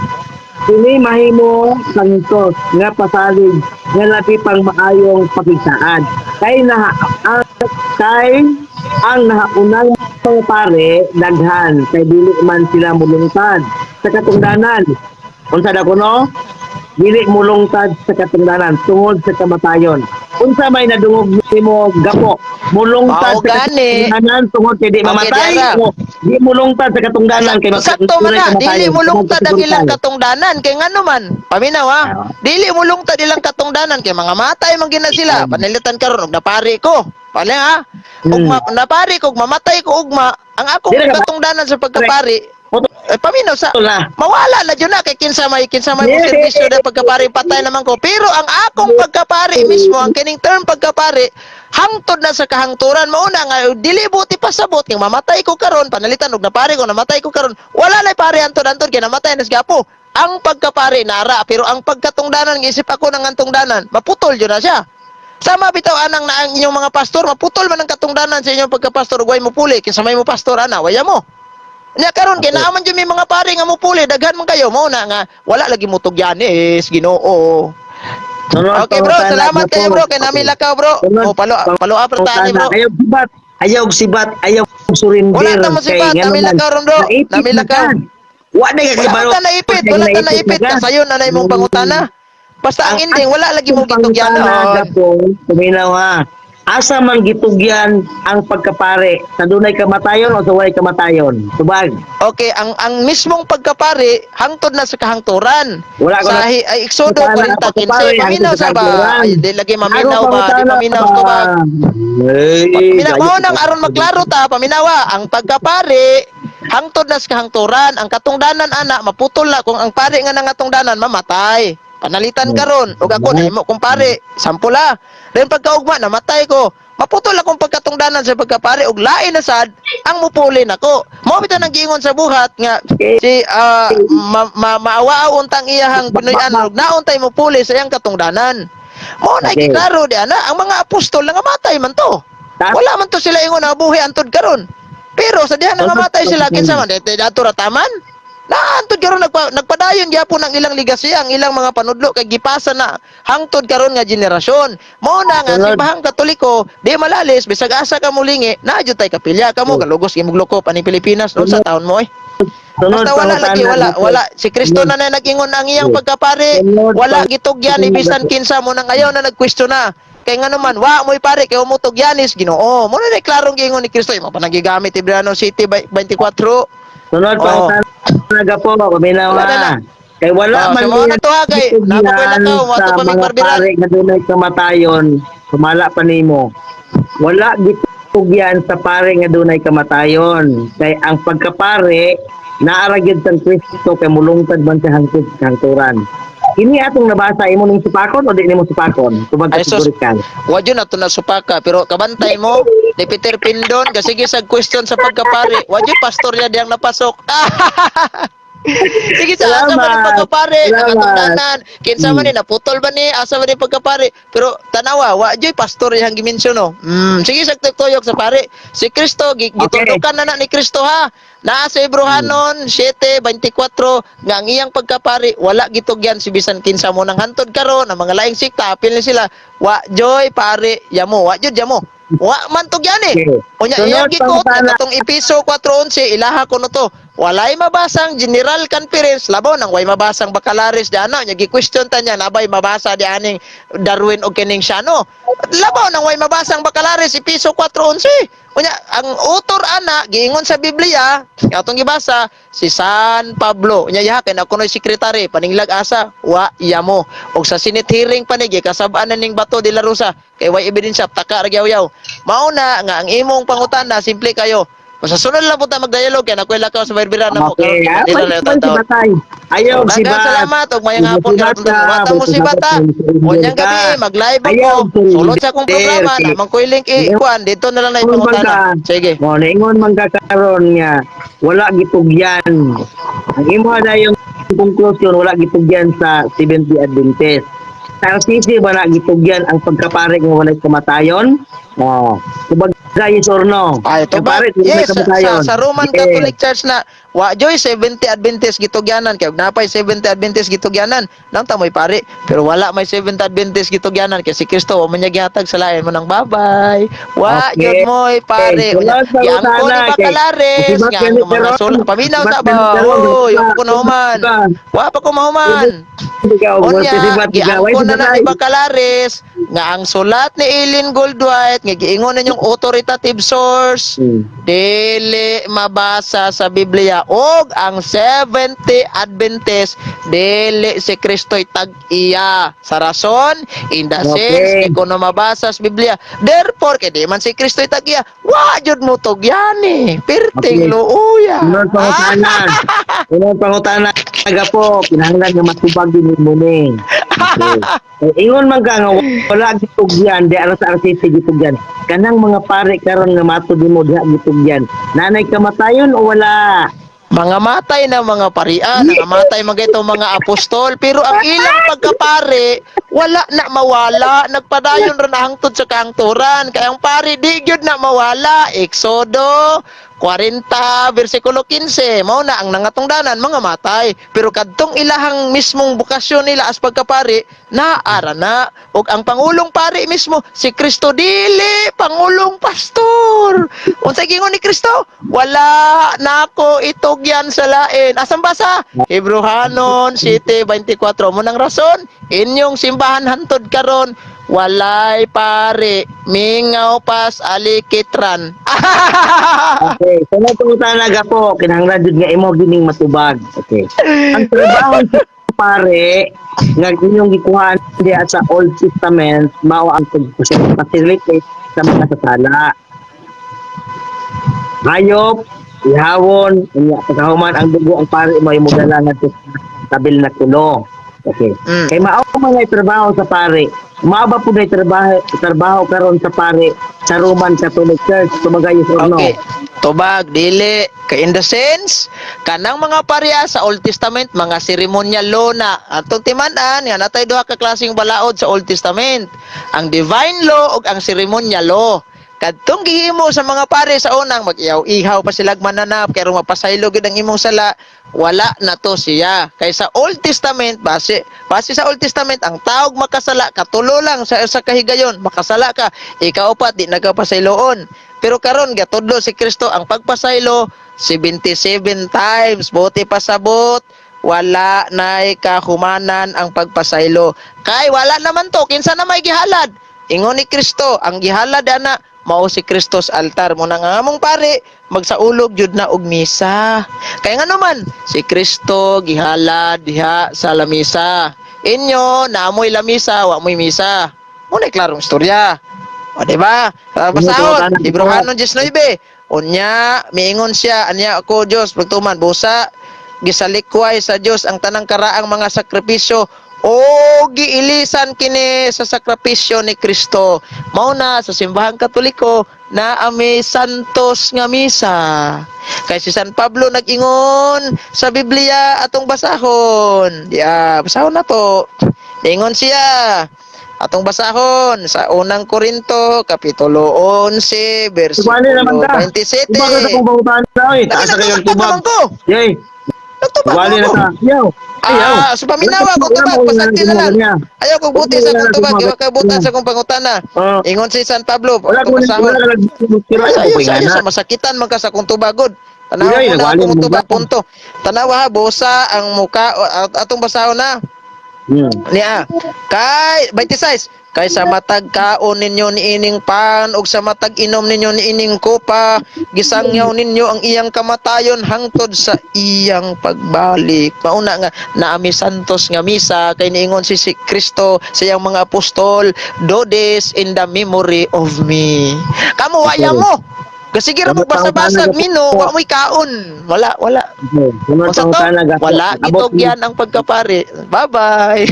Kini mahimo santos nga pasalig nga labi pang maayong pakigsaad. Kay na ang kay ang nahaunang mga pare daghan kay dili man sila mulungtad sa katungdanan. Unsa da kuno? Dili mulungtad sa katungdanan tungod sa kamatayon. Unsa may nadungog nimo, Gapo? Mulungtad Mao sa gani. katungdanan tungod kay di Okay, mamatay diara. o di mulungtad sa katungdanan kay Sakto man na, dili kamatayon? mulungtad ang ilang Tungod katungdanan kay ngano man. Paminaw ha. Ah. Dili mulungtad ilang katungdanan kay mga matay man gina sila. Panilitan karon og napari ko. Pala ha. Ug napari ko ug mamatay ko ugma, ang akong Dili ka ba- katungdanan sa pagkapari Putol eh, paminaw sa na. mawala na jud na kay kinsa may mo Yeah. serbisyo na pagkapari patay naman ko. Pero ang akong pagkapari mismo, ang kining term pagkapari, hangtod na sa kahangturan. Mauna nga dili buti pasabot kay mamatay ko karon, panalitan og napari ko, namatay ko karon, wala nay pare hantod hantod kay namatay na si Gapo. Ang pagkapari nara, pero ang pagkatungdanan, isip ako ng antungdanan, maputol jud na siya. Sama bitaw anang na ang inyong mga pastor, maputol man ang katungdanan sa inyong pagkapastor ug way mo puli kinsa may mo pastor ana, waya mo. Nya karon kay naa man jud may mga pare nga mupuli, daghan man kayo mo na nga wala lagi mo tugyanis, Ginoo. Sunod Okay bro, pangutana salamat na kayo po. bro kay nami lakaw bro. Sunod O palo palo up ra ta ani bro. pangutana. Ayaw sibat, ayaw sibat, ayaw surrender. Wala ta mo sibat, Kay nami ngano man, lakaw ron bro. naipit Nami na lakaw. ka. Wa na Wala kakibalo. ta naipit, wala ta naipit kasayon na na imong pangutana. Basta ang ending wala lagi mo gitugyanon. Gapo, tuminaw ha. Asa man gitugyan ang pagkapare? Sa dunay kamatayon o sa walay kamatayon? Tubag. Okay, ang mismong pagkapari hangtod na sa kahangturan. Wala ko Sa na- ay, Exodo Pangutana, 40:15. pagkapare, Paminaw hangtod sa sa ba? kahangturan. Ay, di lagi maminaw Ako, ba? Di pangutana paminaw ba? tubag. Ay, Paminaw gayo. mao nang aron maklaro ta, paminawa ang pagkapari hangtod na sa kahangturan, ang katungdanan ana maputol na kung ang pari nga nangatungdanan mamatay. Panalitan karon ug ako nahimo kong pare, sample ah. Then pagkaugma namatay ko. Maputol akong pagkatungdanan sa pagkapare ug lain na sad ang mupuli nako. Mao bitaw nang giingon sa buhat nga si maawa untang iyahang Pinoy-an ug nauntay mupuli sa iyang katungdanan. Mao na giklaro di ana ang mga apostol nangamatay man to. Wala man to sila ingon na buhi antod karon. Pero sa diha nangamatay sila kinsa man dito dato ra taman. Naantod karon nagpadayon gyapon ang ilang ligasi, ang ilang mga panudlo kay gipasa na hangtod karon nga henerasyon. Mao na nga Sunod. simbahang Katoliko di malalis bisag asa ka mulingi naa jud tay kapilya kamo galugos imong lukop aning Pilipinas no sa taon mo eh. Sunod Basta wala lagi pangutana, wala Gapo. wala si Kristo na na nag-ingon ang iyang pagkapare, Sunod wala gitugyan ibisan kinsa mo nang ayaw na nagkwestiyon na. Kay nga naman wa mo'y pare kay umutugyanis Ginoo. Mo na klarong giingon ni Kristo imo pa nagigamit Ibriano City 24. Sunod Oo. pangutana Gapo, paminaw Wala na ha. na. Kay wala Oh, man so, mao na to ha, kay gitugyan naa pa ko'y lakaw, mao to sa pa may mga barbiran. pare nga dunay kamatayon, sumala pa nimo. Wala gitugyan sa pare nga dunay kamatayon. Kay ang pagkapare naa ra gyud sang Kristo kay mulungtad man sa hangtod sa hangturan. Kini atong nabasa imo ning supakon o di nimo supakon? Tubag Ay, sus. kategorikal. Wa jud na to nasupaka pero kabantay mo ni Peter Pindon kasi sag question sa pagkapare. Wa jud pastor niya diyang napasok. Sige sa asa man ni Salamat. pagkapare, Salamat. nakatungdanan. Kinsa man ni naputol ba ni asa man ni pagkapare. Pero tanawa, wa jud pastor iyang gimension no. Sige sa tuyok sa pare. Si Kristo gituldukan na na ni Kristo ha. Naa sa Hebrehanon 7:24 nga ang iyang pagkapari wala gitugyan si bisan kinsa mo nang hantod karon ang mga laing sikta apil ni sila wa joy pare yamo wa jud yamo wa man tugyan eh. Okay. Unya Sunod, iyang gikot pangutana. katong Episo 4:11 ilaha ko no to. Walay mabasang General Conference labaw nang way mabasang Bacalares di ano nya gi-question ta niya nabay mabasa di aning Darwin og kining siya no. Labaw nang way mabasang Bacalares Episo 4:11. Unya ang author ana giingon sa Biblia atong gibasa si San Pablo. Unya yaha kay na kunoy sekretary paninglag asa wa yamo. Og sa Senate hearing pa ni gikasab-an na ning Bato de la Rosa kay way ebidensya taka ra gyawyaw. Mao na nga ang imong pangutana simple kayo. Sa sunod lang po ta magdialog kay nakoy lakaw sa barbiran na mo Okay, ah, karon pwede na man si taon. Batay. Ayaw si Daghang Bat. salamat ug mayang hapon Sibat karon ka, wata mo si Bata. Unyang gabi mag-live ako. Ayaw, Sulod sa akong programa surrender. namang koy link i-kuan dito na lang na Ingon man ipangutana. ka. Sige. Mo naingon man ka karon nga wala gitugyan. Ang imo na yung conclusion wala gitugyan sa Seventh Day Adventist. Sa RCC ba na gitugyan ang pagkapare nga walay kamatayon? Oh. Kumbaga yes or no? Ay, ito ba? Kapare, walay Yes, kamatayon. sa Roman Yes. Catholic Church na wa joy 70 Adventist gitugyanan kay og napay 70 Adventist gitugyanan nang tamoy pare pero wala may 70 Adventist gitugyanan kay si Kristo wa man niya gihatag sa lain mo nang babay wa Okay. jud moy pare Okay. unya Sunod sa giangko ni utana, kay- Bacalares Sibat nga ka ang ni mga Karon. sula paminaw Sibat sa ka ba ni Karon. oy wa ko nahuman wa pa ko mahuman. Ikaw, Unya, sibat ka. Way, giangko na na sibat ni Bacalares nga ang sulat ni Eileen Goldwhite nga giingon na yung authoritative source dili mabasa sa Biblia og ang 70 Adventist dili si Kristo'y tag-iya sa rason in the sense di ko na mabasa sa Biblia, therefore kay di man si Kristo'y tag-iya wa jud mo tugyan eh perting luuya. Unang pangutana. Unang pangutana aga po, kinahanglan nga matubag din mo ni. Okay. Eh, ingon man ka nga wala gitugyan di ara sa RCC gitugyan. Kanang mga pare karon nga matud nimo diha gitugyan. Nanay kamatayon o wala? Mga matay na mga parian, mga matay mga ito mga apostol, pero ang ilang pagkapare, Wala na mawala, nagpadayon ra na hangtod sa kahangturan. Kay ang pari di gyud na mawala. Exodo 40 versikulo 15, mao na ang nangatungdanan mga matay, pero kadtong ilahang mismong bokasyon nila as pagkapari naara na. Ug ang pangulong pari mismo si Kristo, dili pangulong pastor. Unsay gingon ni Kristo? Wala nako itugyan sa lain. Asan ba sa Hebreohanon 7:24? Mo nang rason inyong simbahan hantod karon walay pare, mingaw pas alikitran. Okay, sunod pangutana, Gapo, kinahanglan jud nga imo gining matubag. Okay. Ang trabaho sa pare nga inyong gikuhaan diha sa Old Testament mao ang pag-facilitate sa mga sasala. Hayop, ihawon, unya pagkahuman ang dugo ang pare mo imo dala ngadto sa tabernakulo. Okay. Kay mao man nga trabaho sa pare. Mao ba pud trabaho trabaho karon sa pare sa Roman Catholic Church? Tubaga, yes or no? Okay. Tubag, dili. Kay in the sense, kanang mga parya sa Old Testament, mga seremonyal law na. Atong timan-an, nga natay duha ka klaseng balaod sa Old Testament. Ang divine law ug ang ceremonial law. Kadtong gihimo sa mga pare sa unang mag-ihaw-ihaw pa sila mananap kay aron mapasaylo gyud ang imong sala, wala na to siya. Kay sa Old Testament, base base sa Old Testament, ang taog makasala katulo lang sa kahigayon, makasala ka, ikaw pa di nagapasayloon. Pero karon gatudlo si Kristo ang pagpasaylo 77 times. Buti pasabot, wala nay kahumanan ang pagpasaylo. Kay wala naman to, kinsa na may gihalad? Ingon ni Kristo, ang gihalad ana mao si Kristo sa altar. Mo na nga among pare magsaulog jud na og misa. Kay nga naman si Kristo gihalad diha sa lamisa. Inyo naamoy lamisa, wa moy misa. Mo na klarong istorya. O, di ba? Basahon, Hebreohanon 19. Unya, miingon siya, anya ako Dios, pagtuman, busa, gisalikway sa Dios ang tanang karaang mga sakripisyo o giilisan kini sa sakripisyo ni Kristo. Mao na sa Simbahang Katoliko na ami santos nga misa. Kay si San Pablo nag-ingon sa Biblia, atong basahon. Diya, basahon na to. Ingon siya. Atong basahon sa Unang Korinto, Kapitulo 11, Tubali naman versikulo ka. 27. Tubag ka sa kong pangutana, oy. Lagi Taas na kayong nagtubag tubag. naman ko. Yay, Nagtubag tubali naman na ko. ta. Yaw. Ayaw. Ah, so paminawa kong tubag, pasagdi na lang. Ayaw kong buti sa akong tubag, iwa ka butan sa akong pangutana. Oh, Ingon si San Pablo, wala atong ko basahon. wala ka nag-tira Ayaw, sa ayaw, kong ayaw, sa masakitan man ka sa akong tubagod. Tanawa Ayaw, mo na nagwali akong mo tubag, ba? punto. Tanawa ha, busa ang muka, atong basahon na. Niya. Kay 26, kay sa matag kaon ninyo niining pan ug sa matag inom ninyo niining kopa, gisangyaw ninyo ang iyang kamatayon hangtod sa iyang pagbalik. Mauna nga naami santos nga misa kay niingon si Kristo sa iyang mga apostol, "Do this in the memory of me." Kamo waya mo. Kasi ra mo basa-basa mino, wa mo'y kaon. Wala, wala. Unsa to? Wala gitugyan ang pagkapare. Bye-bye.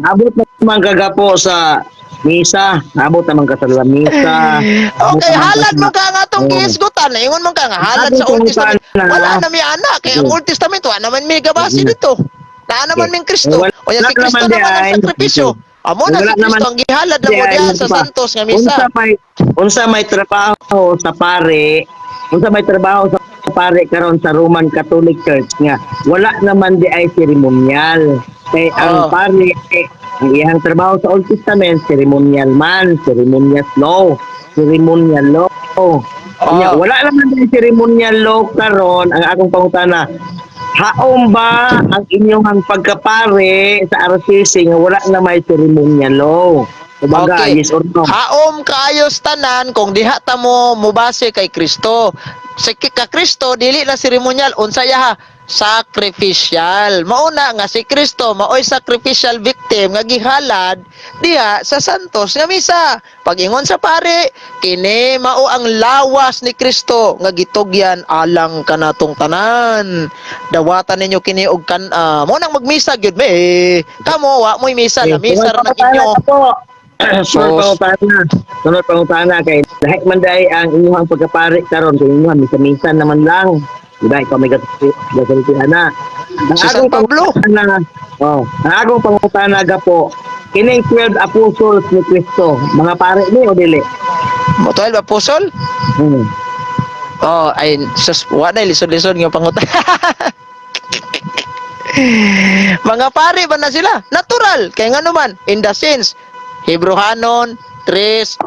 Abot naman ka, Gapo, sa misa. Abot naman ka sa misa. Okay, halad man ka nga atong gihisgutan. Ingon man ka nga halad sa Old Testament. Wala na mi anak kay ang Old Testament wa naman mi gabase dito. Naa naman ming Kristo. Wala O yan si Kristo naman naman ang di ay. sakripisyo. Amo na si Wala Kristo naman ang gihalad na mo di ay, diha sa pa. santos nga misa. Unsa may trabaho sa pare? Unsa may trabaho sa pare karon sa Roman Catholic Church nga wala naman di ay seremonyal? Kay ang pare eh, ang iyang trabaho sa Old Testament ceremonial man, ceremonial law, ceremonial law. Nya, wala naman di ay ceremonial law karon. Ang akong pangutana, haom ba ang inyong pagkapare sa RCC nga wala na may ceremonial law? Kumbaga, Okay. yes or no? Haom kaayos tanan kung diha ta mo mubase kay Kristo. Sa ka Kristo dili na seremonyal, unsa ya ha? Sacrificial. Mauna nga si Kristo maoy sacrificial victim nga gihalad diha sa santos nga misa. Pag-ingon sa pare, kini mao ang lawas ni Kristo nga gitugyan alang kanatong tanan. Dawatan ninyo kini og kan mo nang magmisa gyud me. Eh, kamo wa mo'y misa, lamisa ra na inyo. Sunod pangutana. Sunod pangutana kay lahi man dai ang inyong pagkapare karon kay inyong misa-misa naman lang. Di ba ikaw may gasulti ana? Ang Si San akong Pablo. pangutana, oh, ang akong pangutana, Gapo, Kining 12 apostles ni Kristo, mga pare ni o dili? Mo 12 apostol? Oh, ay sus, wa na lisod-lisod nga pangutan. Mga pare ba na sila? Natural. Kay nga naman, in the sense, Hebrehanon 3:1,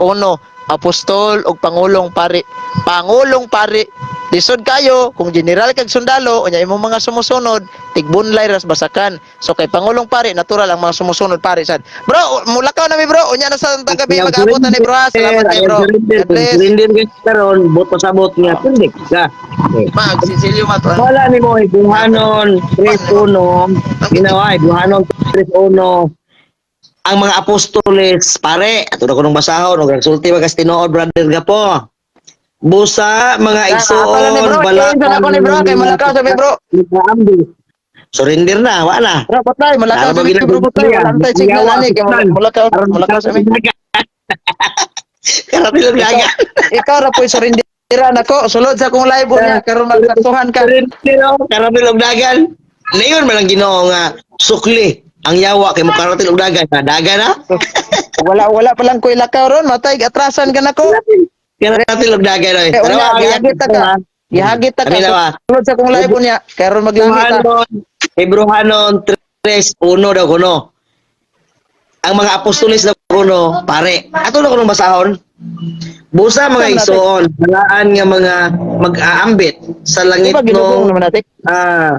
apostol ug pangulong pare. Pangulong pare. Lisod kayo kung general kag sundalo unya imong mga sumusunod tigbunlay ras basakan. So kay pangulong pare, natural ang mga sumusunod pare sad. Bro, mulakaw na mi, bro. Unya na sa gabi mag-abot na ni bro, ha. Salamat kay bro. God bless. Surrender ka karon, boto sa bot nga hindi ka. Okay. Mag Cecilio Mato. Wala ni mo Hebrehanon 3:1, ginawa Hebrehanon 3:1, ang mga apostoles pare. Ato na kunong basahon og nagsulti magas tinuod, brother Gapo. Busa mga Ako ni igsuon bro, bala. Kinsa na ko ni bro kay mulakaw sa mi, bro. Surrender na, wala. Bro, patay, mulakaw sa mi, bro, patay. Wala tay signal ani kay mulakaw, mulakaw sa mi. Karatilog daga. Ikaw ra po'y surrenderan ako. Sulod sa akong live unya karon magsaktuhan ka. Surrender oh, karatilog dagan. Nayon man ang Ginoo nga sukli ang yawa kay mo karatil og dagan. Dagan na. Wala wala pa lang ko'y lakaw ron, matay atrasan ka nako. Karatil og dagan oy. Eh, unya gihagit ta ka. Gihagit ta ka. Amin na ba? Sulod sa akong live unya karon maglangit ta. Hebrehanon, Hebrehanon 3:1 daw kuno. Ang mga apostoles daw kuno, pare. Ato na kuno basahon. Busa mga igsoon, balaan nga mga mag-aambit sa Di langit ba ginugong no naman natin? ah